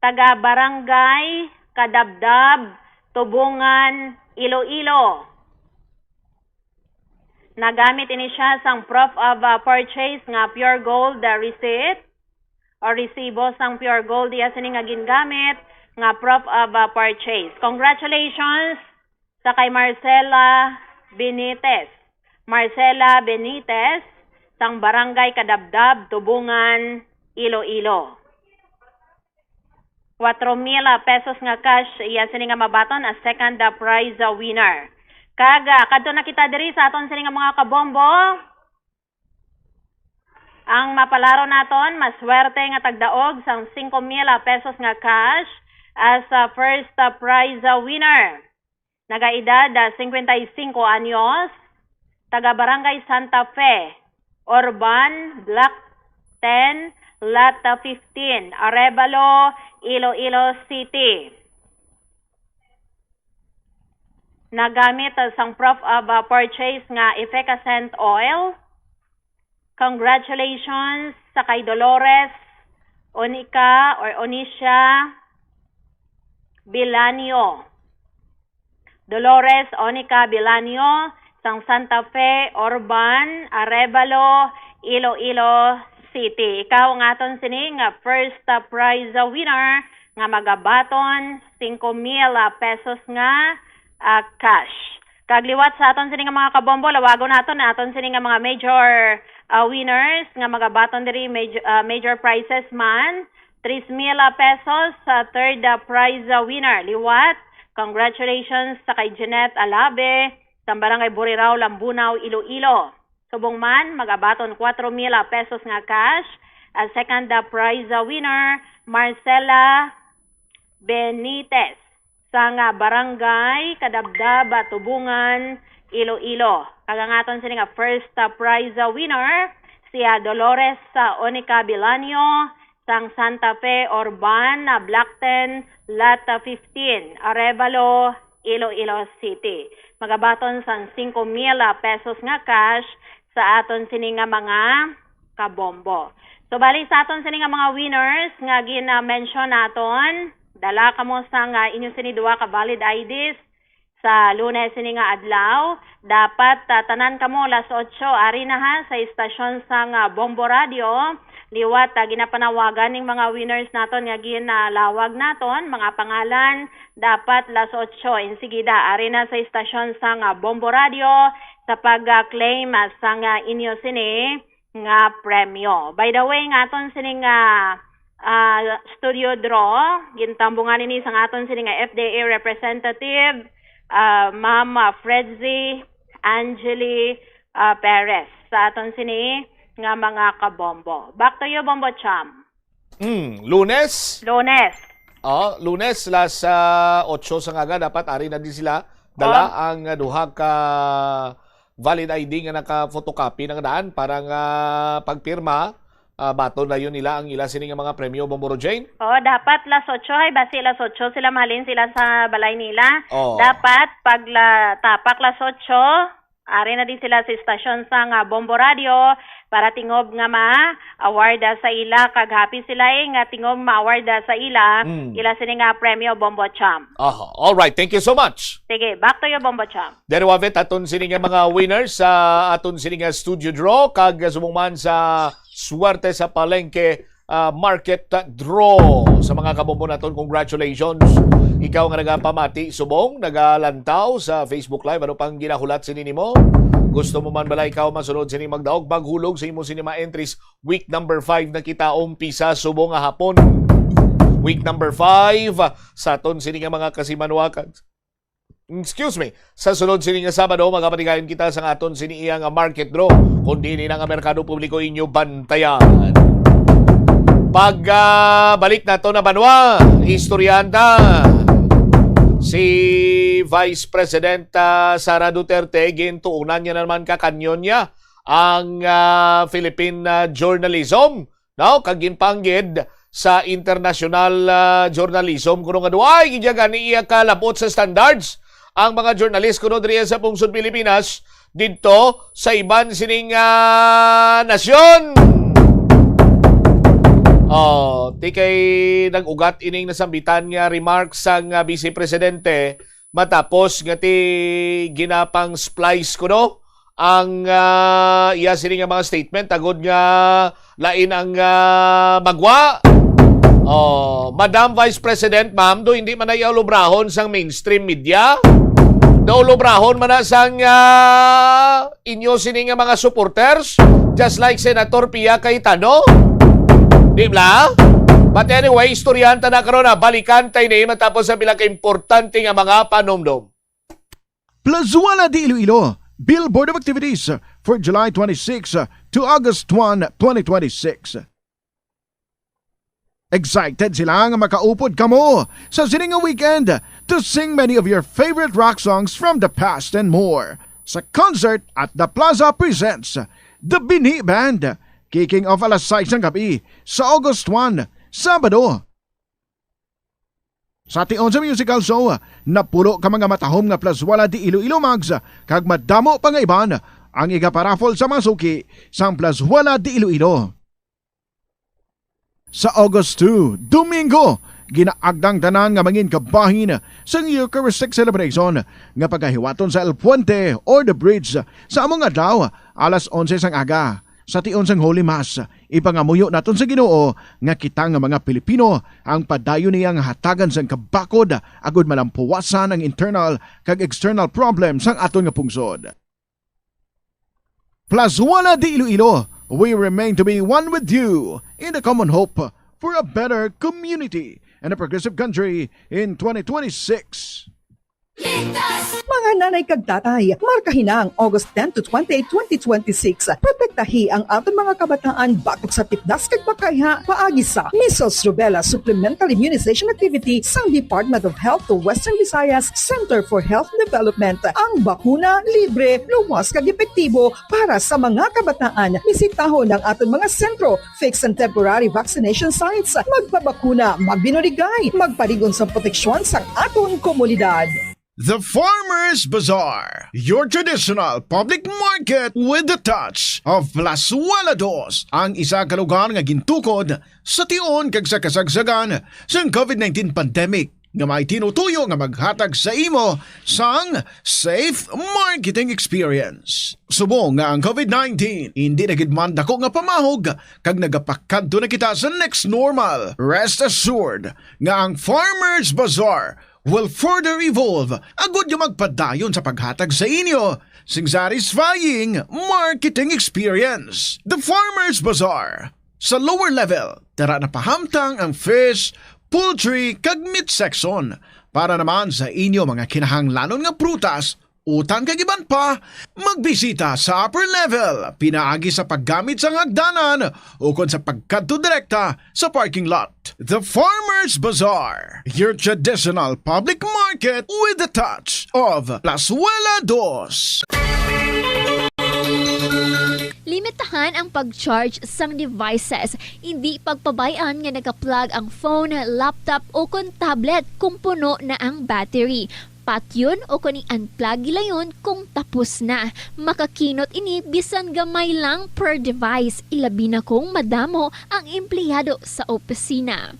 Taga Barangay Kadabdab, Tubungan, Iloilo. Nagamit ini siya sang proof of, ah, purchase nga pure gold, ah, receipt o resibo sang pure gold. Iya sini nga gingamit nga proof of, ah, purchase. Congratulations sa kay Marcela Benitez. Marcela Benitez, sang Barangay Kadabdab, Tubungan, Iloilo. Kwatro mil, ah, pesos nga cash, iya sini nga mabaton as second, ah, prize, ah, winner. Kag, ah, kadto na kita diri sa aton sini nga mga kabombo. Ang mapalaro naton, maswerte nga tagdaog sang singko mil, ah, pesos nga cash as, ah, first, ah, prize, ah, winner. Nagaedad, ah, singkwenta y singko anyos, taga Barangay Santa Fe, Urban, Block ten, Lot, ah, fifteen, Arevalo, Iloilo City. Nagamit, ah, sang proof of, ah, purchase nga efficascent oil. Congratulations sa kay Dolores Onica or Onicia Bilanio. Dolores Onica Bilanio, sang Santa Fe, Urban, Arevalo, Iloilo City. Ikaw ang aton sini nga first, uh, prize, uh, winner nga magabaton singko mil, uh, pesos nga, uh, cash. Kag liwat sa aton sini nga mga kabombo, lawagon naton ang aton sini nga mga major, uh, winners nga magabaton diri, major, uh, major prizes man. Tres mil pesos sa third, uh, prize, uh, winner. Liwat, congratulations sa kay Jeanette Alabe, sa Barangay Burirao, Lambunao, Iloilo. Subong man, magabaton kwatro mil pesos nga cash. Ang second, uh, prize, uh, winner, Marcela Benitez, sang, uh, Barangay Kadabdab, uh, Tubungan, Iloilo. Kag ang aton sini nga first, uh, prize, uh, winner, si, uh, Dolores, uh, Onica Bilanio, sang Santa Fe Urban, ah, Block ten, Lot, ah, fifteen, Arevalo, Iloilo City. Magabaton sang singko mil, ah, pesos nga cash sa aton sini nga mga kabombo. So, bali sa aton sini nga mga winners nga gina-mention naton, dala kamo sang inyo sini duha ka valid I Ds, sa Lunes sini nga adlaw, dapat, ah, tanan kamo alas otso ari na ha sa istasyon sang, ah, Bombo Radio. Liwat, ah, ginapanawagan ning mga winners naton nga ginalawag naton, mga pangalan, dapat alas otso insigida ari na sa istasyon sang, ah, Bombo Radio sa pag-claim, ah, sang, ah, inyo sini nga premyo. By the way, nga aton sini nga, ah, studio draw, gintambungan ini sang aton sini nga F D A representative, ah, Ma'am, ah, Fredzy Angeli, ah, Perez, sa aton sini nga mga kabombo. Back to you, Bombo Cham. Mm, Lunes? Lunes. Oh, Lunes, las, ah, otso sang aga, dapat ari na din sila. Dala Oh. ang, ah, duha ka valid I D nga naka-photocopy na nga daan para nga pagpirma, ah, baton dayon nila ang ila sini nga mga premyo, Bombo Rojane? Oo, dapat las otso, hay, basi las otso sila mahalin sila sa balay nila. Oo. Dapat pag la, tapak las otso, ari na di sila sa istasyon sang, ah, Bombo Radio para tingob nga ma-award, ah, sa ila, kag happy sila, eh, nga tingob ma-award, ah, sa ila, Mm. ila sini nga premyo, Bombo Cham. Aha. All right. Thank you so much. Sige, back to you, Bombo Cham. Dere, Wavet, aton sini nga mga winners sa aton sini nga studio draw, kag subong man sa Swerte sa Palengke, ah, Market Draw. Sa mga kabombo naton, congratulations. Ikaw nga nagapamati subong, nagalantaw sa Facebook Live, ano pang ginahulat sini nimo? Gusto mo man bala ikaw masunod sini magdaog, maghulog sa imo sini mga entries? Week number five na kita, umpisa subong nga hapon. Week number five sa aton sini nga mga kasimanwakan. Excuse me, sa sunod sini nga Sabado, magapatigayon kita sa aton sini iya nga market draw, kung diin ini nga merkado publiko inyo bantayan. Pag, ah, balik nato na banwa, istoryahan ta si Vice President, ah, Sara Duterte, gintuunan niya naman ka kanyon niya ang, ah, Philippine, ah, journalism. Aw, kag ginpanggid sa international, ah, journalism kuno nga duay gid gani iya kalabot sa standards ang mga journalist kuno diri sa pungsod Pilipinas didto sa iban sining, ah, nasyon. Oh, ti kay nag-ugat ining nasambitan nga remarks sang, ah, Vice Presidente matapos nga ti ginapang splice kuno ang, ah, iya sini nga mga statement agod nga lain ang, ah, magwa. Oh, Madam Vice President, ma'am, do hindi man na iya ulubrahon sang mainstream media? Do ulubrahon man na sang, ah, inyo sini nga mga supporters, just like Senator Pia Cayetano? Di bala? But anyway, istoryahan ta na karon, ah. Balikan ta ini matapos sa pila ka importante nga mga panumdom. Plazuela de Iloilo, Billboard of Activities for July twenty-six to August one, twenty twenty-six. Excited sila nga makaupod kamo sa sini nga weekend to sing many of your favorite rock songs from the past and more sa concert at The Plaza presents The Bini Band, kicking off alas sais sang gabi sa August one, Sabado. Sa tion sa musical show, napulo ka mga matahom nga Plazuela de Iloilo mugs kag madamo pa nga iban ang igaparaffle sa mga suki sang Plazuela de Iloilo. Sa August two, Domingo, ginaagda ang tanan nga mangin kabahin sang Eucharistic celebration nga pagahiwaton sa El Puente or the bridge sa among adlaw, alas onse sang aga. Sa tion sang Holy Mass, ipangamuyo naton sa Ginoo nga kita nga mga Pilipino ang padayon niya nga hatagan sang kabakod agud malampuwasan ang internal kag external problems sang aton nga pungsod. Plazuela de Iloilo, we remain to be one with you in the common hope for a better community and a progressive country in twenty twenty-six. Mga nanay kag tatay, markahi na ang August ten to twenty, twenty twenty-six. Protektahi ang aton mga kabataan batok sa tipdas kag pakayha paagi sa measles, rubella, supplemental immunization activity sang Department of Health to Western Visayas Center for Health Development. Ang bakuna libre, luwas kag epektibo para sa mga kabataan. Bisitahon ang aton mga sentro, fixed and temporary vaccination sites. Magpabakuna, magbinuligay, magpalig-on sang proteksyon sang aton komunidad. The Farmers Bazaar, your traditional public market with the touch of Plazuela Dos, ang isa ka lugar nga gintukod sa tion kag sa kasagsagan sang covid nineteen pandemic nga may tinutuyo nga maghatag sa imo sang safe marketing experience. Subong nga ang covid nineteen indi na gid man dako nga pamahog kag nagapakadto na kita sa next normal, rest assured nga ang Farmers Bazaar will further evolve agud nga magpadayon sa paghatag sa inyo sing satisfying marketing experience. The Farmers Bazaar. Sa lower level, dara na pahamtang ang fish, poultry, kag meat section. Para naman sa inyo mga kinahanglanon nga prutas, utan kag iban pa, magbisita sa upper level pinaagi sa paggamit sang hagdanan ukon sa pagkadto direkta sa parking lot. The Farmers Bazaar, your traditional public market with the touch of Plazuela Dos. Limitahan ang pag-charge sang devices. Indi pagpabay-an nga naka-plug ang phone, laptop, o kon tablet kung puno na ang battery. Patyon o kon i-unplug gilayon kung tapos na. Makakinot ini bisan gamay lang per device, ilabi na kung madamo ang empleyado sa opisina.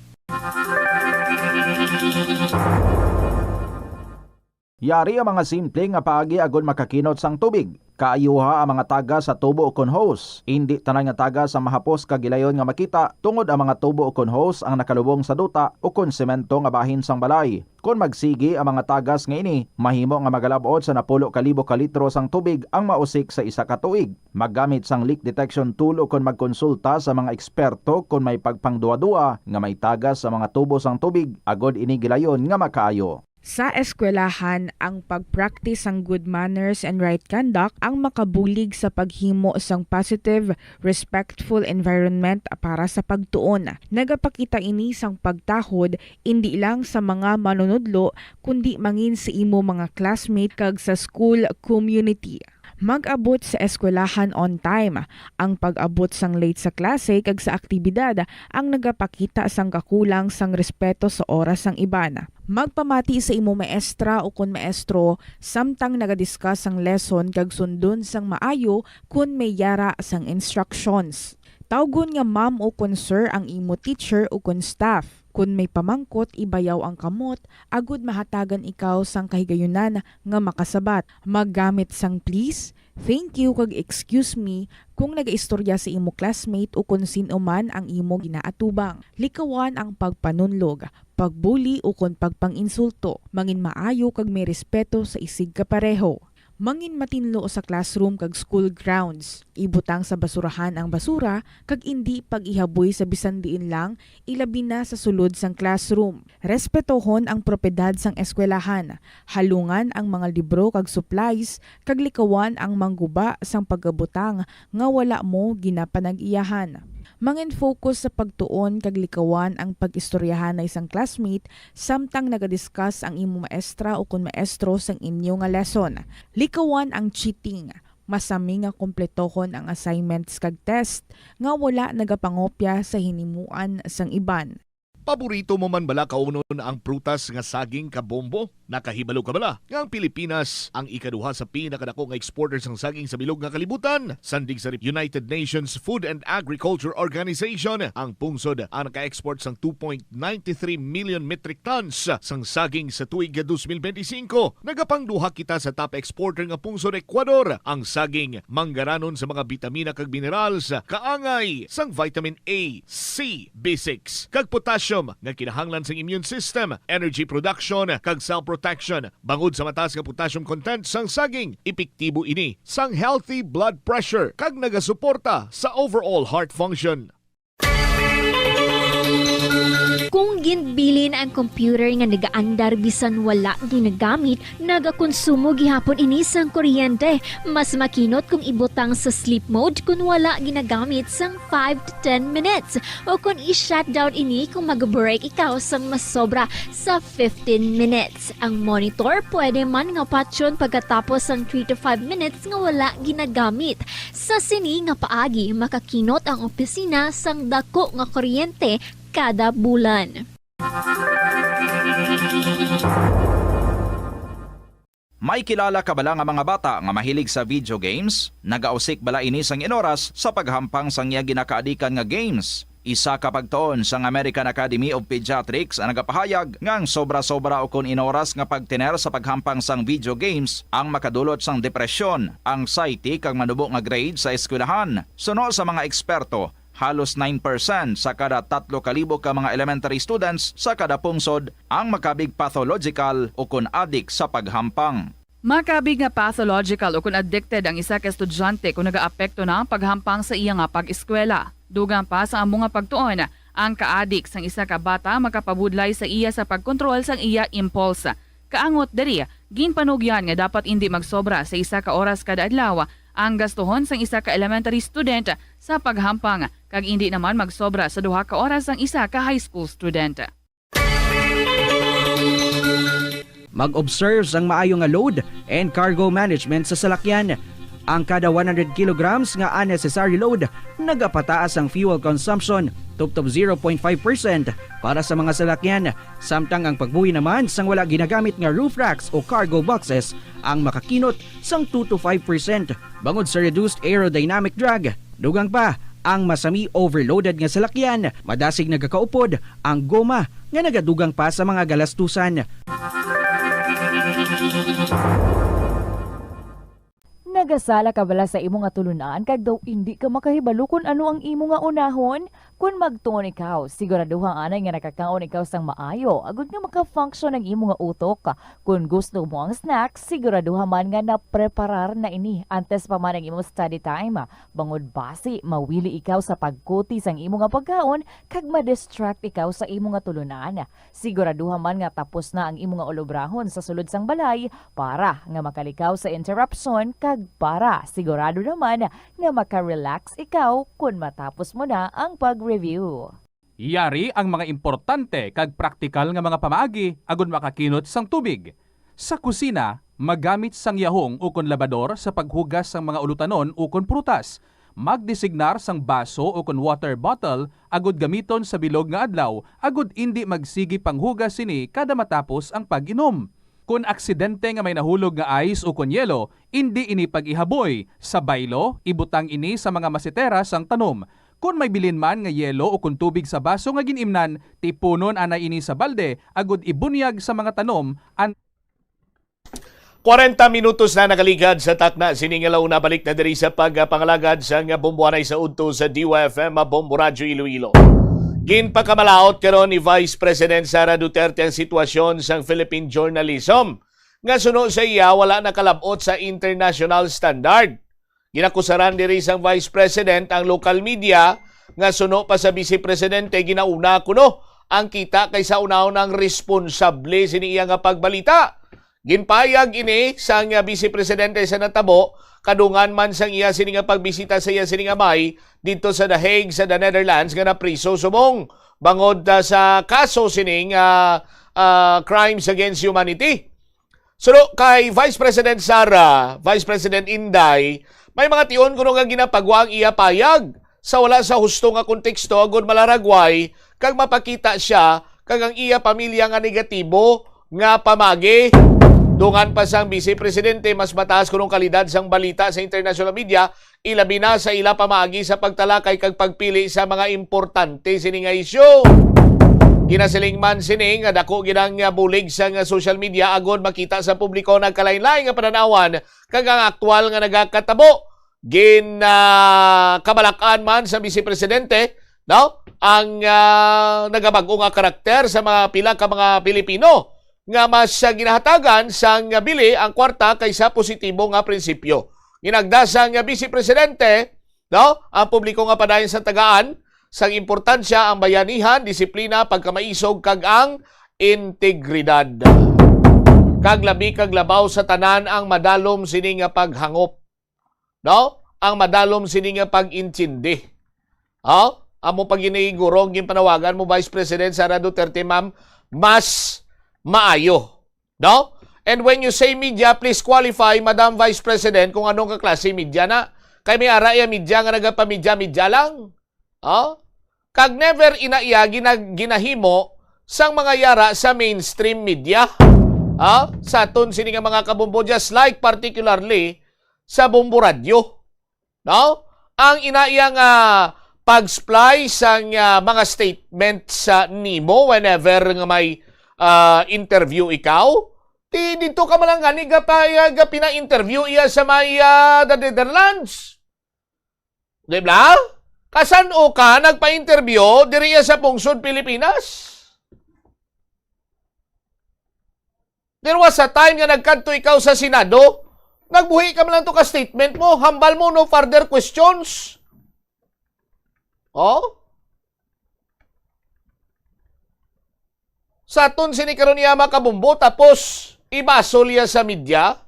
Yari ang mga simple nga paagi agod makakinot sang tubig. Kaayuha ang mga tagas sa tubo ukon hose. Indi tanan nga tagas ang mahapos kag gilayon nga makita, tungod ang mga tubo ukon hose ang nakalubong sa duta ukon semento nga bahin sang balay. Kon magsigi ang mga tagas nga ini, mahimo nga magalab-ot sa napulo ka libo ka litro sang tubig ang mausik sa isa ka tuig. Maggamit sang leak detection tool ukon magkonsulta sa mga eksperto kon may pagpangduha-duha nga may tagas sa mga tubo sang tubig, agod ini gilayon nga makaayo. Sa eskwelahan, ang pag-practice sang good manners and right conduct ang makabulig sa paghimo sang positive, respectful environment para sa pagtuon. Nagapakita ini sang pagtahod indi lang sa mga manunudlo, kundi mangin sa imo mga classmate kag sa school community. Mag-abot sa eskwelahan on time. Ang pag-abot sang late sa klase kag sa aktibidad ang nagapakita sang kakulang sang respeto sa oras sang iban. Magpamati sa imo maestra o kon maestro samtang nagadiscuss sang lesson kag sundon sang maayo kon may yara sang instructions. Tawgon nga ma'am o kon sir ang imo teacher o kon staff. Kon may pamangkot, ibayaw ang kamot agud mahatagan ikaw sang kahigayunan nga makasabat. Maggamit sang please, thank you, kag excuse me kung nagaistorya sa imo classmate o kon sin-o man ang imo ginaatubang. Likawan ang pagpanunlog, pagbuli, o kon pagpang-insulto. Mangin maayo kag may respeto sa isigkapareho. Mangin matinlo sa classroom kag school grounds. Ibutang sa basurahan ang basura kag indi pag-ihaboy sa bisan diin lang, ilabi na sa sulod sang classroom. Respetohon ang propiedad sang eskwelahan. Halungan ang mga libro kag supplies, kag likawan ang mangguba sang pagabutang nga wala mo ginapanag-iyahan. Mangin-focus sa pagtuon kag likawan ang pag-istoryahanay sang classmate samtang nagadiscuss ang imo maestra o kon maestro sang inyo nga lesson. Likawan ang cheating. Masami nga kompletohon ang assignments kag test nga wala nagapangopya sa hinimuan sang iban. Paborito mo man bala kaunon ang prutas nga saging kabombo? Nakahibalo ka bala nga ang Pilipinas ang ikaduha sa pinakadako nga exporter sang saging sa bilog nga kalibutan? Sandig sa United Nations Food and Agriculture Organization, ang pungsod ang naka-export sang two point nine three million metric tons sang saging sa tuig nga twenty twenty-five. Nagapangduha kita sa top exporter nga pungsod, Ecuador. Ang saging manggaranon sa mga bitamina kag minerals, kaangay sang vitamin A, C, B six, kag potassium nga kinahanglan sang immune system, energy production, kag cell protection. Bangod sa mataas nga potassium content sang saging, epektibo ini sang healthy blood pressure kag nagasuporta sa overall heart function. Kung ginbilin ang computer nga nagaandar bisan wala ginagamit, nagakonsumo gihapon ini sang kuryente. Mas makinot kung ibutang sa sleep mode kon wala ginagamit sang five to ten minutes, o kon i-shutdown ini kung mag-break ikaw sang masobra sa fifteen minutes. Ang monitor pwede man nga patyon pagkatapos sang three to five minutes nga wala ginagamit. Sa sini nga paagi, makakinot ang opisina sang dako nga kuryente kada bulan. May kilala ka bala nga mga bata nga mahilig sa video games? Nagausik bala ini sang inoras sa paghampang sang iya ginakaadikan nga games? Isa ka pagtuon sang American Academy of Pediatrics ang nagapahayag nga ang sobra-sobra ukon inoras nga pagtener sa paghampang sang video games ang makadulot sang depresyon, anxiety, kag manubo nga grade sa eskwelahan. Suno sa mga eksperto, halos nine percent sa kada tatlo ka libo ka mga elementary students sa kada pungsod ang makabig pathological ukon adik sa paghampang. Makabig nga pathological ukon addicted ang isa ka estudyante kon nagaapekto na ang paghampang sa iya nga pag-eskwela. Dugang pa sa amo nga pagtuon, ang kaadik sang isa ka bata makapabudlay sa iya sa pagkontrol sang iya impulse. Kaangot diri, ginpanugyan nga dapat indi magsobra sa isa ka oras kada adlaw ang gastuhon sang isa ka elementary student sa paghampang, kag indi naman magsobra sa duha ka oras ang isa ka high school student. Mag-observe sang maayo nga load and cargo management sa salakyan. Ang kada one hundred kilograms nga unnecessary load nagapataas ang fuel consumption tubtob zero point five percent para sa mga salakyan, samtang ang pagbuhi naman sang wala ginagamit nga roof racks o cargo boxes ang makakinot sang two to five percent bangod sa reduced aerodynamic drag. Dugang pa, ang masami overloaded nga salakyan, madasig nagakaupod ang goma nga nagadugang pa sa mga galastusan. Nagasala ka bala sa imo nga tulunan kag daw indi ka makahibalo kon ano ang imo nga unahon? Kon magtuon ikaw, siguraduha anay nga nakakaon ikaw sang maayo agod nga maka-function ang imo nga utok. Kon gusto mo ang snack, siguraduha man nga napreparar na ini antes pa man ang imo study time. Bangod basi mawili ikaw sa pagkuti sang imo nga pagkaon kag ma-distract ikaw sa imo nga tulunan. Siguraduha man nga tapos na ang imo nga ulobrahon sa sulod sang balay para nga makalikaw sa interruption kag para sigurado naman nga maka-relax ikaw kon matapos mo na ang pag-review. Yari ang mga importante kag praktikal nga mga pamaagi agud makakinot sang tubig. Sa kusina, Magamit sang yahong ukon labador sa paghugas sang mga ulutanon ukon prutas. Magdesignar sang baso ukon water bottle agud gamiton sa bilog nga adlaw agud indi magsigi panghugas sini kada matapos ang pag-inom. Kon aksidente nga may nahulog nga ice ukon yelo, indi ini pag-ihaboy. Sa baylo, ibutang ini sa mga masetera sang tanom. Kon may bilin man nga yelo ukon tubig sa baso nga gin-imnan, tipunon anay ini sa balde agud ibunyag sa mga tanom. An- Kwarenta minutos na nakaligad sa takna sini nga launa. Balik na diri sa pagpangalagad sa nga Bombo Anay sa udto sa D Y F M, Bombo Radyo Iloilo. Ginpakamalaot karon ni Vice President Sara Duterte ang sitwasyon sang Philippine journalism nga suno sa iya wala nakalab-ot sa international standard. Ginakusaran diri sang Vice President ang local media nga suno pa sa Vice Presidente ginauna kuno ang kita kaysa unahon ang responsable sini iya nga pagbalita. Ginpayag ini sang Vice Presidente sa natabo kadungan man sang iya sini nga pagbisita sa iya sini nga amay didto sa The Hague sa The Netherlands nga napriso subong bangod, ah, sa kaso sining, ah, ah, crimes against humanity. Suno kay Vice President Sara, Vice President Inday, may mga tion kuno nga ginapagwa ang iya payag sa wala sa husto nga konteksto agud malaragway kag mapakita siya kag ang iya pamilya nga negatibo nga pamagi. Dungan pa sang Vice Presidente, mas mataas kunong kalidad sang balita sa international media, ilabi na sa ila pamaagi sa pagtalakay kag pagpili sa mga importante sini nga isyu. Ginasiling man sini nga dako gid ang, ah, bulig sang, ah, social media agud makita sa publiko nagkalain-lain nga panan-awan kag ang aktual nga nagakatabo. Gin, ah, kabalak-an man sa Vice Presidente, no, ang, ah, nagabag-o nga karakter sa mga pila ka mga Pilipino nga mas, ah, ginahatagan sang bili ang kwarta kaysa positibo nga prinsipyo. Ginagda sang Vice Presidente, no, ang publiko nga padayon sa tagaan sang importansya ang bayanihan, disiplina, pagkamaisog, kag ang integridad. Kag labi kag labaw sa tanan ang madalom sini nga paghangop, no? Ang madalom sini nga pag-intindi. Ha? Amo pa gini guro ang ginpanawagan mo, Vice President Sara Duterte, ma'am, mas maayo. No? And when you say media, please qualify, Madam Vice President, kung anong kaklase media na. Kay may ara iya media nga nagapamidya-midya lang. Oh? Kag never ina iya gina-, ginahimo sang mga yara sa mainstream media. Ah? Sa aton sini nga mga kabombo, just like particularly sa Bombo Radyo. No? Ang ina iya nga pag-splice sang, ah, mga statement sa nimo whenever nga may, ah, interview ikaw, di dito ka man lang gani gapa-, ah, gapina-interview iya sa may, ah, the Netherlands. Di ba? Kasan-o ka nagpa-interview diri iya sa pungsod Pilipinas? There was a time nga nagkadto ikaw sa Senado, nagbuhi ka man lang to ka statement mo, hambal mo no further questions. Oh? Sa aton sini karon iya makabumbo, tapos ibasol iya sa media.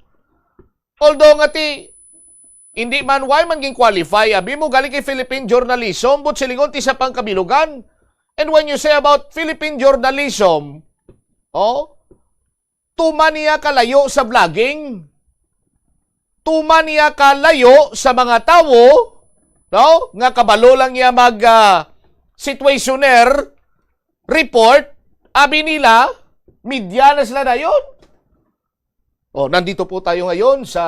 Although nga ti, hindi man, why man gin-qualify? Abi mo, galing kay Philippine journalism, but silingon ti sa pangkabilugan. And when you say about Philippine journalism, oh, tuman niya kalayo sa vlogging, tuman niya kalayo sa mga tawo, no? Nga kabalo lang niya mag, ah, situationer report, abi nila, media na sila dayon. Oh, nandito po tayo ngayon sa,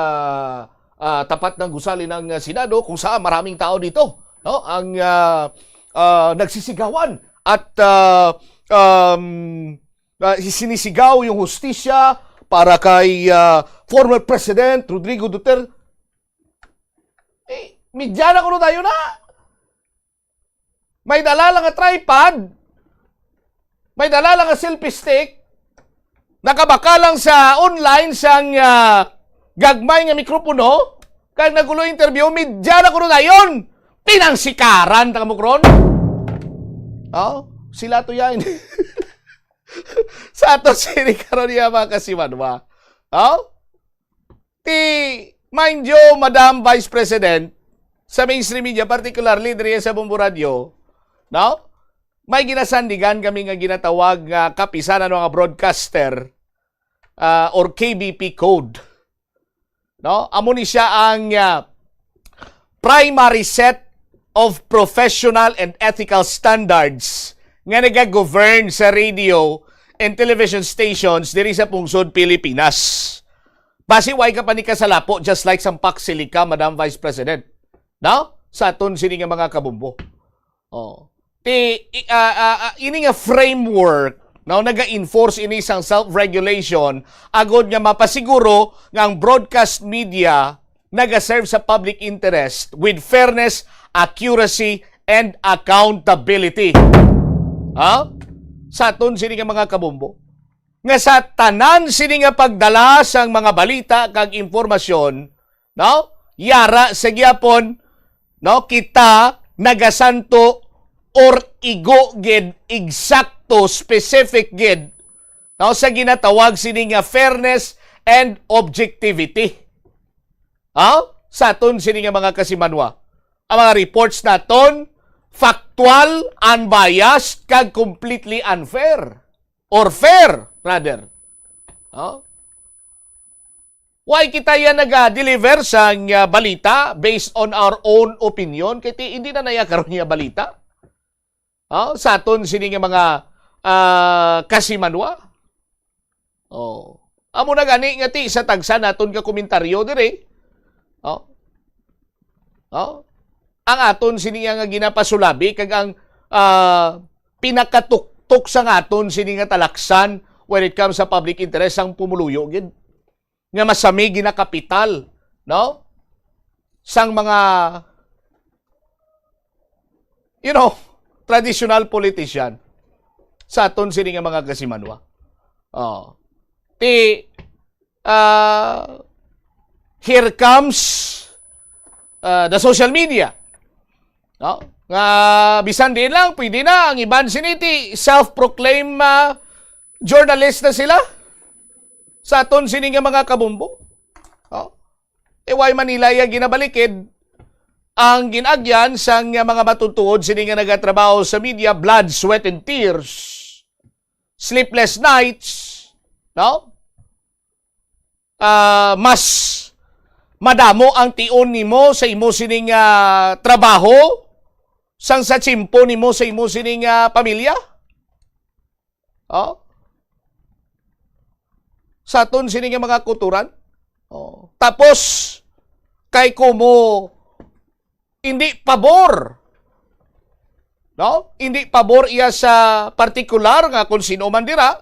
ah, tapat ng gusali ng, ah, Senado, kung saan maraming tao dito, no? Ang, ah, ah, nagsisigawan at, ah, um, ah, sinisigaw yung hustisya para kay, ah, former President Rodrigo Duterte. Eh, media na kuno tayo na. May dala lang nga tripod, may dala lang nga selfie stick, nakabaka lang sa online sang, ah, gagmay nga mikropono, kag nagulo interview, media na kuno dayon. Pinangsikaran ta mo karon. Oh, sila to yan. Sa ato sini karon niya, mga kasimanwa. Oh? Ti, mind you, Madam Vice President, sa mainstream media, particularly diri sa Bombo Radio, no? May ginasandigan kami nga ginatawag nga kapisan ang mga broadcaster, ah, or K B P code. No? Amo ni siya ang, ah, primary set of professional and ethical standards nga nagagovern sa radio and television stations diri sa pungsod Pilipinas. Basi way ka pa ni kasalapo, just like sang Paxilica, Madam Vice President. No? Sa aton sini nga mga kabumbo. Oh. Ti, i-, ah, ah, ah, ini nga framework, no, naga-enforce ini sang self-regulation agod nga mapasiguro nga ang broadcast media nagaserve sa public interest with fairness, accuracy, and accountability. Ha? Sa aton sini nga mga kabumbo, nga sa tanan sini nga pagdala sang mga balita kag impormasyon, no? Yara sa gyapon, no? Kita nagasanto or igo gid, eksakto, specific gid, no? Sa ginatawag sini nga fairness and objectivity. Ha? Sa aton sini nga mga kasimanwa, ang mga reports naton factual, unbiased, kag completely unfair. Or fair, rather. Oh? Why kita yan naga-deliver sang, ah, balita based on our own opinion? Kay ti, hindi na naya karon nga balita. Oh, sa aton sini nga mga, ah, kasimanwa. Oh. Amo na gani nga ti sa tagsa naton ka komentaryo diri. Oh. Oh. Ang aton sini nga ginapasulabi kag ang, ah, pinakatuktok sa aton sini nga talaksan when it comes sa public interest ang pumuluyo gid nga masami ginakapital, no? Sang mga, you know, traditional politician sa aton sini nga mga kasimanwa. Oh. Ti, ah, here comes, ah, the social media. No? Nga bisan diin lang, pwede na ang iban sini ti self-proclaim, ah, journalist na sila sa aton sini nga mga kabumbo. Oh. E, why man nila iya ginabalikid ang gin-agyan sang mga matutuod sini nga nagatrabaho sa media, blood, sweat, and tears, sleepless nights, no? Ah, mas madamo ang tion nimo sa imo sining, ah, trabaho sang sa tiyempo nimo sa imo sining, ah, pamilya? Oh? Sa aton sini nga mga kulturan. Oh. Tapos, kay kumo hindi pabor, no? Hindi pabor iya sa partikular nga kung sino man dira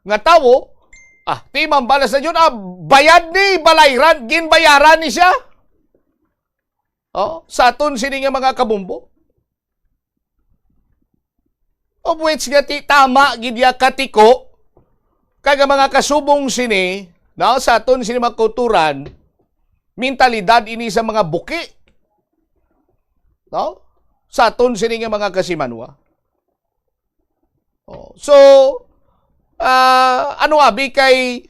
nga tawo, ah, ti mambalas na jud, ah, bayad ni, balayran, ginbayaran ni siya. Oh, sa aton sini nga mga kabumbo. Of which nga ti tama gid ya katiko, kag ang mga kasubong sini, no, sa aton sini mga kulturan, mentalidad ini sa mga buki, no, sa aton sini nga mga kasimanwa. Oh, so, ah, ano abi kay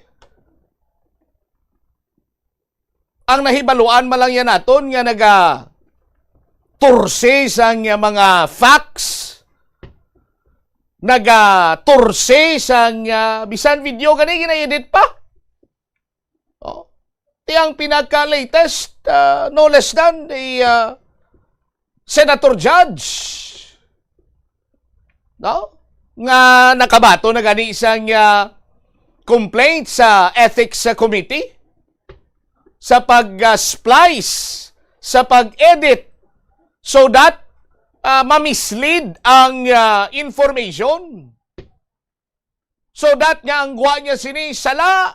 ang nahibaluan man lang yan naton nga naga torse sang mga facts, naga torse sang, ah, bisan video gani gina-edit pa. Oh. Ti ang pinaka-latest, ah, no less than the, ah, Senator Judge, no? Nga nakabaton na gani sang, ah, complaint sa Ethics Committee sa pag, ah, splice, sa pag-edit, so that, ah, ma-mislead ang, ah, information. So that nga ang gwa niya sini sala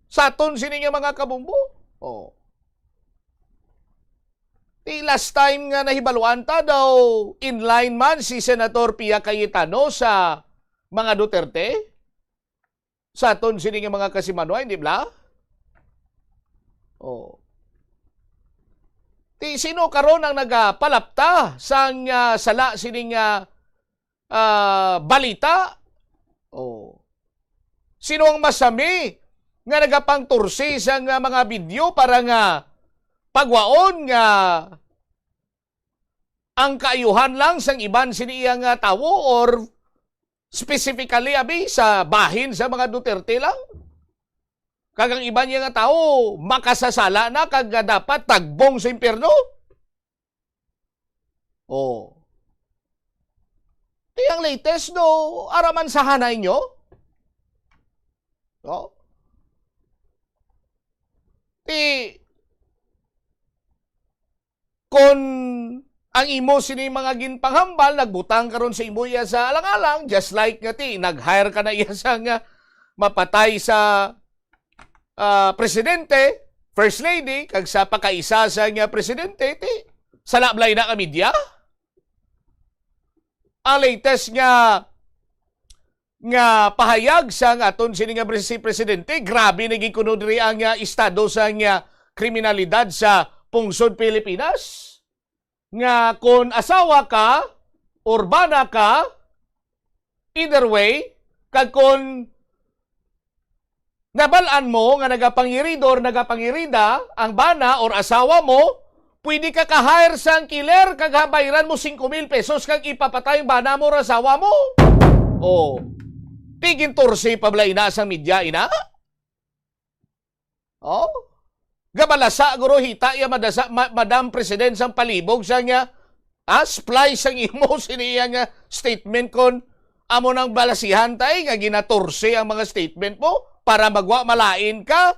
sa aton sini nga mga kabumbo. Oh. Ti last time nga nahibaluan ta daw, in line man si Senator Pia Cayetano sa mga Duterte, sa aton sini nga mga kasimanwa, hindi bala? Oh. Ti sino karon ang nagapalapta sang, ah, sala sini nga, ah, balita? Oh. Sino ang masami nga nagapangtorsi sang, ah, mga video para nga pagwaon nga ang kaayuhan lang sang iban sini iya nga tawo, or specifically, abi, sa bahin sa mga Duterte lang? Kag ang iban niya nga tawo makasasala na kag, ah, dapat tagbong sa impyerno. Oh. Ti ang latest do, araman sa hanay nyo? Oh. Ti kon ang imo sini mga ginpanghambal nagbutang karon sa imo iya sa alang-alang, just like nga ti nag-hire ka na iya sa nga mapatay sa, ah, presidente, first lady, kag sa pakaisa sa nga presidente, ti sala balay na ka media. Ang latest nga nga pahayag sang aton sini nga pres-, si presidente, grabe na gid kuno diri ang, ah, estado sang, ah, kriminalidad sa pungsod Pilipinas, nga kon asawa ka or bana ka, either way, kag kon nabal-an mo nga nagapangirido or nagapangirida ang bana or asawa mo, pwede ka ka-hire sang killer kag ha-, bayran mo singko mil pesos kag ipapatay ang bana mo or asawa mo. Oh. Ti gintorsi pa bala ina sang media, ina? Oh. Gabalasa guro hita ya madasa, ma-, Madam President sang palibog sa nga, ah, splice sang imo sini iya nga statement kon amo nang balasihan tay nga ginatorsi ang mga statement mo para magwa malain ka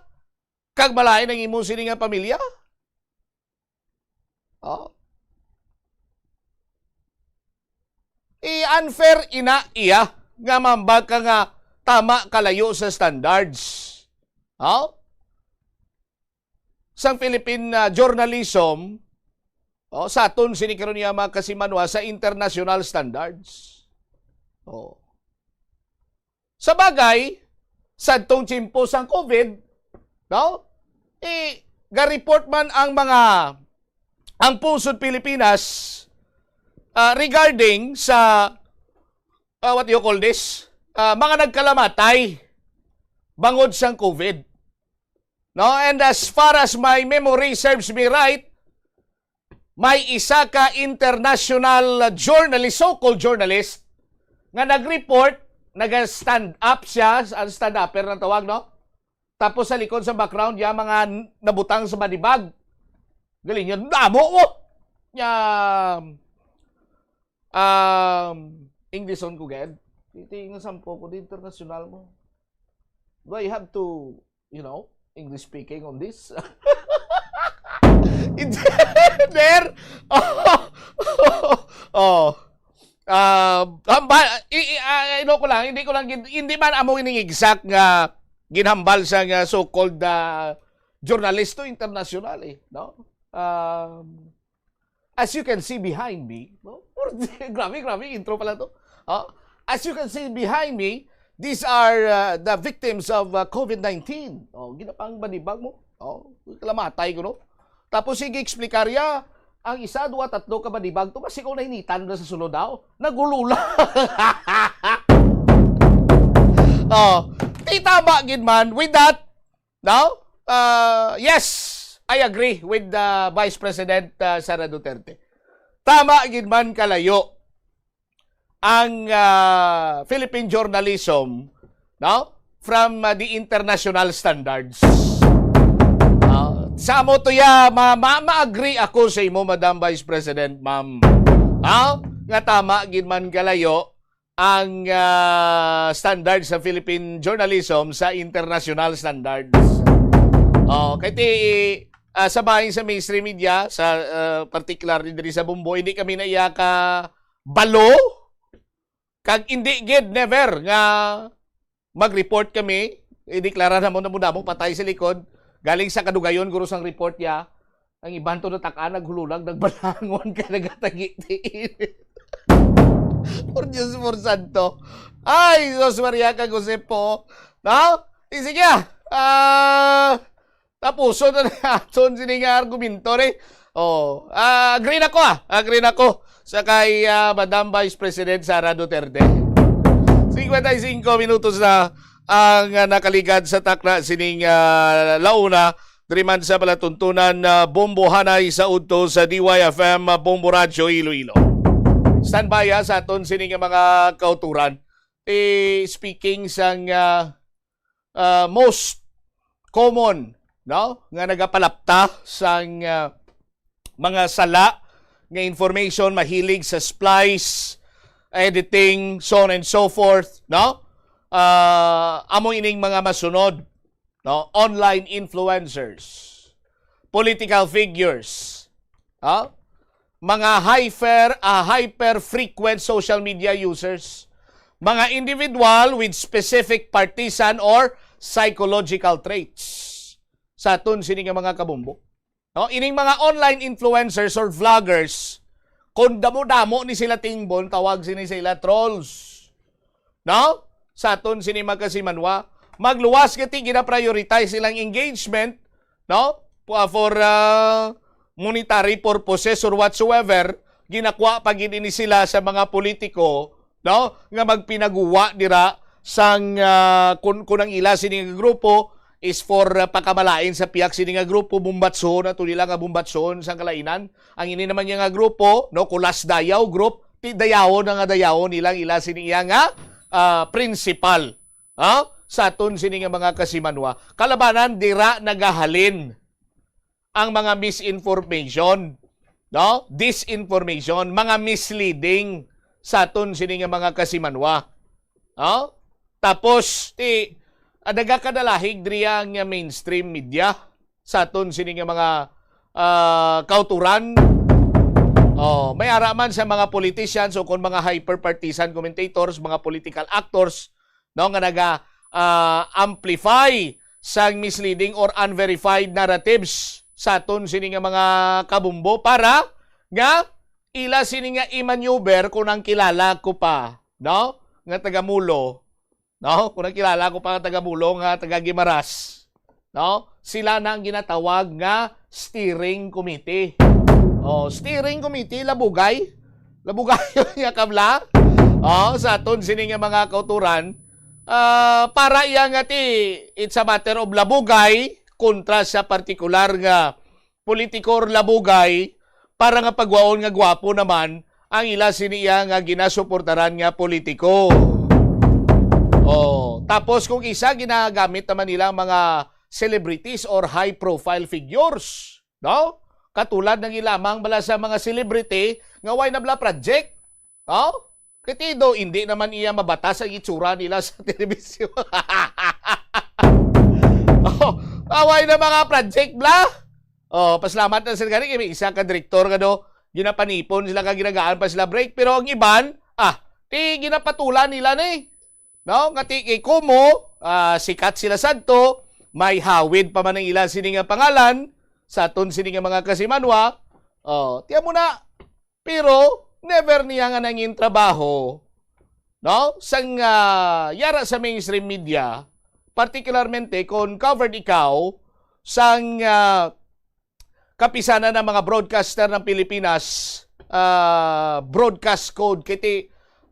kag malain ang imo sini nga pamilya. Oh. I-unfair ina iya nga mambag ka nga tama kalayo sa standards. Oh? Sang Philippine, ah, journalism, oh, sa aton sini karon niya mga kasimanwa sa international standards. Oh. Sa bagay, sadtong tiyempo sang COVID, no? I, ga-report man ang mga, ang pungsod Pilipinas, ah, regarding sa, ah, what do you call this? Ah, mga nagkalamatay bangod sang COVID. No? And as far as my memory serves me right, may isa ka international journalist, so-called journalist, nga nag-report, naga-stand up siya, ang stand-upper ang tawag, no? Tapos sa likod, sa background, ya mga n-, nabutang sa body bag. Galing yun. Damo, oh! Ya, um, Englishon ko, ged. Titi nga sampo ko, di international mo. Do I have to, you know, English speaking on this? Hindi, there. Oh. Oh. Ah, hambal, i, i, ah, ino ko lang, hindi ko lang gin-, hindi man amo ining exact nga ginhambal sa nga so-called, ah, journalist to international eh, no? Um, as you can see behind me, no? Grabe, grabe, intro pala to. Ah, as you can see behind me, these are, uh, the victims of, uh, COVID nineteen. Oh, ginapang banibag mo. Oh, kalamatay ko, no? Tapos sige, explikarya, ang isa, duwa, tatlo ka banibag to, kasi kung nainitan na sa sulod daw, nagulula. Oh, kita ba gid man with that? No? Uh, yes, I agree with the Vice President, uh, Sara Duterte. Tama gid man kalayo ang, ah, Philippine journalism, no? From, ah, the international standards. Ah, sa amo to ya, ma-, ma-, ma-agree ako sa imo, Madam Vice President, ma'am. Ah, nga tama gid man kalayo ang, ah, standard sa Philippine journalism sa international standards. Oh, kay ti, ah, sa bahin sa mainstream media, sa, ah, particular diri sa Bombo, hindi kami na iya ka balo. Kag hindi gid, never, nga mag-report kami, ideklara namo na mo damo patay sa likod. Galing sa kadugayon, guro, sang report niya. Ang iban to natak-an, naghululag, nagbalangon ka, nagatagi-tiin. Por Dios, por santo. Ay, Jesus Maria, kag Jose po. No? Eh, sige, ah. Ah, tapuson na naton sini nga argumento, eh. Oh, ah, agree na ko, ah. Agree na ko sa kay, ah, Madam Vice President Sara Duterte. Singkwenta y singko minutos na ang, ah, nakaligad sa takna sining, ah, launa. Diri man sa palatuntunan, ah, Bombo Hanay sa udto sa D Y F M, ah, Bombo Radyo Iloilo. Standby, ah, sa aton sini nga mga kauturan. Eh, speaking sang, ah, ah, most common, no, nga nagapalapta sang, ah, mga sala nga information, mahilig sa splice, editing, so on and so forth, no? Ah, amo ining mga masunod, no? Online influencers, political figures, ha? Mga hyper, ah, hyper frequent social media users, mga individual with specific partisan or psychological traits sa aton sini nga mga kabumbo. No? Ining mga online influencers or vloggers, kung damo-damo ni sila tingbon, tawag sini sa ila trolls. No? Sa aton sini mga kasimanwa, magluwas gati gina-prioritize silang engagement, no? For, for, ah, monetary purposes or whatsoever, ginakuha pa gid ini sila sa mga politiko, no? Nga magpinaguwa dira sang, ah, kun, kun ang ila sini nga grupo is for, ah, pakamalain sa pihak sini nga grupo, bumbatson, ato nila nga bumbatson sang kalainan. Ang ini naman niya nga grupo, no, Kulas Dayaw Group, ti dayawon na nga dayawon nilang ila sini iya nga, ah, principal, ha? Sa aton sini nga mga kasimanwa. Kalabanan, dira nagahalin ang mga misinformation, no? Disinformation, mga misleading sa aton sini nga mga kasimanwa. No? Tapos, ti, ah, nagakadalahig diri ang mainstream media sa aton sini nga mga, ah, kauturan. Oh, may ara man sa mga politicians o kon mga hyper partisan commentators, mga political actors, no, nga naga, ah, amplify sang misleading or unverified narratives sa aton sini nga mga kabumbo para nga ila sini nga i-maneuver kung ang kilala ko pa, no, nga taga Mulo, no, kung ang kilala ko pa nga taga Mulo, nga taga Guimaras, no, sila na ang ginatawag nga steering committee. Oh, steering committee, labugay. Labugay nga kabla. Oh, sa aton sini nga mga kauturan, ah, para iya nga ti, it's a matter of labugay kontra sa partikular nga politiko or labugay para nga pagwaon nga gwapo naman ang ila sini iya nga ginasuportaran nga politiko. Oh, tapos kung isa, ginagamit naman nila ang mga celebrities or high profile figures, no? Katulad ng ilamang bala sa mga celebrity nga way na bala project, no? Kay ti daw, hindi naman iya mabatas ang itsura nila sa telebisyon. Oh, away na mga project bla. Oh, pasalamat na sila gani kay may isa ka direktor nga do, ginapanipon sila kag ginagaan pa sila break, pero ang iban, ah, ti ginapatulan nila ni. No? Nga ti kay Kumo, ah, sikat sila sadto, may hawid pa man ang ila sini nga pangalan sa aton sini nga mga kasimanwa. Oh, tiyan mo na. Pero never niya nga nangin trabaho, no? Sang, ah, yara sa mainstream media, particularmente kung covered ikaw sang, ah, kapisanan ng mga broadcaster ng Pilipinas, ah, broadcast code, kay ti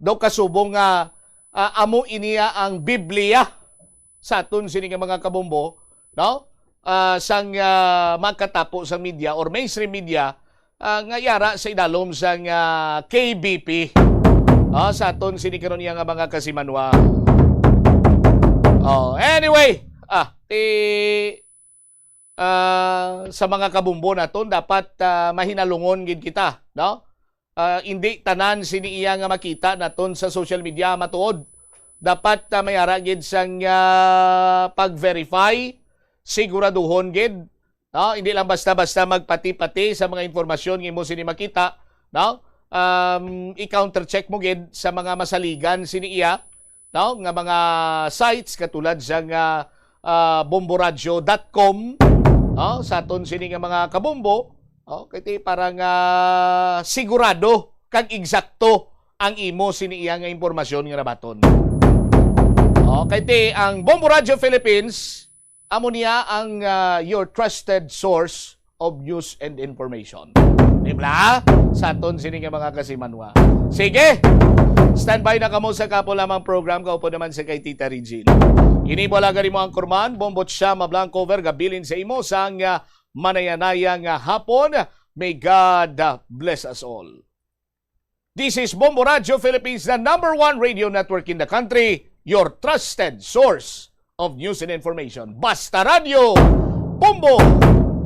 daw kasubong nga, ah, amo iniya ang Biblia sa aton sini nga mga kabumbo, no? Ah, sang, ah, magkatapo sang media or mainstream media, ah, nga yara sa idalom sang, ah, K B P. Ah, sa aton sini karon iya nga mga kasimanwa. Oh, anyway, ah, ti, ah, sa mga kabumbo naton, dapat, ah, mahinalungon gid kita, no? Ah, indi tanan sini iya nga makita naton sa social media matuod. Dapat, ah, may ara gid sang, ah, pag-verify, siguraduhon gid, no? Hindi lang basta-basta magpati-pati sa mga impormasyon nga imo sini makita, no? Um, i-countercheck mo gid sa mga masaligan sini iya, no, nga mga sites katulad sang, ah, ah, bomboradyo dot com, no, sa aton sini nga mga kabumbo, no, kay ti para nga sigurado kag eksakto ang imo sini iya nga impormasyon nga nabaton. No, kay ti ang Bombo Radio Philippines, amo niya ang, ah, your trusted source of news and information. Di ba? Sa aton sini nga mga kasimanwa. Sige! Standby na kamo sa kapo lamang program, kaupod naman sa kay Tita Regine. Ini mo lang mo ang kurman, Bombot siya, Mablanco, Verga, bilin sa imo sang, ah, manayanaya nga hapon. May God, ah, bless us all. This is Bombo Radio Philippines, the number one radio network in the country, your trusted source of news and information. Basta Radyo, Bombo!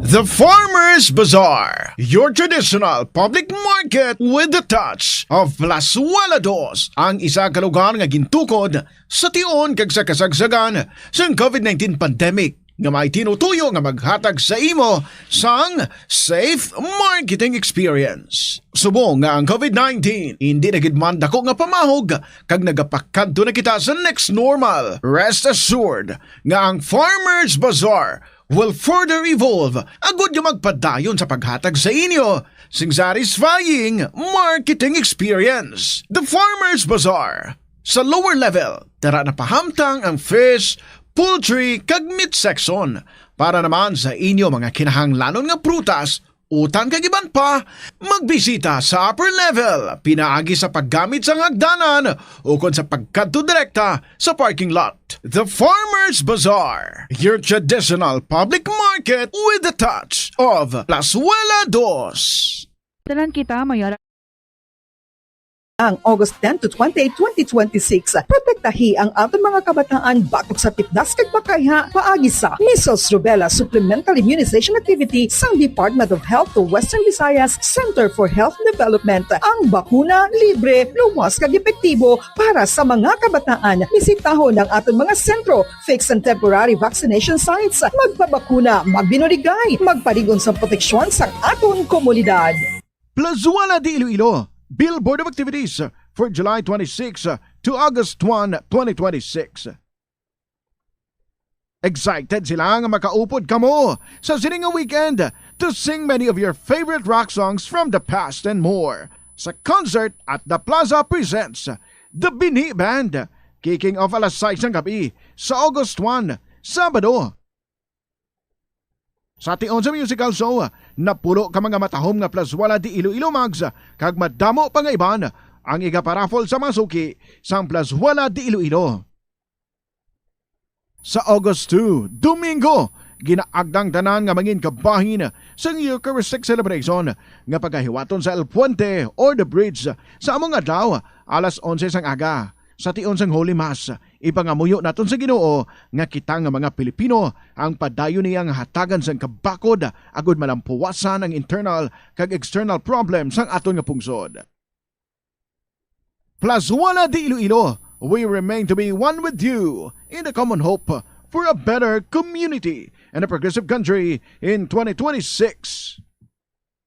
The Farmers Bazaar, your traditional public market with the touch of Plazuela Dos, ang isa ka lugar nga gintukod sa tion kag sa kasagsagan sang covid nineteen pandemic nga may tinutuyo nga maghatag sa imo sang safe marketing experience. Subong nga ang covid nineteen hindi na gid man dako nga pamahog kag nagapakadto na kita sa next normal, rest assured nga ang Farmers Bazaar will further evolve agud nga magpadayon sa paghatag sa inyo sing satisfying marketing experience. The Farmers Bazaar. Sa lower level, tara na pahamtang ang fish, poultry, kag meat section. Para naman sa inyo mga kinahanglanon nga prutas, utan kag iban pa, magbisita sa upper level pinaagi sa paggamit sang hagdanan ukon sa pagkadto direkta sa parking lot. The Farmers Bazaar, your traditional public market with the touch of Plazuela Dos. Tanan kita mayara ang August ten to twenty, twenty twenty-six. Protektahi ang aton mga kabataan batok sa tipdas kag makayha paagi sa measles, rubella, supplemental immunization activity sang Department of Health to Western Visayas Center for Health Development. Ang bakuna libre, luwas kag epektibo para sa mga kabataan. Bisitahon ang aton mga sentro, fixed and temporary vaccination sites. Magpabakuna, magbinuligay, magpalig-on sang proteksyon sang aton komunidad. Plazuela de Iloilo, Billboard of Activities for July twenty-six to August one, twenty twenty-six. Excited sila nga makaupod kamo sa sini nga weekend to sing many of your favorite rock songs from the past and more. Sa concert at The Plaza presents The Bini Band, kicking off alas sais sang gabi sa August one, Sabado. Sa tion sa musical show, napulo ka mga matahom nga Plazuela de Iloilo mugs kag madamo pa nga iban ang igaparaffle sa mga suki sang Plazuela de Iloilo. Sa August two, Domingo, ginaagda ang tanan nga mangin kabahin sang Eucharistic celebration nga pagahiwaton sa El Puente or The Bridge sa among adlaw, alas onse sang aga. Sa tion sang Holy Mass, ipangamuyo naton sa Ginoo nga kita nga mga Pilipino ang padayon niya nga hatagan sang kabakod agud malampuwasan ang internal kag external problem sang aton nga pungsod. Plazuela de Iloilo, we remain to be one with you in the common hope for a better community and a progressive country in twenty twenty-six.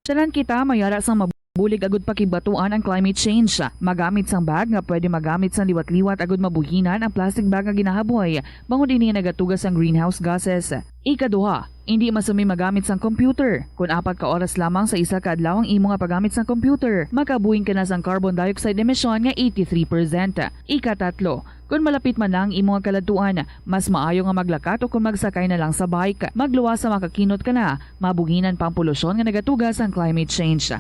Tanan kita mayara sang mabulig agud pakigbatuan ang climate change. Magamit sang bag nga pwede magamit sang liwat-liwat agud mabuhinan ang plastic bag nga ginahaboy, bangod ini nga nagatuga sang greenhouse gases. Ikaduha, indi masumi magamit sang computer. Kon apat ka oras lamang sa isa ka adlaw ang imo nga paggamit sang computer, makabuhin ka na sang carbon dioxide emission nga eighty-three percent. Ikatatlo, kon malapit man na ang imo nga kaladtuan, mas maayo nga maglakat o kon magsakay na lang sa bike. Magluwas sa makakinot ka na, mabuhinan pa ang polusyon nga nagatuga sang climate change.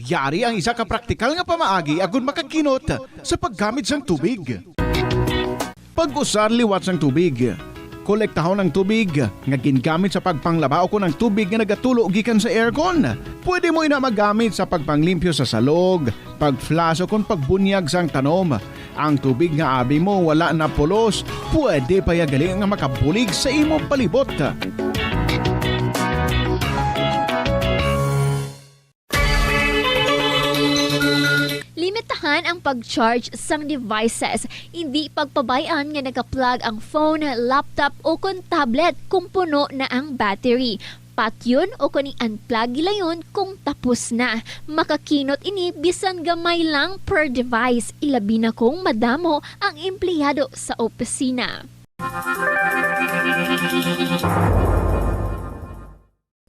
Yari ang isa ka praktikal nga pamaagi agud makakinot sa paggamit sang tubig. Pag-usar liwat sang tubig. Kolektahon ang tubig nga gingamit sa pagpanglaba ukon ang tubig nga nagatulo gikan sa aircon. Pwede mo ina magamit sa pagpanglimpyo sa salog, pag-flush ukon pagbunyag sang tanom. Ang tubig nga abi mo wala na pulos, pwede pa ya gali nga makabulig sa imo palibot. Limitahan ang pag-charge sang devices. Indi pagpabay-an nga naka-plug ang phone, laptop, o kon tablet kung puno na ang battery. Patyon o kon i-unplug gilayon kung tapos na. Makakinot ini bisan gamay lang per device, ilabi na kung madamo ang empleyado sa opisina.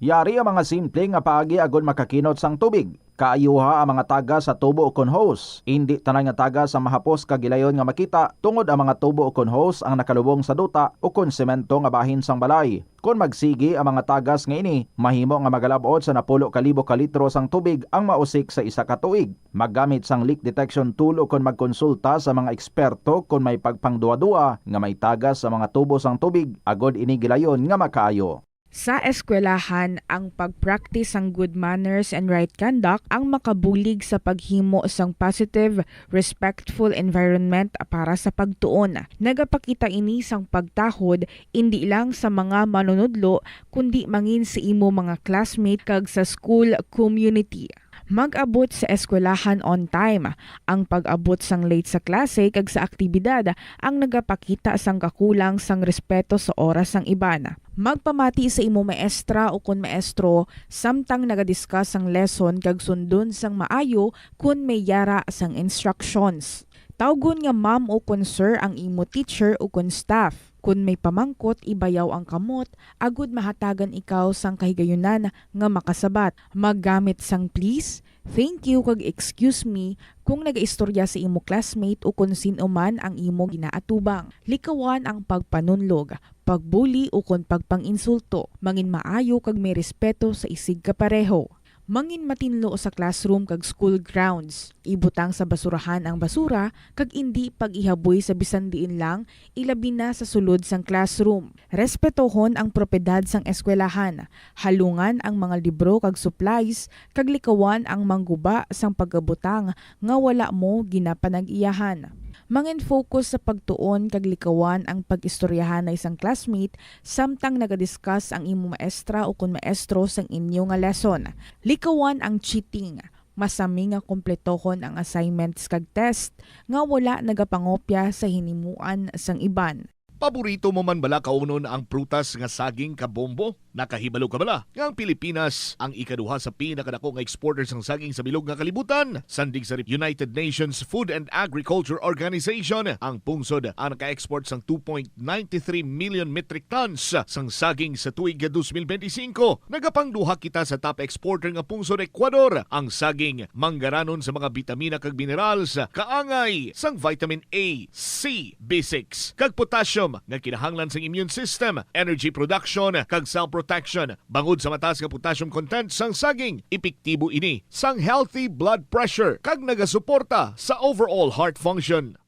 Yari ang mga simple nga paagi agod makakinot sang tubig. Kaayuha ang mga tagas sa tubo ukon hose. Indi tanan nga tagas ang mahapos kag gilayon nga makita, tungod ang mga tubo ukon hose ang nakalubong sa duta ukon semento nga bahin sang balay. Kon magsigi ang mga tagas nga ini, mahimo nga magalab-ot sa napulo ka libo ka litro sang tubig ang mausik sa isa ka tuig. Maggamit sang leak detection tool ukon magkonsulta sa mga eksperto kon may pagpangduwa-duwa nga may tagas sa mga tubo sang tubig, agod ini gilayon nga makaayo. Sa eskwelahan, ang pag-practice sang good manners and right conduct ang makabulig sa paghimo sang positive, respectful environment para sa pagtuon. Nagapakita ini sang pagtahod indi lang sa mga manunudlo, kundi mangin sa imo mga classmate kag sa school community. Mag-abot sa eskwelahan on time. Ang pag-abot sang late sa klase kag sa aktibidad ang nagapakita sang kakulang sang respeto sa oras sang iban. Magpamati sa imo maestra o kon maestro samtang naga-discuss sang lesson kag sundon sang maayo kon may yara sang instructions. Tawgon nga ma'am o kon sir ang imo teacher o kon staff. Kon may pamangkot, ibayaw ang kamot agud mahatagan ikaw sang kahigayunan nga makasabat. Maggamit sang please, thank you, kag excuse me kung nagaistorya sa imo classmate o kon sin-o man ang imo ginaatubang. Likawan ang pagpanunlog, pagbuli, o kon pagpang-insulto. Mangin maayo kag may respeto sa isigkapareho. Mangin matinlo sa classroom kag school grounds. Ibutang sa basurahan ang basura kag indi pag-ihaboy sa bisan diin lang, ilabi na sa sulod sang classroom. Respetohon ang propiedad sang eskwelahan. Halungan ang mga libro kag supplies, kag likawan ang mangguba sang pagabutang nga wala mo ginapanag-iyahan. Mangin-focus sa pagtuon kag likawan ang pag-istoryahanay sang classmate samtang naga-discuss ang imo maestra o kon maestro sang inyo nga lesson. Likawan ang cheating. Masami nga kompletohon ang assignments kag test nga wala nagapangopya sa hinimuan sang iban. Paborito mo man bala kaunon ang prutas nga saging kabombo? Nakahibalo ka bala nga ang Pilipinas ang ikaduha sa pinakadako nga exporter sang saging sa bilog nga kalibutan? Sandig sa United Nations Food and Agriculture Organization, ang pungsod ang naka-export sang two point nine three million metric tons sang saging sa tuig nga twenty twenty-five. Nagapangduha kita sa top exporter nga pungsod, Ecuador. Ang saging manggaranon sa mga bitamina kag minerals, kaangay sang vitamin A, C, B six, kag potassium nga kinahanglan sang immune system, energy production, kag cell protection. Bangod sa mataas nga potassium content sang saging, epektibo ini sang healthy blood pressure kag nagasuporta sa overall heart function.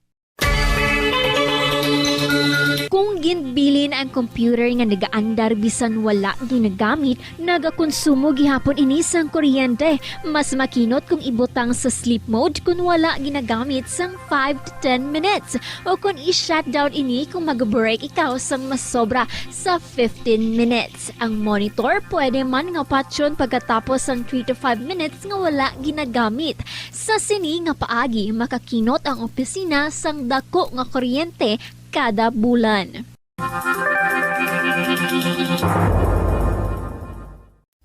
Kung ginbilin ang computer nga nagaandar bisan wala ginagamit, nagakonsumo gihapon ini sang kuryente. Mas makinot kung ibutang sa sleep mode kon wala ginagamit sang five to ten minutes, o kon i-shutdown ini kung mag-break ikaw sang masobra sa fifteen minutes. Ang monitor pwede man nga patyon pagkatapos sang three to five minutes nga wala ginagamit. Sa sini nga paagi, makakinot ang opisina sang dako nga kuryente kada bulan.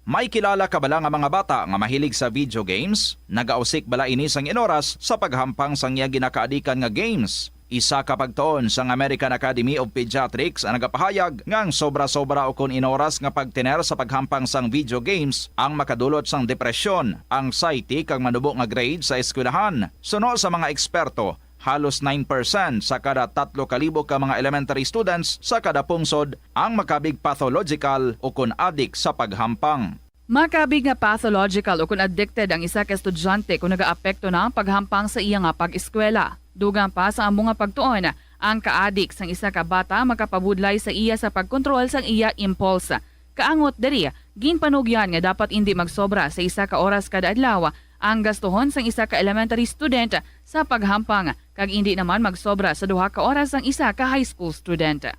May kilala ka bala nga mga bata nga mahilig sa video games? Nagausik bala ini sang inoras sa paghampang sang iya ginakaadikan nga games? Isa ka pagtuon sang American Academy of Pediatrics ang nagapahayag nga ang sobra-sobra ukon inoras nga pagtener sa paghampang sang video games ang makadulot sang depresyon, anxiety, kag manubo nga grade sa eskwelahan. Suno sa mga eksperto, halos nine percent sa kada tatlo ka libo ka mga elementary students sa kada pungsod ang makabig pathological ukon adik sa paghampang. Makabig nga pathological ukon addicted ang isa ka estudyante kon nagaapekto na ang paghampang sa iya nga pag-eskwela. Dugang pa sa amo nga pagtuon, ang kaadik sang isa ka bata makapabudlay sa iya sa pagkontrol sang iya impulse. Kaangot diri, ginpanugyan nga dapat indi magsobra sa isa ka oras kada adlaw ang gastuhon sang isa ka elementary student sa paghampang, kag indi naman magsobra sa duha ka oras ang isa ka high school student.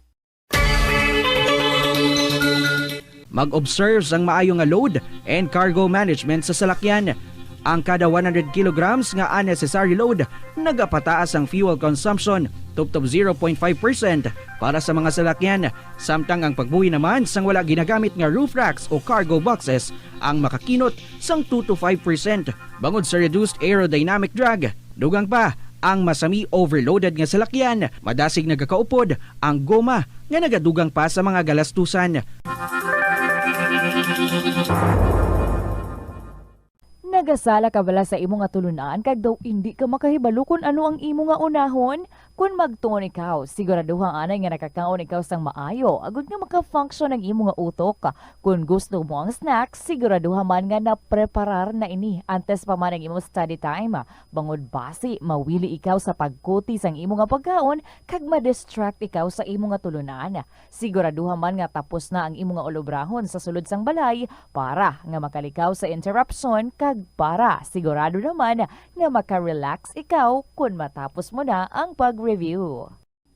Mag-observe sang maayo nga load and cargo management sa salakyan. Ang kada one hundred kilograms nga unnecessary load nagapataas ang fuel consumption tubtob zero point five percent para sa mga salakyan, samtang ang pagbuhi naman sang wala ginagamit nga roof racks o cargo boxes ang makakinot sang two to five percent bangod sa reduced aerodynamic drag. Dugang pa, ang masami overloaded nga salakyan, madasig nagakaupod ang goma nga nagadugang pa sa mga galastusan. Nagasala ka bala sa imo nga tulunan kag daw indi ka makahibalo kon ano ang imo nga unahon? Kon magtuon ikaw, siguraduha anay nga nakakaon ikaw sang maayo, agud nga maka-function ang imo nga utok. Kon gusto mo ang snacks, siguraduha man nga napreparar na ini antes pa man ang imo study time, bangod basi mawili ikaw sa pagkuti sang imo nga pagkaon kag ma-distract ikaw sa imo nga tulunan. Siguraduha man nga tapos na ang imo nga ulobrahon sa sulod sang balay para nga makalikaw sa interruption kag para sigurado naman nga maka-relax ikaw kon matapos mo na ang pag-review.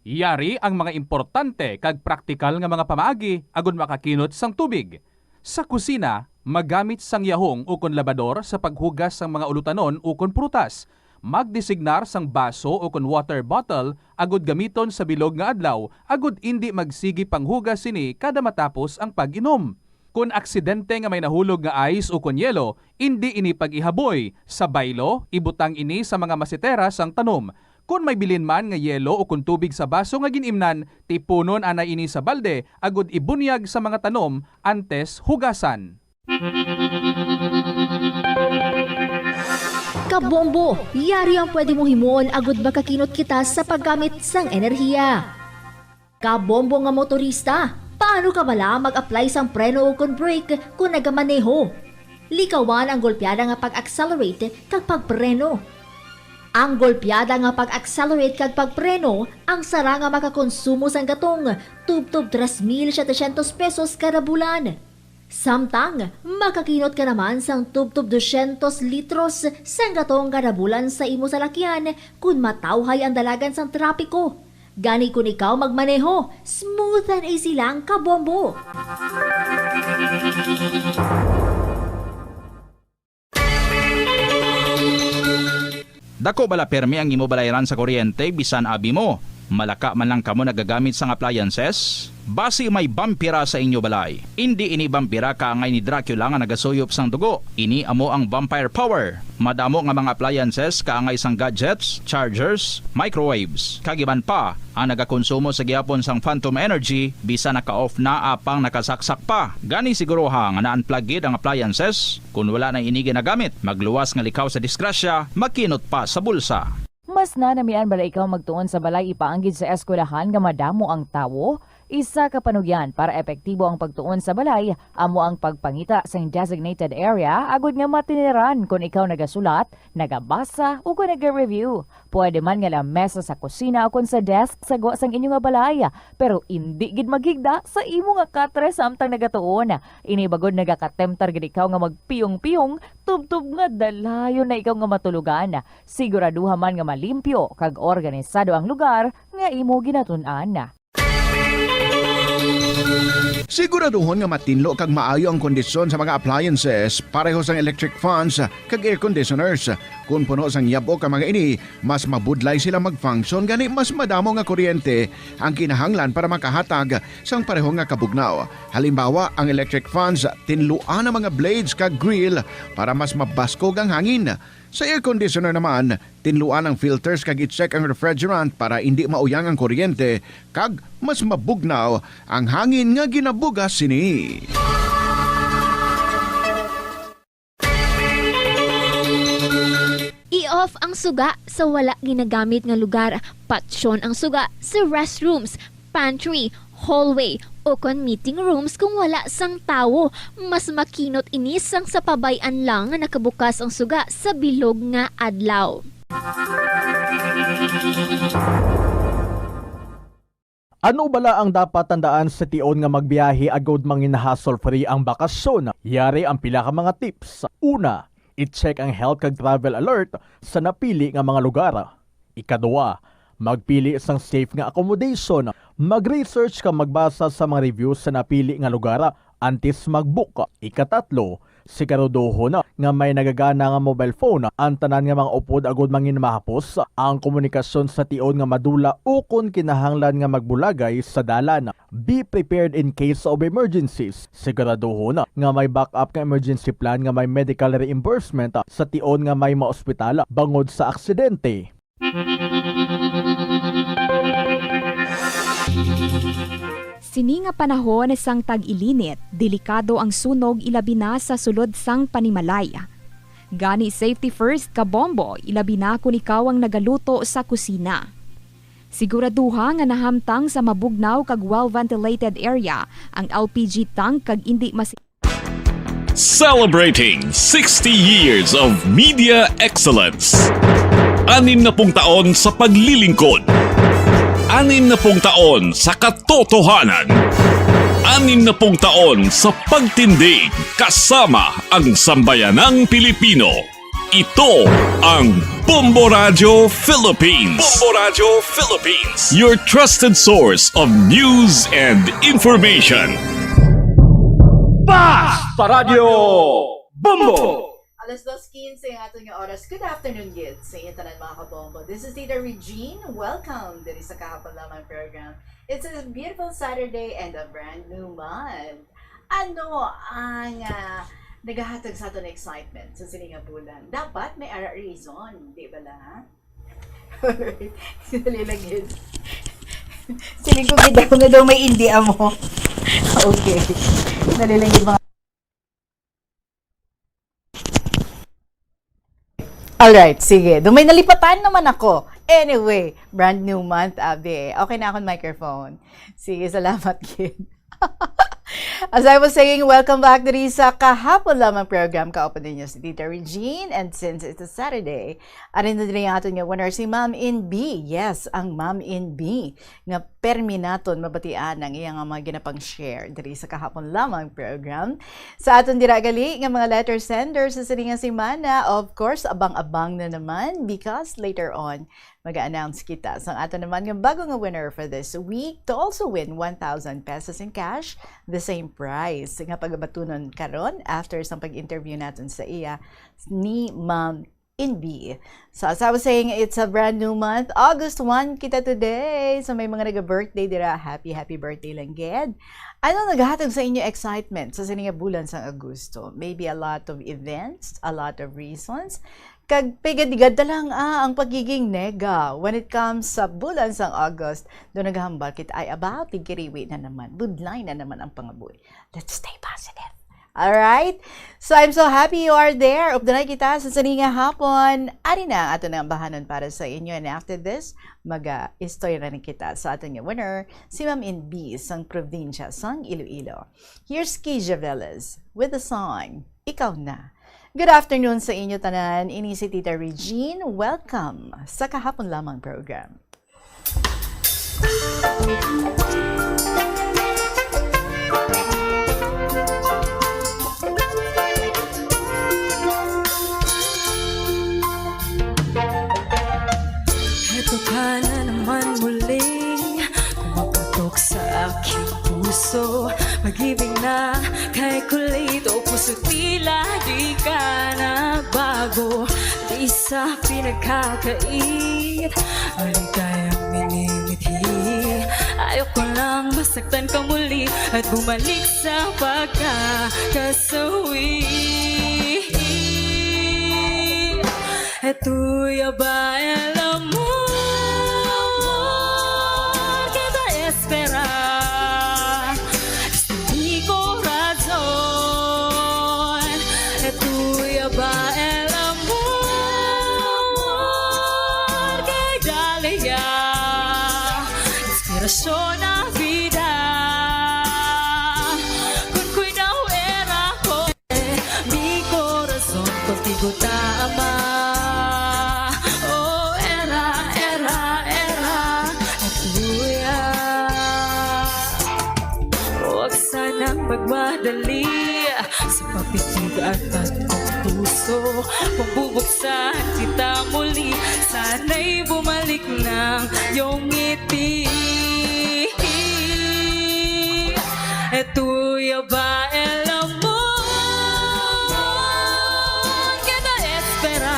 Yari ang mga importante kag praktikal nga mga pamaagi agud makakinot sang tubig. Sa kusina, magamit sang yahong ukon labador sa paghugas sang mga ulutanon ukon prutas. Magdesignar sang baso ukon water bottle agud gamiton sa bilog nga adlaw agud indi magsigi panghugas sini kada matapos ang pag-inom. Kon aksidente nga may nahulog nga ice ukon yelo, indi ini pag-ihaboy. Sa baylo, ibutang ini sa mga masetera sang tanom. Kon may bilin man nga yelo ukon tubig sa baso nga gin-imnan, tipunon anay ini sa balde agud ibunyag sa mga tanom antes hugasan. Kabombo, yari ang pwede mong himuon agud makakinot kita sa paggamit sang enerhiya. Kabombo nga motorista, paano ka bala mag-apply sang preno ukon brake kon nagamaneho? Likawan ang golpeada nga pag-accelerate kag pagpreno. Ang golpeada nga pag-accelerate kag pagpreno ang sara nga makakonsumo sang gatong tubtob tres mil setecientos pesos kada bulan. Samtang makakinot ka naman sang tubtob dosyentos litros sang gatong kada bulan sa imo salakyan kon matawhay ang dalagan sang trapiko. Gani kon ikaw magmaneho, smooth and easy lang, kabombo! Dako bala permi ang imo balayran sa kuryente bisan abi mo? Malaka man lang kamo nagagamit sang appliances? Basi may vampira sa inyo balay. Indi ini vampira kaangay ni Dracula nga nagasuyop sang dugo. Ini amo ang vampire power. Madamo nga mga appliances kaangay sang gadgets, chargers, microwaves, kag iban pa ang nagakonsumo sa gihapon sang phantom energy bisan naka-off na apang nakasaksak pa. Gani siguruha nga na-unplug gid ang appliances. Kon wala na ini ginagamit, magluwas nga likaw sa disgrasya, makinot pa sa bulsa. Mas nanamian bala ikaw magtuon sa balay ipaanggid sa eskwelahan nga madamo ang tawo? Isa ka panugyan para epektibo ang pagtuon sa balay amo ang pagpangita sing designated area agud nga matiniran kon ikaw nagasulat, nagabasa, ukon naga-review. Pwede man nga lamesa sa kusina ukon sa desk sa gwa sang inyo nga balay, pero indi gid maghigda sa imo nga katre samtang nagatuon. Ini bagod nagakatemptar gid ikaw nga magpiyong-piyong tubtob nga dalayon na ikaw nga matulogan. Siguraduha man nga malimpyo kag organisado ang lugar nga imo ginatun-an. Siguraduhon nga matinlo kag maayo ang kondisyon sa mga appliances, pareho sang electric fans kag air conditioners. Kon puno sang yab-ok ang mga ini, mas mabudlay sila mag-function, gani mas madamo nga kuryente ang kinahanglan para makahatag sang pareho nga kabugnaw. Halimbawa, ang electric fans, tinluan ang mga blades kag grill para mas mabaskog ang hangin. Sa air conditioner naman, tinluan ang filters kag i-check ang refrigerant para indi mauyang ang kuryente kag mas mabugnaw ang hangin nga ginabugas sini. I-off ang suga sa wala ginagamit nga lugar. Patyon ang suga sa restrooms, pantry, hallway, o kon meeting rooms kung wala sang tawo. Mas makinot ini sang sa pabay-an lang nga nakabukas ang suga sa bilog nga adlaw. Ano bala ang dapat tandaan sa tion nga magbiyahe agud mangin-hassle-free ang bakasyon? Yari ang pila ka mga tips. Una, i-check ang health kag travel alert sa napili nga mga lugar. Ikadua, magpili sang safe nga accommodation. Mag-research kag magbasa sa mga reviews sa napili nga lugar antes mag-book. Ikatatlo, siguraduhon nga may nagagana nga mobile phone ang tanan nga mga upod agud mangin mahapos ang komunikasyon sa tion nga madula ukon kinahanglan nga magbulagay sa dalan. Be prepared in case of emergencies. Siguraduhon nga may backup nga emergency plan nga may medical reimbursement sa tion nga may maospital bangod sa aksidente. Sini nga panahon sang tag-ilinit, delikado ang sunog, ilabi na sa sulod sang panimalay. Gani, safety first, kabombo, ilabi na kon ikaw ang nagaluto sa kusina. Siguraduha nga nahamtang sa mabugnaw kag well-ventilated area ang L P G tank kag indi mas- Celebrating sixty years of media excellence. Anim na pung taon sa paglilingkod. Anim na pung taon sa katotohanan. Anim na pung taon sa pagtindig kasama ang sambayanang Pilipino. Ito ang Bombo Radyo Philippines. Bombo Radyo Philippines. Your trusted source of news and information. Basta Radyo Bombo! Alas dos quince ang aton nga oras. Good afternoon, gid, sa inyo tanan, mga kabombo. This is Tita Regine. Welcome diri sa Kahapon Lamang program. It's a beautiful Saturday and a brand new month. Ano ang, ah, nagahatag sa aton excitement sa sini nga bulan? Dapat may ara reason, di ba la? Alright. Dali lang yun. Siling ko, gid ako nga daw may indi amo. Okay. Dali lang yung mga Alright, sige. Dumay nalipatan naman ako. Anyway, brand new month, abi. Okay na akong microphone. Sige, salamat, kid. As I was saying, welcome back diri sa Kahapon Lamang program. Kauban ninyo si Tita Regine. And since it's a Saturday, ari na diri ang aton nga winner, si Ma'am in B. Yes, ang Ma'am in B nga permi naton mabatian ang iya nga mga ginapang-share diri sa Kahapon Lamang program. Sa aton dira gali nga mga letter sender sa sini nga semana, of course, abang-abang na naman because later on, mag-announce kita sang aton naman nga bago nga winner for this week to also win one thousand pesos in cash, the same prize nga pagabatunon karon after sang pag-interview naton sa iya ni Ma'am in B. So, as I was saying, it's a brand new month. August one kita today. So, may mga naga-birthday dira. Happy, happy birthday lang, gid. Ano naghatag sa inyo excitement sa sini nga bulan sang Agosto? Maybe a lot of events, a lot of reasons. Kag pigadigad ta lang, ah, ang pagiging nega when it comes sa bulan sang August. Doon naghambal kita, ay, about, tigkiriwi na naman. Budlay na naman ang pangabuhi. Let's stay positive. Alright? So, I'm so happy you are there. Updanay kita sa sini nga hapon. Ari na ang aton nga ambahanon para sa inyo. And after this, maga-istorya na kita sa aton nga winner, si Ma'am in B sang probinsya sang Iloilo. Here's Kija Velez with the song, Ikaw Na. Good afternoon sa inyo tanan. Ini si Tita Regine. Welcome sa Kahapon Lamang program. Heto ka na naman muli, kumaputok sa aking puso. Pag-ibig na kay kulit o puso, tila di ka nagbago. Di sa pinagkakait, maligayang minimithi. Ayoko lang masaktan ka muli at bumalik sa pagkakasawi. Estoy a bailar amor que te espera. Este mi corazón, estoy a bailar amor que dale ya. Inspirasyon na vida. Kun ko'y naw era ko, mi corazón contigo ta ama. Oh, era, era, era, es tuya. Huwag sanang magmadali sa papitig at tatlong puso. Pagbubuksan kita muli, sana'y bumalik ng iyong ngiti. Estoy a bailar amor que te espera.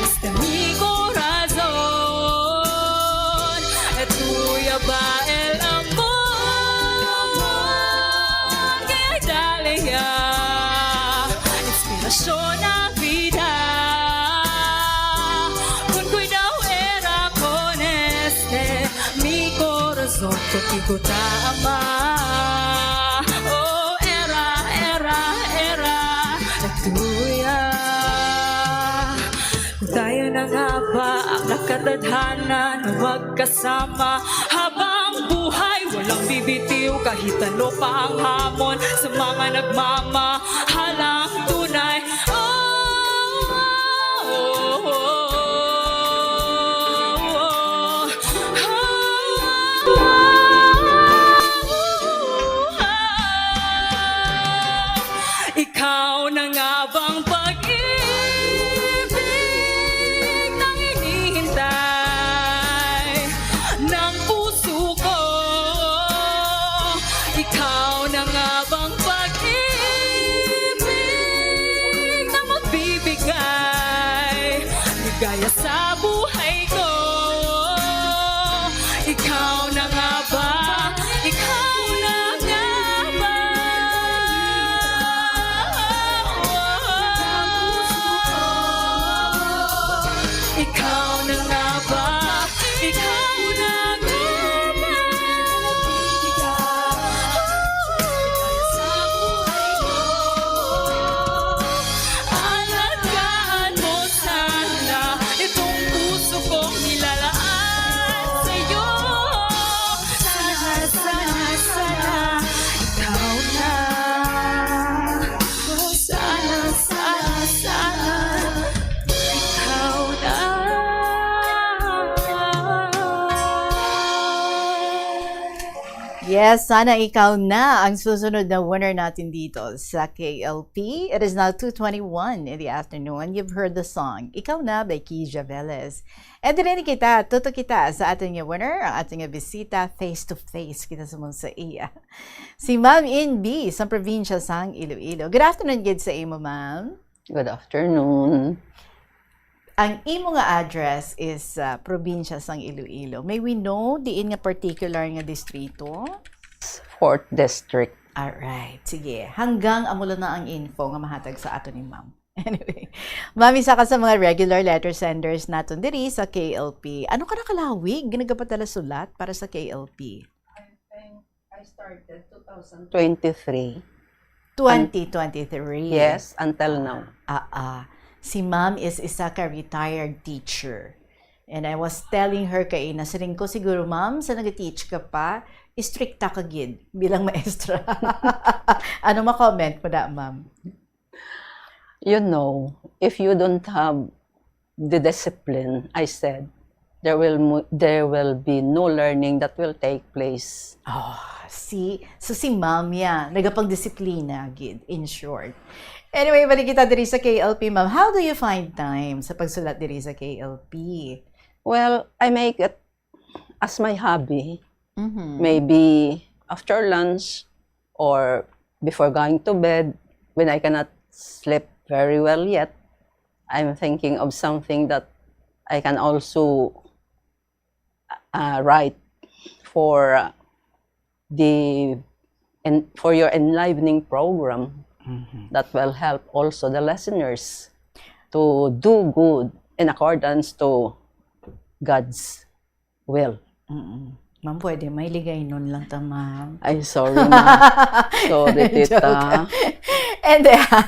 Este mi corazón, estoy a bailar amor que dale ya. Inspirasyon na vida. Kun ko'y daw era con este mi corazón contigo ta ama. Oh, era, era, era, tuya. Kung tayo na nga ba Ang nakatadhana na magkasama habang buhay, walang bibitiw kahit ano pa ang hamon sa mga nagmamahalang tunay. Oh, oh, oh, oh, oh. Ikaw na nga bang pag-ibig na hinihintay ng puso ko? Ikaw na nga bang pag-ibig na magbibigay ligaya sa buhay ko? Ikaw na nga ba? Ikaw na nga ba? Ikaw na nga ba? Ikaw na nga ba? Alagaan mo sana itong puso kong nilalaan sa'yo. Sana, sana, sana, ikaw na. Sana, sana, sana, ikaw na. Yes, sana ikaw na ang susunod na winner natin dito sa K L P. It is now two twenty-one in the afternoon. You've heard the song Ikaw Na by Kija Velez. And din kita, tuto kita sa aton nga winner, ang aton nga bisita, face to face kita sa mong sa iya. Si Ma'am In B sa probinsya sang Iloilo. Good afternoon gid sa imo, ma'am. Good afternoon. Ang imo nga address is sa probinsya sang Iloilo. May we know diin nga particular nga distrito? Fourth District. Alright, sige. Hanggang amo lang na ang info nga mahatag sa ato ni ma'am. Anyway, ma'am, isa ka sa mga regular letter senders naton diri sa K L P. Ano ka na kalawig nga nagapadala sulat para sa K L P? I think I started two thousand twenty-three. Twenty twenty-three. Yes, until now. Ah, ah. Si ma'am is isa ka retired teacher. And I was telling her kay nasiring ko, "Siguro, ma'am, sa nag-teach ka pa, istrikta ka gid bilang maestra." Ano ma-comment mo na, ma'am? You know, if you don't have the discipline, I said, there will mo-, there will be no learning that will take place. Oh, see? So si ma'am ya, nagapangdisiplina gid, in short. Anyway, balik kita diri sa K L P, ma'am. How do you find time sa pagsulat diri sa K L P? Well, I make it as my hobby. Mhm. Maybe after lunch or before going to bed, when I cannot sleep very well yet, I'm thinking of something that I can also, uh, write for, uh, the, and for your enlivening program. Mhm. That will help also the listeners to do good in accordance to God's will. Mm-mm. Ma'am, pwede, may ligay nun lang ta, ma'am. Ay, sorry, ma'am. Sorry, tita. Joke. And, uh,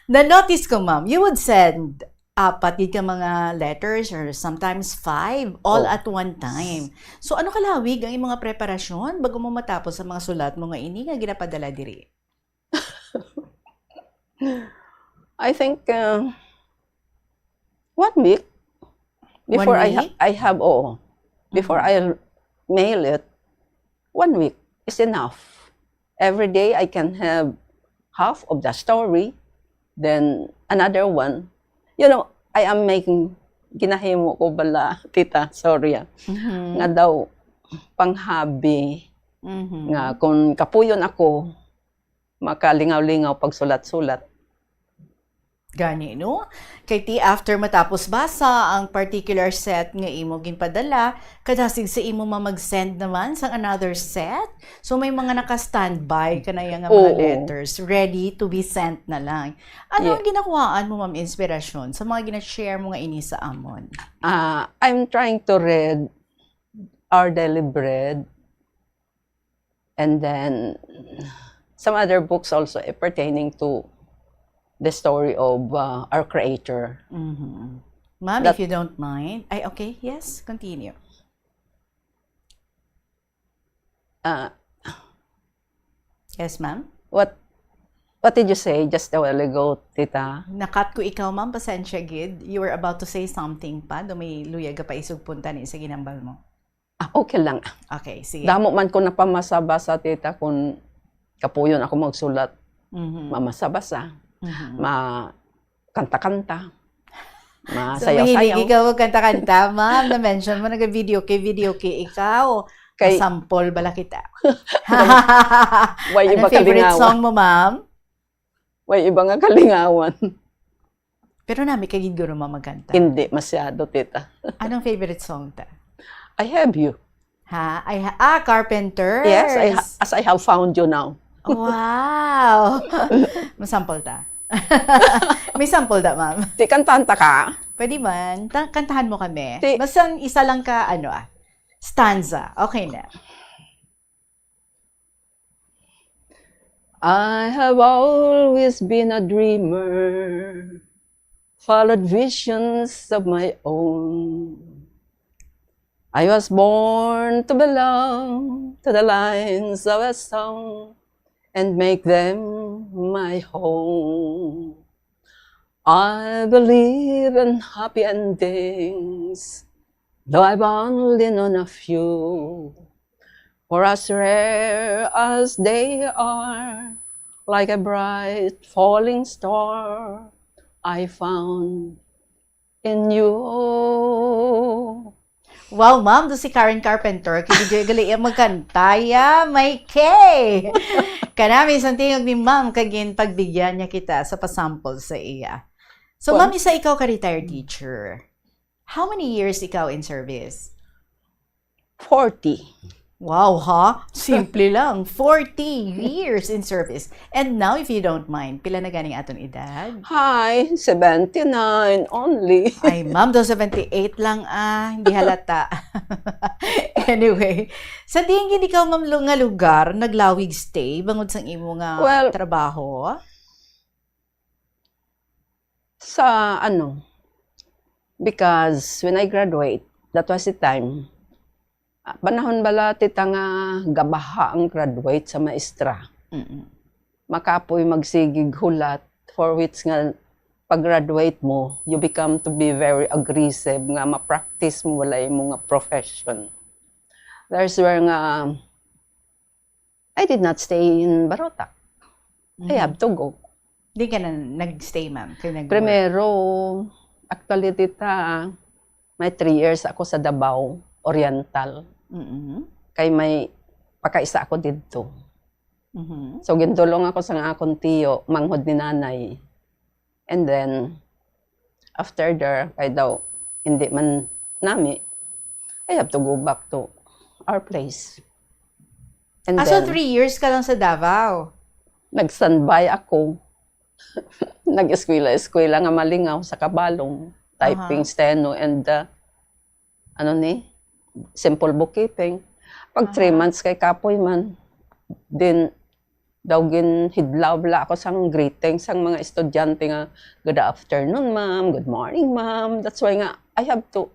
na-notice ko, ma'am, you would send apat gid ka mga letters or sometimes five all Oh. at one time. So, ano kalawig ang imong mga preparasyon bago mo matapos sa mga sulat mo nga ini nga ginapadala diri? I think, uh, one week. Before One I ha-, week? I have, oo. Before Mhm. I mail it, one week is enough. Every day I can have half of the story, then another one. You know, I am making, ginahimo ko bala, tita, sorry, ah. Mhm. Nga daw, pang hobby, Mhm. nga kung kapuyon ako, makalingaw-lingaw pagsulat-sulat. Gani, no? Kay ti after matapos basa ang particular set nga imo ginpadala, kadasig sa imo ma mag-send naman sang another set. So may mga naka-standby ka na yang mga Oo. letters ready to be sent na lang. Ano Yeah. ang ginakuhaan mo, ma'am, inspirasyon sa mga gina-share mo nga ini sa amon? Ah, I'm trying to read Our Daily Bread. And then, some other books also, eh, pertaining to the story of, uh, our Creator. Mhm. Ma'am, if you don't mind. Ay, okay. Yes, continue. Ah, yes, ma'am? What, what did you say just a while ago, tita? Nakat ko ikaw, ma'am. Pasensya gid. You were about to say something pa. Do may luyag ka pa isugpon tani sa ginambal mo. Ah, okay lang. Okay, sige. Damo man ko napamasa-basa, tita, kung kapuyon ako magsulat. Mhm. Mamasa-basa. Mhm. Ma-, kanta-kanta. So, mahilig ikaw magkanta-kanta, ma'am? Na-mention mo, nag-videoke, videoke ikaw. Kay sample bala kita. Way iba kalingawan. Anong favorite song mo, ma'am? Way iba nga kalingawan. Pero nami ka gid guro, ma'am, magkanta. Hindi masyado, tita. Anong favorite song ta? I Have You. Ha? I ha-, ah, Carpenters. Yes, I ha-, As I Have Found You Now. Wow! Masample ta. May sample da, ma'am. Di, kantanta ka? Pwede man. Ta-, kantahan mo kami. Di. Basta isa lang ka, ano, ah, stanza. Okay na. I have always been a dreamer, followed visions of my own. I was born to belong to the lines of a song and make them my home. I believe in happy endings, though I've only known a few. For as rare as they are, like a bright falling star, I found in you. Wow, ma'am, do si Karen Carpenter. Kini Joy Galia magkanta, ya, may K. Kanami sang tingog ni ma'am, kag ginpagbigyan niya kita sa pasample sa iya. So, ma'am, isa ikaw ka retired teacher. How many years ikaw in service? Forty. Wow, ha? Simple lang. Forty years in service. And now, if you don't mind, pila na ganing aton edad? Hi, seventy-nine only. Ay, ma'am, daw seventy-eight lang, ah. Hindi halata. Anyway, sa diin gid ikaw, ma'am, lu-, nga lugar, naglawig stay, bangod sang imo nga trabaho? Well, sa ano, because when I graduate, that was the time, ah, panahon bala, tita, nga gabaha ang graduate sa maestra. Mm-mm. Makapoy magsigig hulat, for which nga pag-graduate mo, you become to be very aggressive nga ma-practice mo wala imo nga profession. There's where nga I did not stay in Barotac. I have to go. Di ka na nag-stay, ma'am? Kay nag-work? Primero, actually, tita, may three years ako sa Davao Oriental. Mm-mm. Kay may pakaisa ako didto. Mhm. So, gindulong ako sa akon tiyo, manghod ni nanay. And then, after there, kay daw, hindi man nami, I have to go back to our place. And then, ah, so three years ka lang sa Davao? Nag-standby ako. Nag-eskwela-eskwela nga malingaw sa Kabalong, typing, steno, and, uh, ano ni, simple bookkeeping. Pag three months kay kapoy man, then daw ginhidlaw bala ako sang greeting sang mga estudyante nga, "Good afternoon, ma'am. Good morning, ma'am." That's why nga, I have to,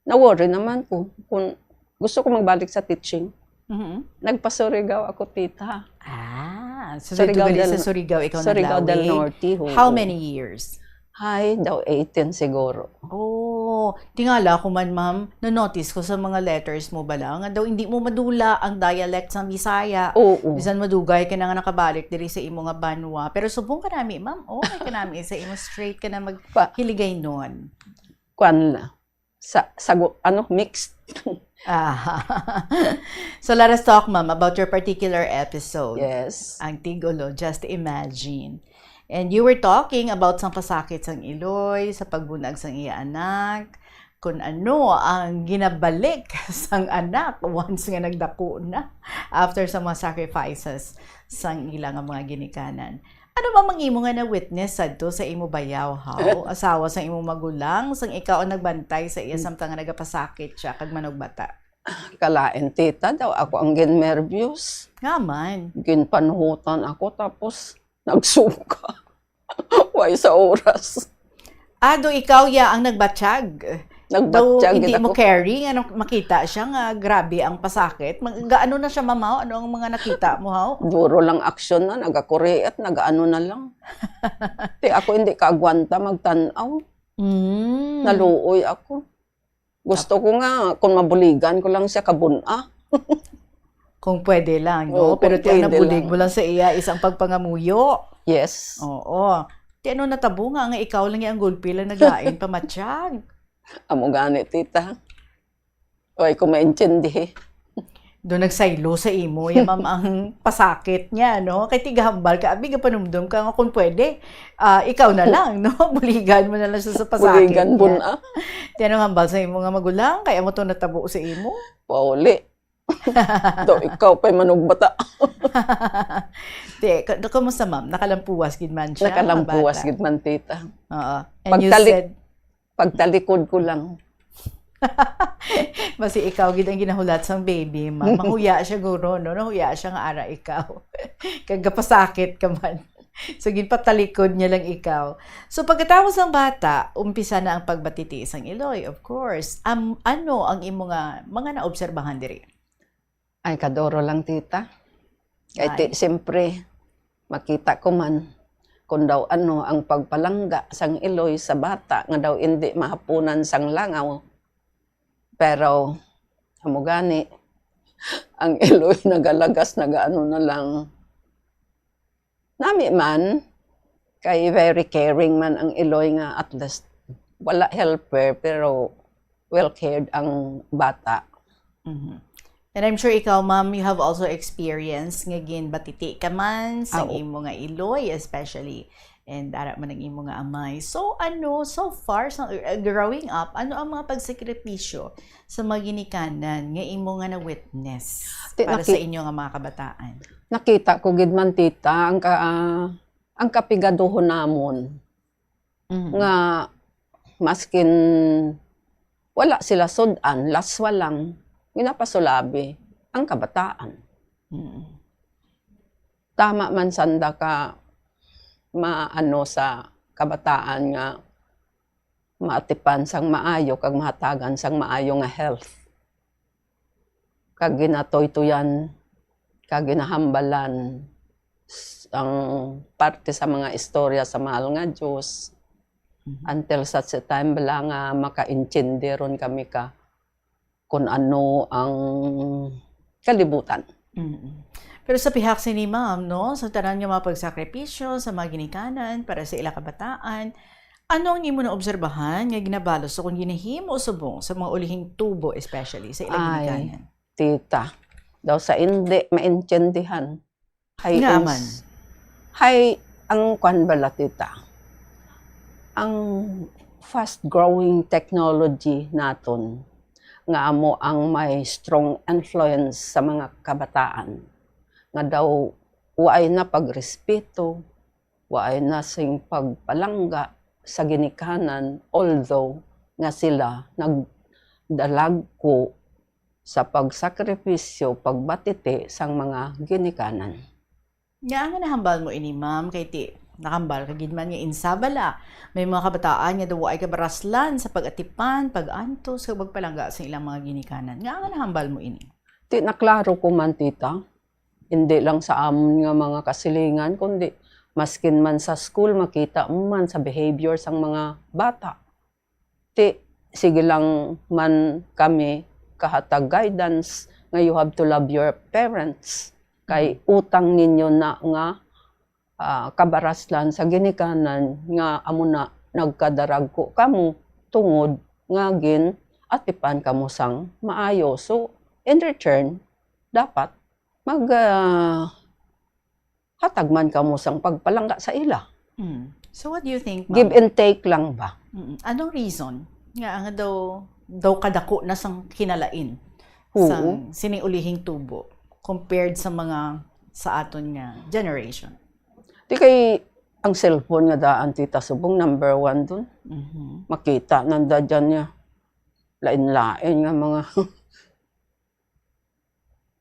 na-worry naman ko kung gusto ko magbalik sa teaching. Mhm. Nagpa-Surigao ako, tita. Ah, so Surigao dito gali del, sa Surigao ikaw Surigao del naglawig? Norte, oo. How many years? Ay, daw eighteen siguro. Oh, tingala ko man, ma'am, na-notice ko sa mga letters mo bala nga daw hindi mo madula ang dialect sa Bisaya. Oo. Bisan madugay ka na nga nakabalik diri sa imo nga banwa. Pero subong ka nami, ma'am. Oh, ay ka nami sa imo, straight ka na mag-, pa-, Hiligaynon. Kwan la. Sa, sa gu-, ano, mixed. Ah. So let us talk, ma'am, about your particular episode. Yes. Ang tigulo, Just Imagine. And you were talking about sang pasakit sang iloy, sa pagbunag sang iya anak, kung ano ang ginabalik sang anak once nga nagdako na, after sa mga sacrifices sang ila nga mga ginikanan. Ano ba mang imo nga na-witness sadto sa imo bayaw, haw? Asawa sang imo magulang, sang ikaw ang nagbantay sa iya samtang nga nagapasakit siya kag manugbata? Kalain, tita, daw ako ang ginnervyos. Nga man? Ginpanuhutan ako, tapos nagsuka. Way sa oras. Ah, do ikaw ya ang nagbatsyag? Daw hindi mo carry nga nung makita siya nga grabe ang pasakit. Mag-, gaano na siya, ma'am, haw? Ano ang mga nakita mo, haw? Duro lang aksyon na, nagakuriit, nagaano na lang. Ti ako hindi kaagwanta magtan-aw. Mm. Naluoy ako. Gusto ko nga, kung mabuligan ko lang siya kabun-a. Kung pwede lang, no? Oo, kung pwede lang. Pero ti ang nabulig mo lang sa iya is ang pagpangamuyo. Yes. Oo. Ti ano natabo nga, nga ikaw lang ang gulpi lang naglain pamatsyag? Amo gani, tita. Way ko maintindihi. Do nagsaylo sa imo, ya, ma'am, ang pasakit niya, no? Kay ti gahambal ka, abi, gapanumdom ka nga kung pwede, ah, ikaw na lang, no? Buligan mo na lang siya sa pasakit niya. Buligan bun-a. Ti ano hambal sa imo nga magulang? Kay amo to natabo sa imo? Pauli. Do ikaw pa'y manugbata. Ti, ka-, kumusta, ma'am? Nakalampuwas gid man siya, mga bata? Nakalampuwas gid man, tita. Oo. And you said, pagtalikod ko lang. Basi ikaw gid ang ginahulat sang baby, ma'am. Mahuya siya, guro, no? Nahuya siya nga ara ikaw. Kag gapasakit ka man. So, ginpatalikod niya lang ikaw. So, pagkatapos sang bata, umpisa na ang pagbatiti sang iloy, of course. Am-, ano ang imo nga mga naobserbahan diri? Ay, kaduro lang, tita. Kay ti-, siyempre, makita ko man kung daw ano ang pagpalangga sang iloy sa bata nga daw indi mahapunan sang langaw. Pero, amo gani, ang iloy nagalagas, nagaano na lang. Nami man, kay very caring man ang iloy nga at least wala helper, pero well cared ang bata. Mhm. And I'm sure ikaw, ma'am, you have also experienced nga ginbatiti ka man sa imo nga iloy, especially. And ara man ang imo nga amay. So, ano, so far, sa, uh, growing up, ano ang mga pagsakripisyo sa mga ginikanan nga imo nga na-witness para sa inyo nga mga kabataan? Nakita ko gid man, tita, ang ka-, ah, ang kapigaduhon namon. Mhm. Nga maskin wala sila sud-an, laswa lang, ginapasulabi ang kabataan. Mm. Tama man sanda ka maano sa kabataan nga maatipan sang maayo kag mahatagan sang maayo nga health. Kag ginatuytuyan, kag ginahambalan s-, ang parte sa mga istorya sa Mahal nga Dios, mhm, until such a time bala nga makaintindi ron kami ka kun ano ang kalibutan. Mm. Pero sa pihak sini, ma'am, no, sa tanan nga mga pagsakripisyo sa mga ginikanan para sa ila kabataan, ano ang imo naobserbahan nga ginabalo sa kung ginahimo subong sa mga ulihing tubo, especially sa ila ginikanan? Ay, tita, daw sa indi maintindihan. Hay nga man. Hay, ang kwan bala, tita, ang fast-growing technology naton nga amo ang may strong influence sa mga kabataan, nga daw waay na pagrespeto, waay na sing pagpalangga sa ginikanan, although nga sila nagdalagko sa pagsakripisyo, pagbatiti sang mga ginikanan. Ngaa nga nahambal mo ini, ma'am? Kay ti, nakambal ka gid man nga insabala. May mga kabataan nga daw waay kabaraslan sa pag-atipan, pag-antos, kag pagpalangga sa ilang mga ginikanan. Ngaa nga nahambal mo ini? Ti, naklaro ko man, tita. Hindi lang sa amon nga mga kasilingan, kundi maskin man sa school, makita mo man sa behavior sang mga bata. Ti, sige lang man kami kahatag guidance nga you have to love your parents. Kay, mm, utang ninyo na nga, ah, kabaraslan sa ginikanan nga amo na nagkadaragko kamo tungod nga gin-atipan kamo sang maayo. So, in return, dapat mag, ah, hatag man kamo sang pagpalangga sa ila. Mm. So, what do you think, ma'am? Give and take lang ba? Mm. Anong reason nga ang daw, daw kadako na sang kinalain, oo, sang sining ulihing tubo compared sa mga sa aton nga generation? Di kay ang cellphone nga daan, tita, subong number one dun. Mhm. Makita nanda dyan nga lain-lain nga mga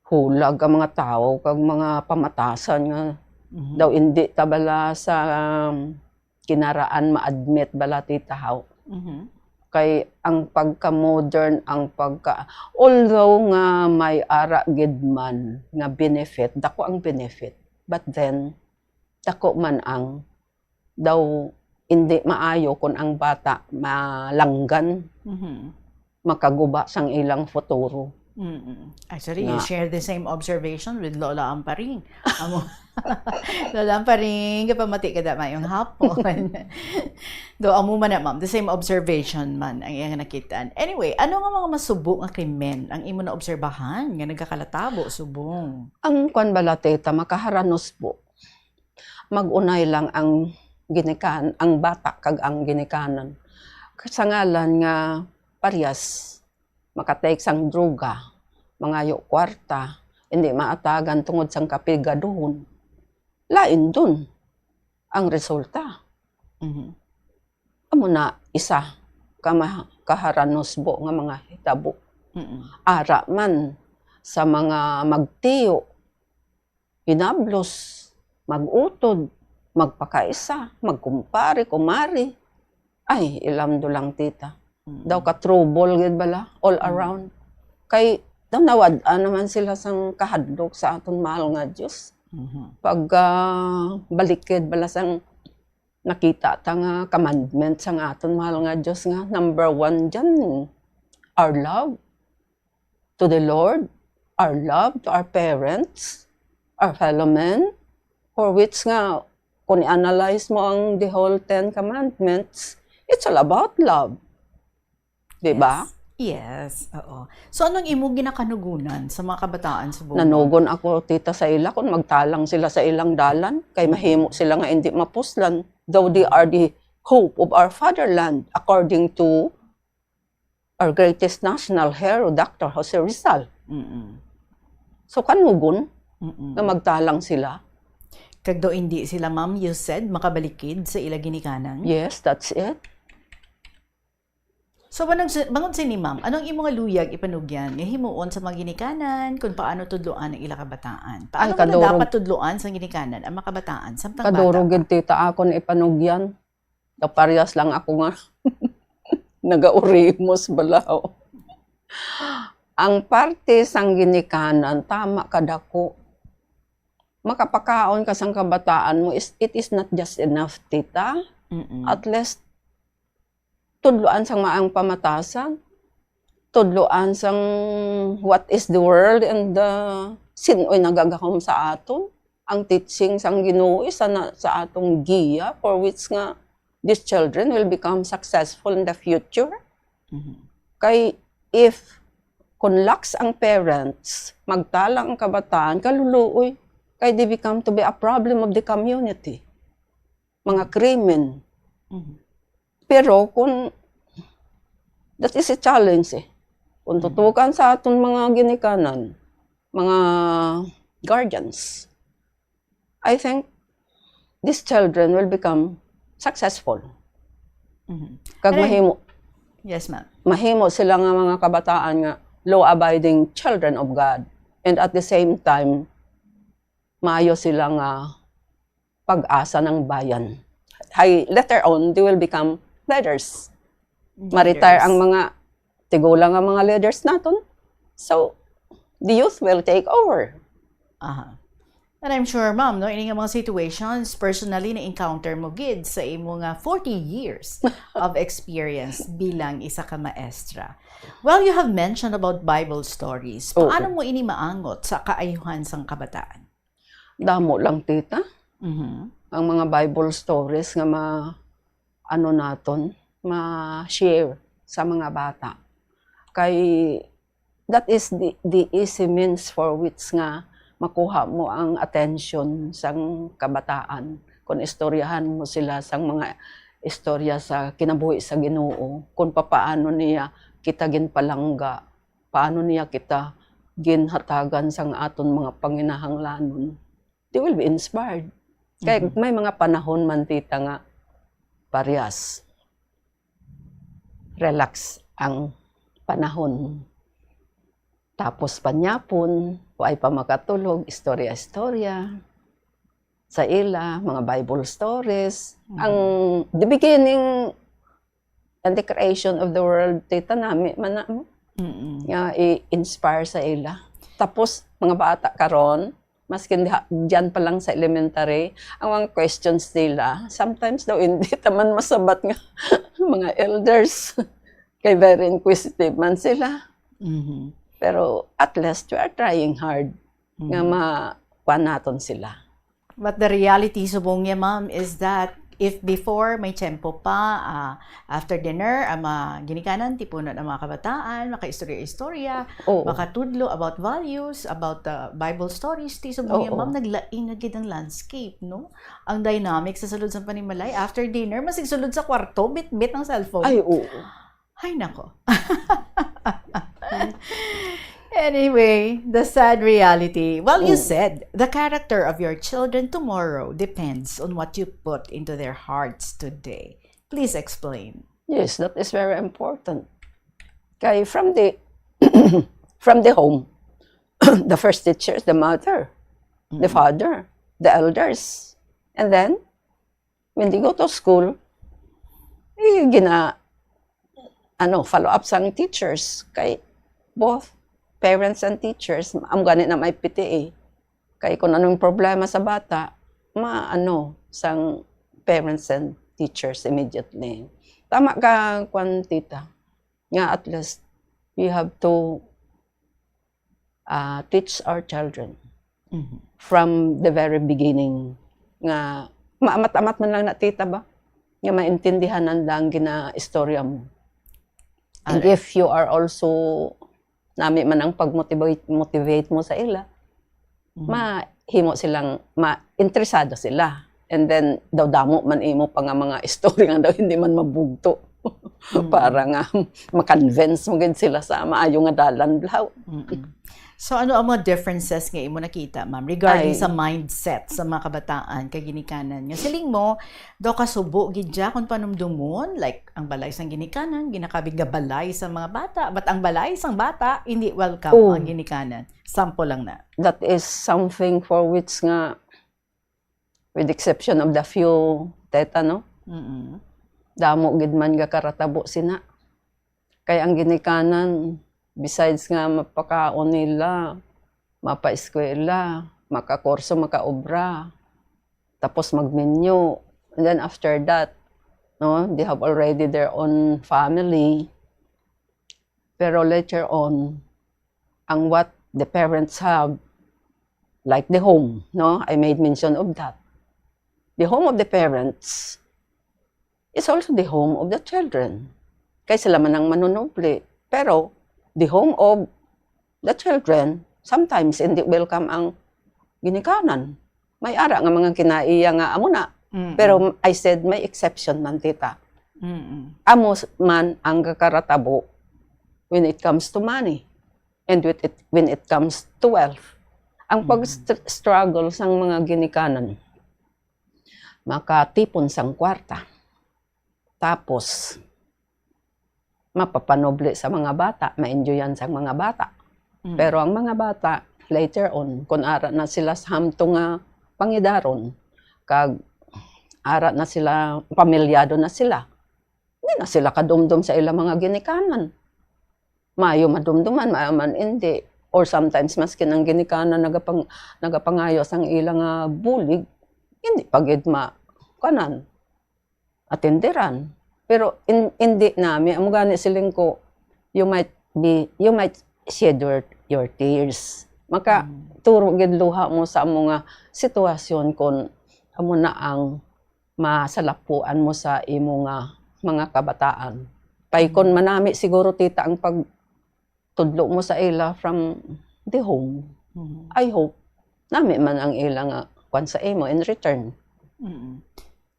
hulag ang mga tawo kag mga pamatasan nga, mhm, daw indi ta bala sa, um, kinaraan ma-admit bala, Tita, haw. Mhm. Kay ang pagka-modern, ang pagka, although nga may ara gid man nga benefit, dako ang benefit, but then, dako man ang daw hindi maayo kung ang bata malanggan, Mhm. makaguba sang ilang futuro. Mm-mm. Actually, you Nga. share the same observation with Lola Amparing. Amo, Lola Amparing, kapamati ka da, mayong hapon. Do, amo man na, ma'am. The same observation man ang iyang nakitaan. Anyway, ano nga mga masubo nga krimen ang imo naobserbahan nga nagakalatabo subong? Ang kwan bala, Tita, makaharanos po. Mag-unay lang ang ginikan-, ang bata kag ang ginikanan. Sa ngalan nga parehas, makatake sang droga, mangayo kwarta, hindi maatagan tungod sang kapigaduhon. Lain dun ang resulta. Mhm. Amo na isa ka ma-, kaharanusbo nga mga hitabo. Mm-mm. Ara man sa mga magtiyo, hinablos, mag-utod, magpakaisa, magkumpare, kumari. Ay, ilamdo lang, Tita. Mm. Daw ka trouble gid bala all Mm. around. Kay daw nawad-an naman sila sang kahadlok sa aton mahal nga Dios. Mhm. Pag, ah, balikid bala sang nakita ta nga commandment sang aton mahal nga Dios nga number one dyan, our love to the Lord, our love to our parents, our fellow men, for which nga, kung i-analyze mo ang the whole Ten Commandments, it's all about love. Di ba? Yes. Yes, oo. So, anong imo ginakanugunan sa mga kabataan sa Bohol? Nanugon ako, Tita, sa ila kung magtalang sila sa ilang dalan, kay mahimo sila nga hindi mapuslan. Though they are the hope of our fatherland, according to our greatest national hero, Doctor Jose Rizal. Mm-mm. So, kanugon Mm-mm. nga magtalang sila. Kag daw hindi sila, ma'am, you said, makabalikid sa ila ginikanan? Yes, that's it. So, bangod sa, bangod sini, ma'am, anong imo nga luyag ipanugyan nga himuon sa mga ginikanan kung paano tudloan ang ila kabataan? Paano Ay, man kadurog. dapat tudloan sa ginikanan ang mga kabataan samtang bata Kadurog pa? gid, Tita, akon ipanugyan. Kaparyas lang ako nga nagaurimos bala, oh. Ang parte sang ginikanan, tama kadako. Makapakaon ka sang kabataan mo, is, it is not just enough, Tita. Mm-mm. At least, tudloan sang maayong pamatasan, tudloan sang what is the world and the sin-oy nagagahom sa aton. Ang teaching sang Ginoo isa na sa atong giya for which nga these children will become successful in the future. Mhm. Kay if kun lax ang parents, magtalang ang kabataan, kaluluoy. Kay they become to be a problem of the community. Mga krimen. Mhm. Pero kung, that is a challenge eh. Kung Mhm. tutukan sa aton mga ginikanan, mga guardians, I think these children will become successful. Mhm. Kag Ano yun? mahimo, Yes, ma'am. mahimo sila nga mga kabataan nga law-abiding children of God. And at the same time, maayo sila nga pag-asa ng bayan. Hay, later on, they will become leaders. Ma-retire Leaders. ang mga tigulang nga mga leaders naton. So, the youth will take over. Aha. And I'm sure, ma'am, no, ini nga mga situations, personally na-encounter mo gid sa imo nga forty years of experience bilang isa ka maestra. Well, you have mentioned about Bible stories. Oo. Paano mo ini maangot sa kaayuhan sang kabataan? Damo lang, Tita. Mhm. Ang mga Bible stories nga ma-, ano naton, ma-share sa mga bata. Kay that is the, the easy means for which nga makuha mo ang attention sang kabataan. Kung istoryahan mo sila sang mga istorya sa kinabuhi sa Ginoo, kung papaano niya kita ginpalangga, paano niya kita ginhatagan sang aton mga panginahanglanon, they will be inspired. Kay Mhm. may mga panahon man, Tita, nga parehas. Relax ang panahon. Tapos panyapon, wa ay pa makatulog, istorya-istorya. sa ila, mga Bible stories. Mm. Ang, the beginning and the creation of the world, tita, nami man na mo. Mm-mm. Nga i-inspire sa ila. Tapos, mga bata karon, maskin diha, diyan pa lang sa elementary, ang mga questions nila, sometimes daw hindi ta man masabat nga mga elders. Kay very inquisitive man sila. Mhm. Pero at least we are trying hard nga Mhm. ma-, kuan naton sila. But the reality, subong niya, ma'am, is that if before may tiyempo pa, ah, after dinner, ang mga ginikanan, tipunon ang mga kabataan, makaistorya-istorya, Oo. makatudlo about values, about the Bible stories, ti subong niya, Oo. ma'am, naglain na gid ang landscape, no? Ang dynamic sa sulod sa panimalay, after dinner, masigsulod sa kwarto, bitbit ang cellphone. Ay, oo. Ay, nako. Anyway, the sad reality. Well, you Mm. said, the character of your children tomorrow depends on what you put into their hearts today. Please explain. Yes, that is very important. Kay from the, from the home, the first teacher is the mother, the Mm. father, the elders. And then, when they go to school, eh, gina-, ano, follow up sang teachers. Kay both parents and teachers, amo gani na may P T A. Kay kung anong problema sa bata, ma-, ano, sang parents and teachers immediately. Tama ka, kwan, tita, nga at least we have to ah, teach our children Mhm. from the very beginning nga maamat-amat man lang na, tita, ba, nga maintindihan nila ang ginaistorya mo. And Alright. if you are also, nami man ang pag-motivate, motivate mo sa ila, Mhm. mahimo silang ma-, interesado sila. And then, daw damo man imo pa nga mga istorya nga daw hindi man mabugto. Mm. Para nga ma-convince mo gid sila sa maayo nga dalan, blaw. Mm-mm. So, ano ang mga differences nga imo nakita, ma'am, regarding Ay. sa mindset sa mga kabataan kag ginikanan? Nga siling mo, daw kasubo gid siya kung panumdumon, like, ang balay sang ginikanan, ginakabig nga balay sa mga bata, but ang balay sang bata, hindi welcome Oh. ang ginikanan. Sample lang na. That is something for which nga with exception of the few, teta, no? Mm-mm. Damo gid man gakaratabo sina. Kay ang ginikanan, besides nga mapakaon nila, mapaeskwela, makakurso, makaobra, tapos magminyo. And then after that, no, they have already their own family. Pero later on, ang what the parents have, like the home, no? I made mention of that. The home of the parents is also the home of the children. Kay sila man ang manunubli. Pero the home of the children, sometimes hindi welcome ang ginikanan. May ara nga mga kinaiya nga amo na. Mm-mm. Pero I said, may exception man, tita. Mm-mm. Amo s-, man ang gakaratabo when it comes to money and with it, when it comes to wealth. Ang Mm-mm. pag-str-, struggle sang mga ginikanan, makatipon sang kwarta. Tapos, mapapanubli sa mga bata, ma-enjoyan sang mga bata. Mm. Pero ang mga bata, later on, kung ara na sila sa hamtong nga pangidaron, kag ara na sila, pamilyado na sila, di na sila kadumdom sa ilang mga ginikanan. Maayo madumduman, maayo man hindi. Or sometimes, maskin ang ginikanan nagapang-, nagapangayo sang ila nga bulig, hindi pa gid ma-, kanan, atenderan. Pero in-, hindi nami, amo gani siling ko, you might be, you might shed your, your tears. Maka Mm. turo gid luha mo sa amo nga sitwasyon kon amo na ang masalapuan mo sa imo nga mga kabataan. Kay kon Mm. manami siguro, tita, ang pagtudlo mo sa ila from the home, Mm. I hope nami man ang ila nga kwan sa imo in return. Mm.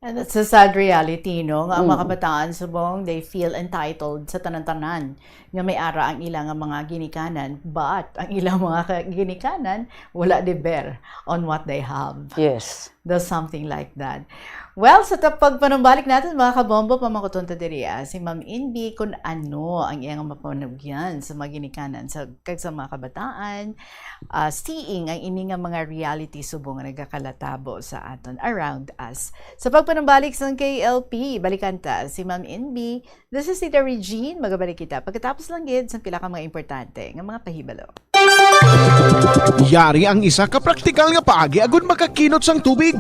And that's a sad reality, no? Nga ang mga Mm. kabataan subong, they feel entitled sa tanan-tanan nga may ara ang ila nga mga ginikanan, but ang ilang mga ka-, ginikanan wala deber on what they have. Yes. There's something like that. Well, sa tapag panumbalik naton, mga kabombo, pamangkuton ta diri, ah, si Ma'am Inbi kung ano ang iyang mapanugyan sa mga ginikanan sa, kag sa mga kabataan, ah, seeing ang ini nga mga reality subong nga nagakalatabo sa aton around us. Sa pagpanumbalik sang K L P, balikan ta si Ma'am Inbi. This is Tita Regine. Magabalik kita pagkatapos lang gid sang pila ka mga importante nga mga pahibalo. Yari ang isa ka praktikal nga paagi agud makakinot sang tubig.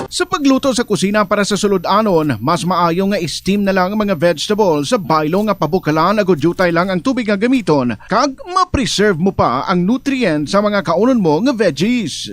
Sa pagluto sa kusina para sa sulod-anon, mas maayo nga i-steam na lang ang mga vegetable sa baylo nga pabukalan agud diutay lang ang tubig nga gamiton, kag ma-preserve mo pa ang nutrient sa mga kaunon mo nga veggies.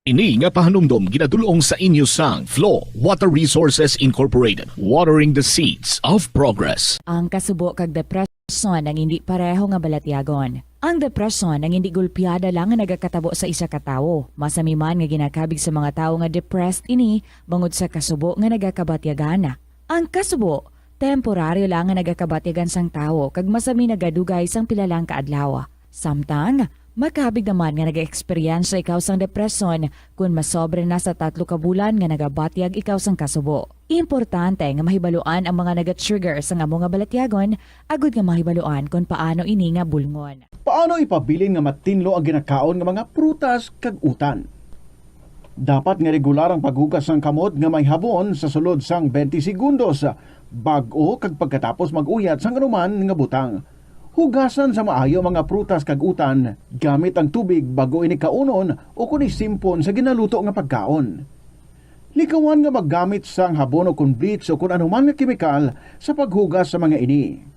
Ini nga pahanumdom ginadul-ong sa inyo sang Flow Water Resources Incorporated, watering the seeds of progress. Ang kasubo kag depresyon ang hindi pareho nga balatyagon. Ang depresyon ang hindi gulpiada lang nga nagakatabo sa isa ka tawo. Masami man nga ginakabig sa mga tawo nga depressed ini bangod sa kasubo nga nagakabatyagan. Ang kasubo, temporaryo lang nga nagakabatyagan sang tawo kag masami nagadugay sang pila lang ka adlaw. Samtang, makabig naman nga nag-eksperyensya ikaw sang depresyon kon masobra na sa tatlo ka bulan nga nagabatyag ikaw sang kasubo. Importante nga mahibaluan ang mga naga-trigger sang amo nga balatyagon agud nga mahibaluan kon paano ini nga bulngon. Paano ipabilin nga matinlo ang ginakaon nga mga prutas kag utan? Dapat nga regular ang paghugas sang kamot nga may habon sa sulod sang twenty segundos bag-o kag pagkatapos mag-uyat sang anuman nga butang. Hugasan sa maayo ang mga prutas kag utan gamit ang tubig bag-o ini kaunon o kon isimpon sa ginaluto nga pagkaon. Likawan nga maggamit sang habon o kon bleach o kon anuman nga kemikal sa paghugas sa mga ini.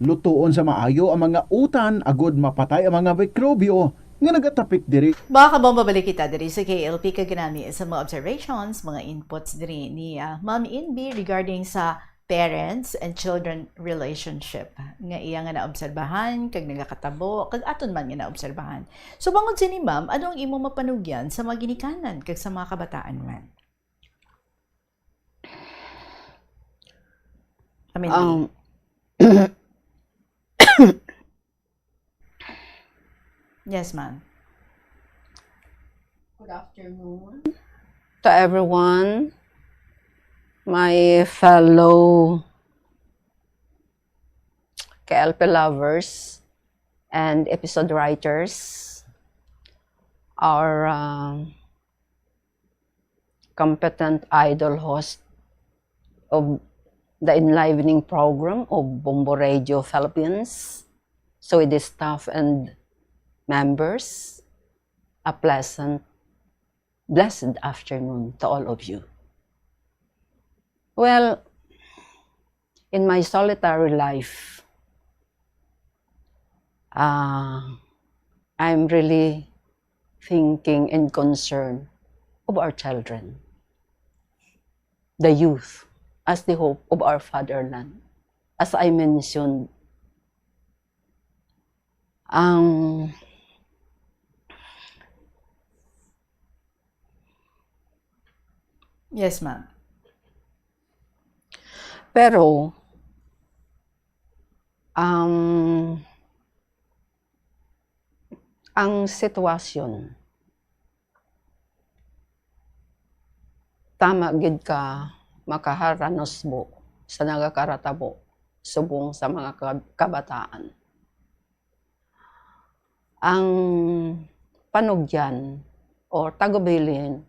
Lutoon sa maayo ang mga utan agud mapatay ang mga mikrobyo nga nagatapik diri. Mga kabombo, balik kita diri sa K L P kag kanami sa mga observations, mga inputs diri ni, ah, Ma'am Inbi regarding sa parents and children relationship nga iya nga naobserbahan kag nagakatabo kag aton man nga naobserbahan. So, bangod sini, Ma'am, ano ang imo mapanugyan sa mga ginikanan kag sa mga kabataan man? I mean, Um, yes, ma'am. Good afternoon to everyone, my fellow K L P lovers and episode writers, our, uh, competent idol host of the enlivening program of Bombo Radio Philippines. So with the staff and members, a pleasant, blessed afternoon to all of you. Well, in my solitary life, uh, I'm really thinking and concerned of our children, the youth, as the hope of our fatherland. As I mentioned, ang Yes, ma'am. Pero, um, ang sitwasyon, tama gid ka makaharanusbo sa nagakaratabo subong sa mga kab-, kabataan. Ang panugyan o tagubilin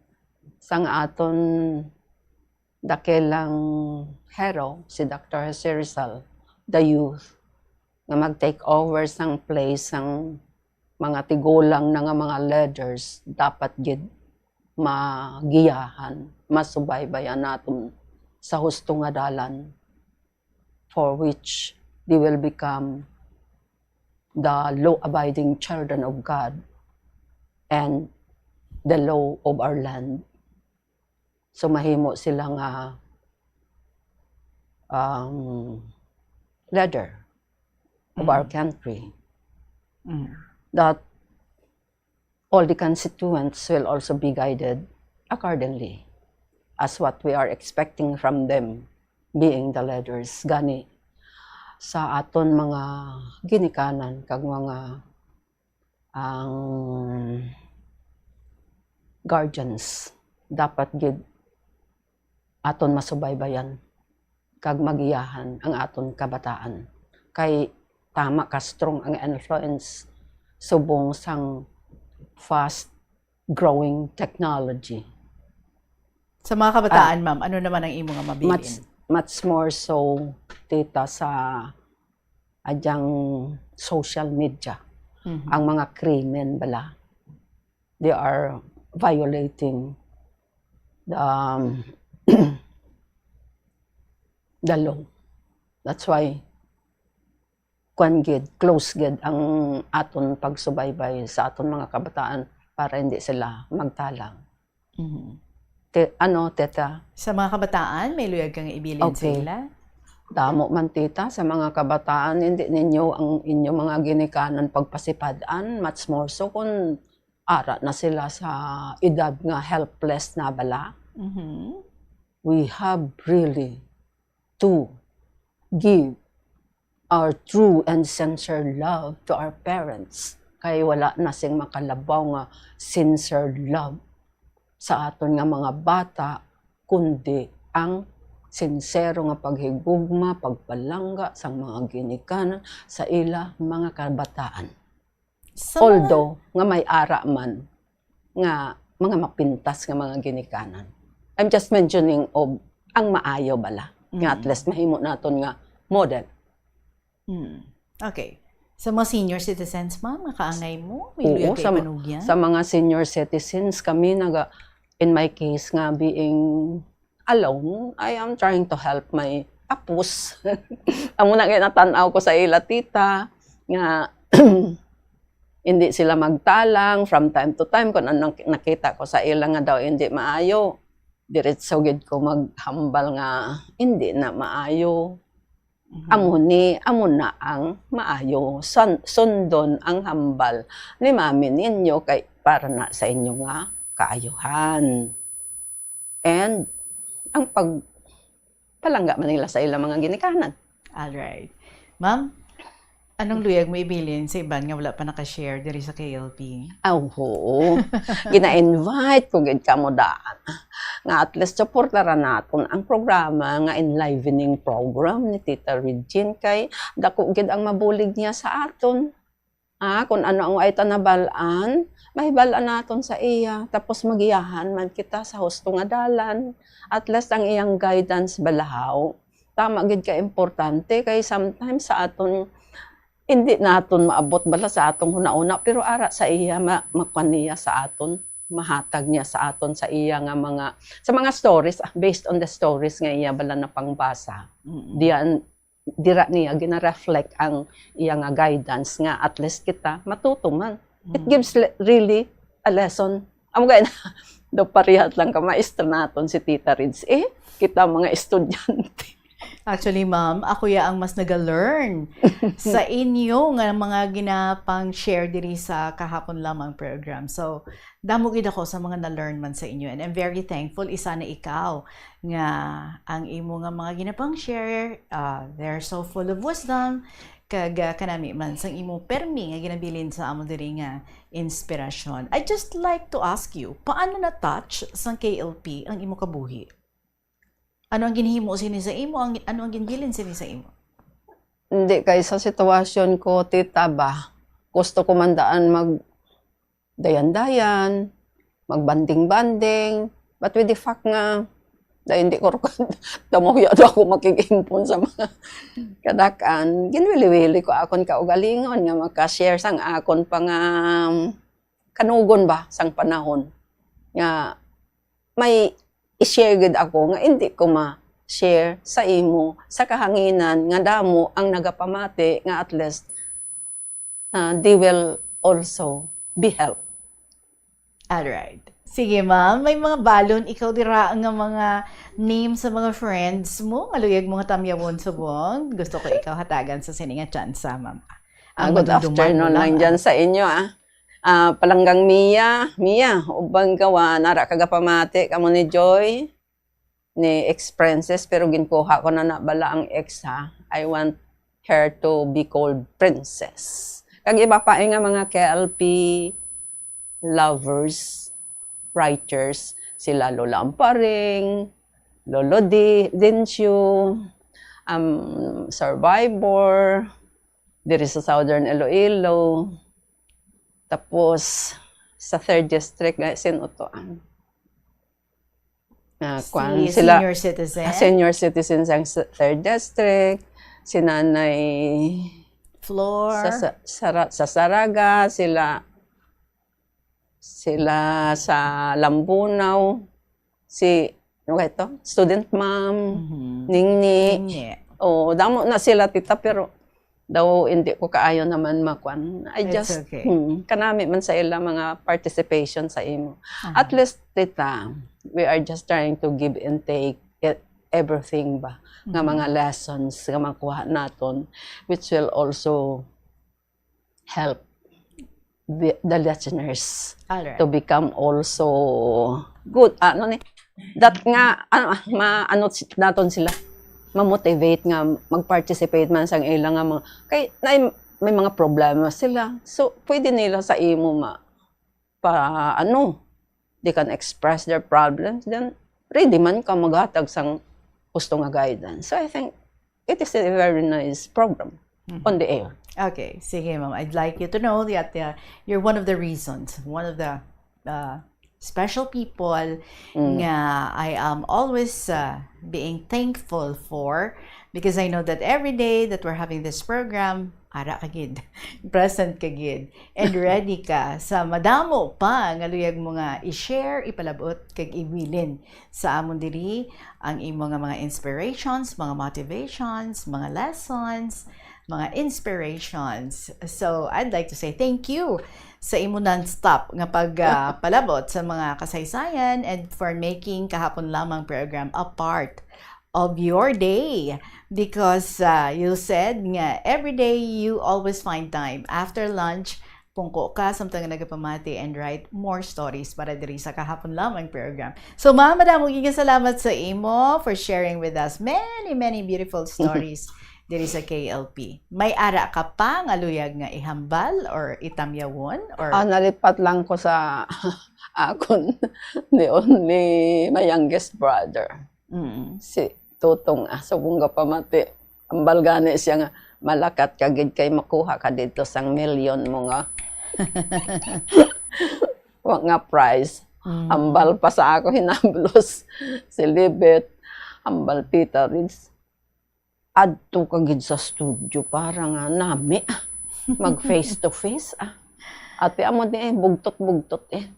sang aton dakilang hero, si Doctor Jose Rizal, the youth, nga mag-take over sang place sang mga tigulang na nga mga leaders, dapat gid magiyahan, masubaybayan naton sa husto nga dalan, for which they will become the law-abiding children of God and the law of our land. So, mahimo sila nga, um, leader of our Mm. country. Mm. That all the constituents will also be guided accordingly as what we are expecting from them, being the leaders. Gani, sa aton mga ginikanan kag mga, ang guardians, dapat gid aton masubaybayan kag magiyahan ang aton kabataan. Kay tama ka strong ang influence subong sang fast growing technology. Sa mga kabataan, ma'am, ano naman ang imo nga mabilin? Much, much more so, tita, sa adyang social media. Mhm. Ang mga krimen bala, they are violating the, um, the law. That's why, kwan gid, close gid ang aton pagsubaybay sa aton mga kabataan para hindi sila magtalang. Mhm. Te, ano, teta? Sa mga kabataan, may luyag kang ibilin sa Okay. ila? Damo man, tita, sa mga kabataan, hindi ninyo ang inyong mga ginikanan pagpasipad-an, much more so kung ara na sila sa edad nga helpless na bala. Mhm. We have really to give our true and sincere love to our parents. Kay wala na sing makalabaw nga sincere love sa aton nga mga bata, kundi ang sinsero nga paghigugma, pagpalangga sang mga ginikanan sa ila mga kabataan. Sa mga- Although nga may ara man nga mga mapintas nga mga ginikanan. I'm just mentioning of ang maayo bala. Nga at Mm. least mahimo naton nga model. Hmm. Okay. Sa mga senior citizens, ma'am, makaangay mo? May Oo, luyag ka sa ma- ipanugyan? Sa mga senior citizens, kami naga, in my case nga being alone, I am trying to help my apus. Amo na kay natan-aw ko sa ila, tita, nga hindi sila magtalang from time to time kung ano nakita ko sa ila nga daw hindi maayo. Diretso gid ko maghambal nga hindi na maayo. Mhm. Amo ni, amo na ang maayo. Sun-, sundon ang hambal ni mami ninyo kay para na sa inyo nga kaayuhan. And ang pag palangga man nila sa ilang mga ginikanan. Alright. Ma'am, anong luyag mo ibilin sa iban nga wala pa naka-share diri sa K L P? Aw, oo. Gina-invite ko gid kamo daan nga at least suportaran naton ang programa nga enlivening program ni Tita Regine kay dako gid ang mabulig niya sa aton. Ah, kung ano ang ay ta nabal-an, mahibal-an naton sa iya. Tapos magiyahan man kita sa husto nga dalan. At least ang iyang guidance balahaw. Tama gid ka importante kay sometimes sa aton hindi naton maabot bala sa atong hunahuna, pero ara sa iya ma-, makuan niya sa aton, mahatag niya sa aton sa iya nga mga, sa mga stories, ah, based on the stories nga iya bala napangbasa. Mm-mm. Diyan, dira niya gina-reflect ang iya nga guidance nga at least kita matuto man. It Mm. gives le-, really a lesson. Amo gani na, do parihat lang ka maestra naton si Tita Rids. Eh, kita mga estudyante. Actually, ma'am, ako ya ang mas naga-learn sa inyo nga mga ginapang-share diri sa kahapon lamang program. So, damo gid ako sa mga na-learn man sa inyo. And I'm very thankful, isa na ikaw, nga ang imo nga mga ginapang-share, ah, they're so full of wisdom, kag, ah, kanami man sang imo permi nga ginabilin sa amo diri nga inspirasyon. I just like to ask you, paano na-touch sang K L P ang imo kabuhi? Ano ang ginhimo sini sa imo? Ang, ano ang ginbilin sini sa imo? Hindi, kay sa sitwasyon ko, tita, ba, gusto ko man daan mag dayan-dayan, magbanding-banding, but with the fact nga, dahil hindi ko damuya do ako makig-impon sa mga kadak-an, ginwili-wili ko akon kaugalingon nga maka-share sang akon pa nga kanugon ba sang panahon nga may i-share gid ako nga hindi ko ma-share sa imo sa kahanginan nga damo ang nagapamati nga at least, ah, they will also be helped. Alright. Sige, ma'am. May mga balon ikaw dira nga mga name sa mga friends mo nga luyag mo nga tamyawon subong? Gusto ko ikaw hatagan sa sini nga tsansa, ma'am. Ah, Ang good madumduman mo afternoon lang ah. dyan sa inyo, ah. Ah, Palanggang Mia, Mia, ubang gawa, nara kagapamati kamo ni Joy, ni Ex Princess, pero ginkuha ko na na bala ang ex, ha. I want her to be called Princess. Kag iba pa, eh, nga mga K L P lovers, writers, sila Lola Amparing, Lolo Di, Dincio, um, Survivor, diri sa Southern Iloilo. Tapos, sa third district, eh, sin-o to, ah? Ah, Si kwan, sila, senior citizen? ah, senior citizen sa s-, third district, si Nanay Flor? sa, sa, Sara-, sa Saraga, sila, sila sa Lambunao, si, ano ba ito? Student ma'am, Mhm. Ningni. Ningni. Oo, damo na sila, tita, pero daw hindi ko kaayo naman makwan. I It's just, okay. hmm, kanami man sa ila mga participation sa imo. Aha. At least, tita, we are just trying to give and take e-, everything ba nga Mhm. mga lessons nga makuha naton, which will also help the, the listeners Alright. to become also good. Ano ni? That nga, ano, ma, ano si-, naton sila, ma-motivate nga mag-participate man sa ila nga mga, kay na, may mga problema sila. So, pwede nila sa imo ma, pa, ano, they can express their problems, then ready man ka maghatag sang gusto nga guidance. So, I think it is a very nice program Mhm. on the air. Okay, sige, ma'am. I'd like you to know that, uh, you're one of the reasons, one of the, uh, special people Mm. nga I am always, uh, being thankful for, because I know that every day that we're having this program, ara ka gid, present ka gid, and ready ka sa madamo pa nga luyag mo nga i-share, ipalabot, kag ibilin sa amon diri ang imo nga mga inspirations, mga motivations, mga lessons, mga inspirations. So, I'd like to say thank you sa imo non-stop nga pag, ah, palabot sa mga kasaysayan and for making Kahapon Lamang program a part of your day, because, ah, you said nga every day you always find time after lunch, pungko ka samtang nagapamati and write more stories para diri sa Kahapon Lamang program. So, ma'am, madamo gid nga salamat sa imo for sharing with us many, many beautiful stories diri sa K L P. May ara ka pa nga luyag nga ihambal or itamyawon? Or Ah, nalipat lang ko sa akon, the only, my youngest brother. Mm. Si Tutong, ah, subong nga pamati. Ambal gani siya nga, "Malakat ka gid kay makuha ka dito sang milyon mo nga, wa nga prize." Mm. Ambal pa sa ako hinablos si Libet, ambal Tita Rids. Adto ka gid sa studio para nga nami, ah, mag face to face, ah. Ate, amo di, eh, bugtot-bugtot, eh.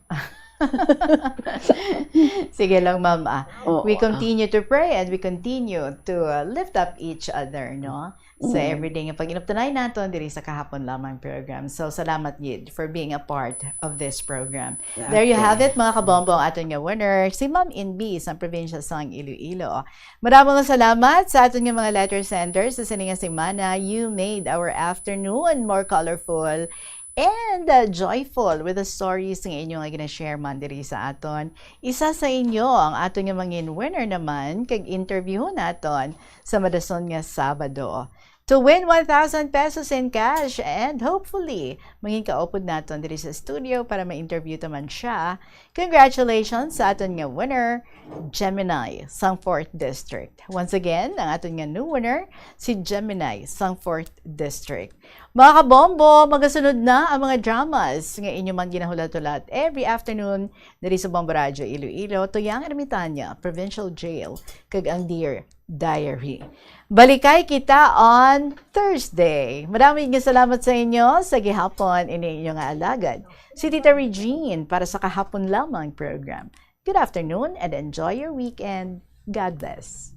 Sige lang, ma'am, ah. Oo, We ah. continue to pray and we continue to, uh, lift up each other, no? Sa Mm. everyday nga pag-inuptanay naton diri sa Kahapon Lamang program. So, salamat gid for being a part of this program. There you Okay. have it, mga kabombo, ang aton nga winner, si Ma'am Inbi, sa probinsya sang Iloilo. Madamo nga salamat sa aton nga mga letter senders sa sini nga semana. You made our afternoon more colorful and, uh, joyful with the stories nga inyo nga gina-share man diri sa aton. Isa sa inyo ang aton nga mangin winner naman kag interview naton sa madason nga Sabado. To win one thousand pesos in cash and hopefully, mangin kaupod naton diri sa studio para ma-interview ta man siya. Congratulations sa aton nga winner, Gemini, sang fourth District. Once again, ang aton nga new winner, si Gemini, sang fourth District. Mga kabombo, magasunod na ang mga dramas nga inyo man ginahulat-hulat every afternoon diri sa Bombo Radyo Iloilo, Tuyang Ermitaña, Provincial Jail, kag ang Dear Diary. Balikay kita on Thursday. Madamo nga salamat sa inyo sa gihapon, ini inyo nga alagad, si Tita Regine, para sa Kahapon Lamang program. Good afternoon and enjoy your weekend. God bless.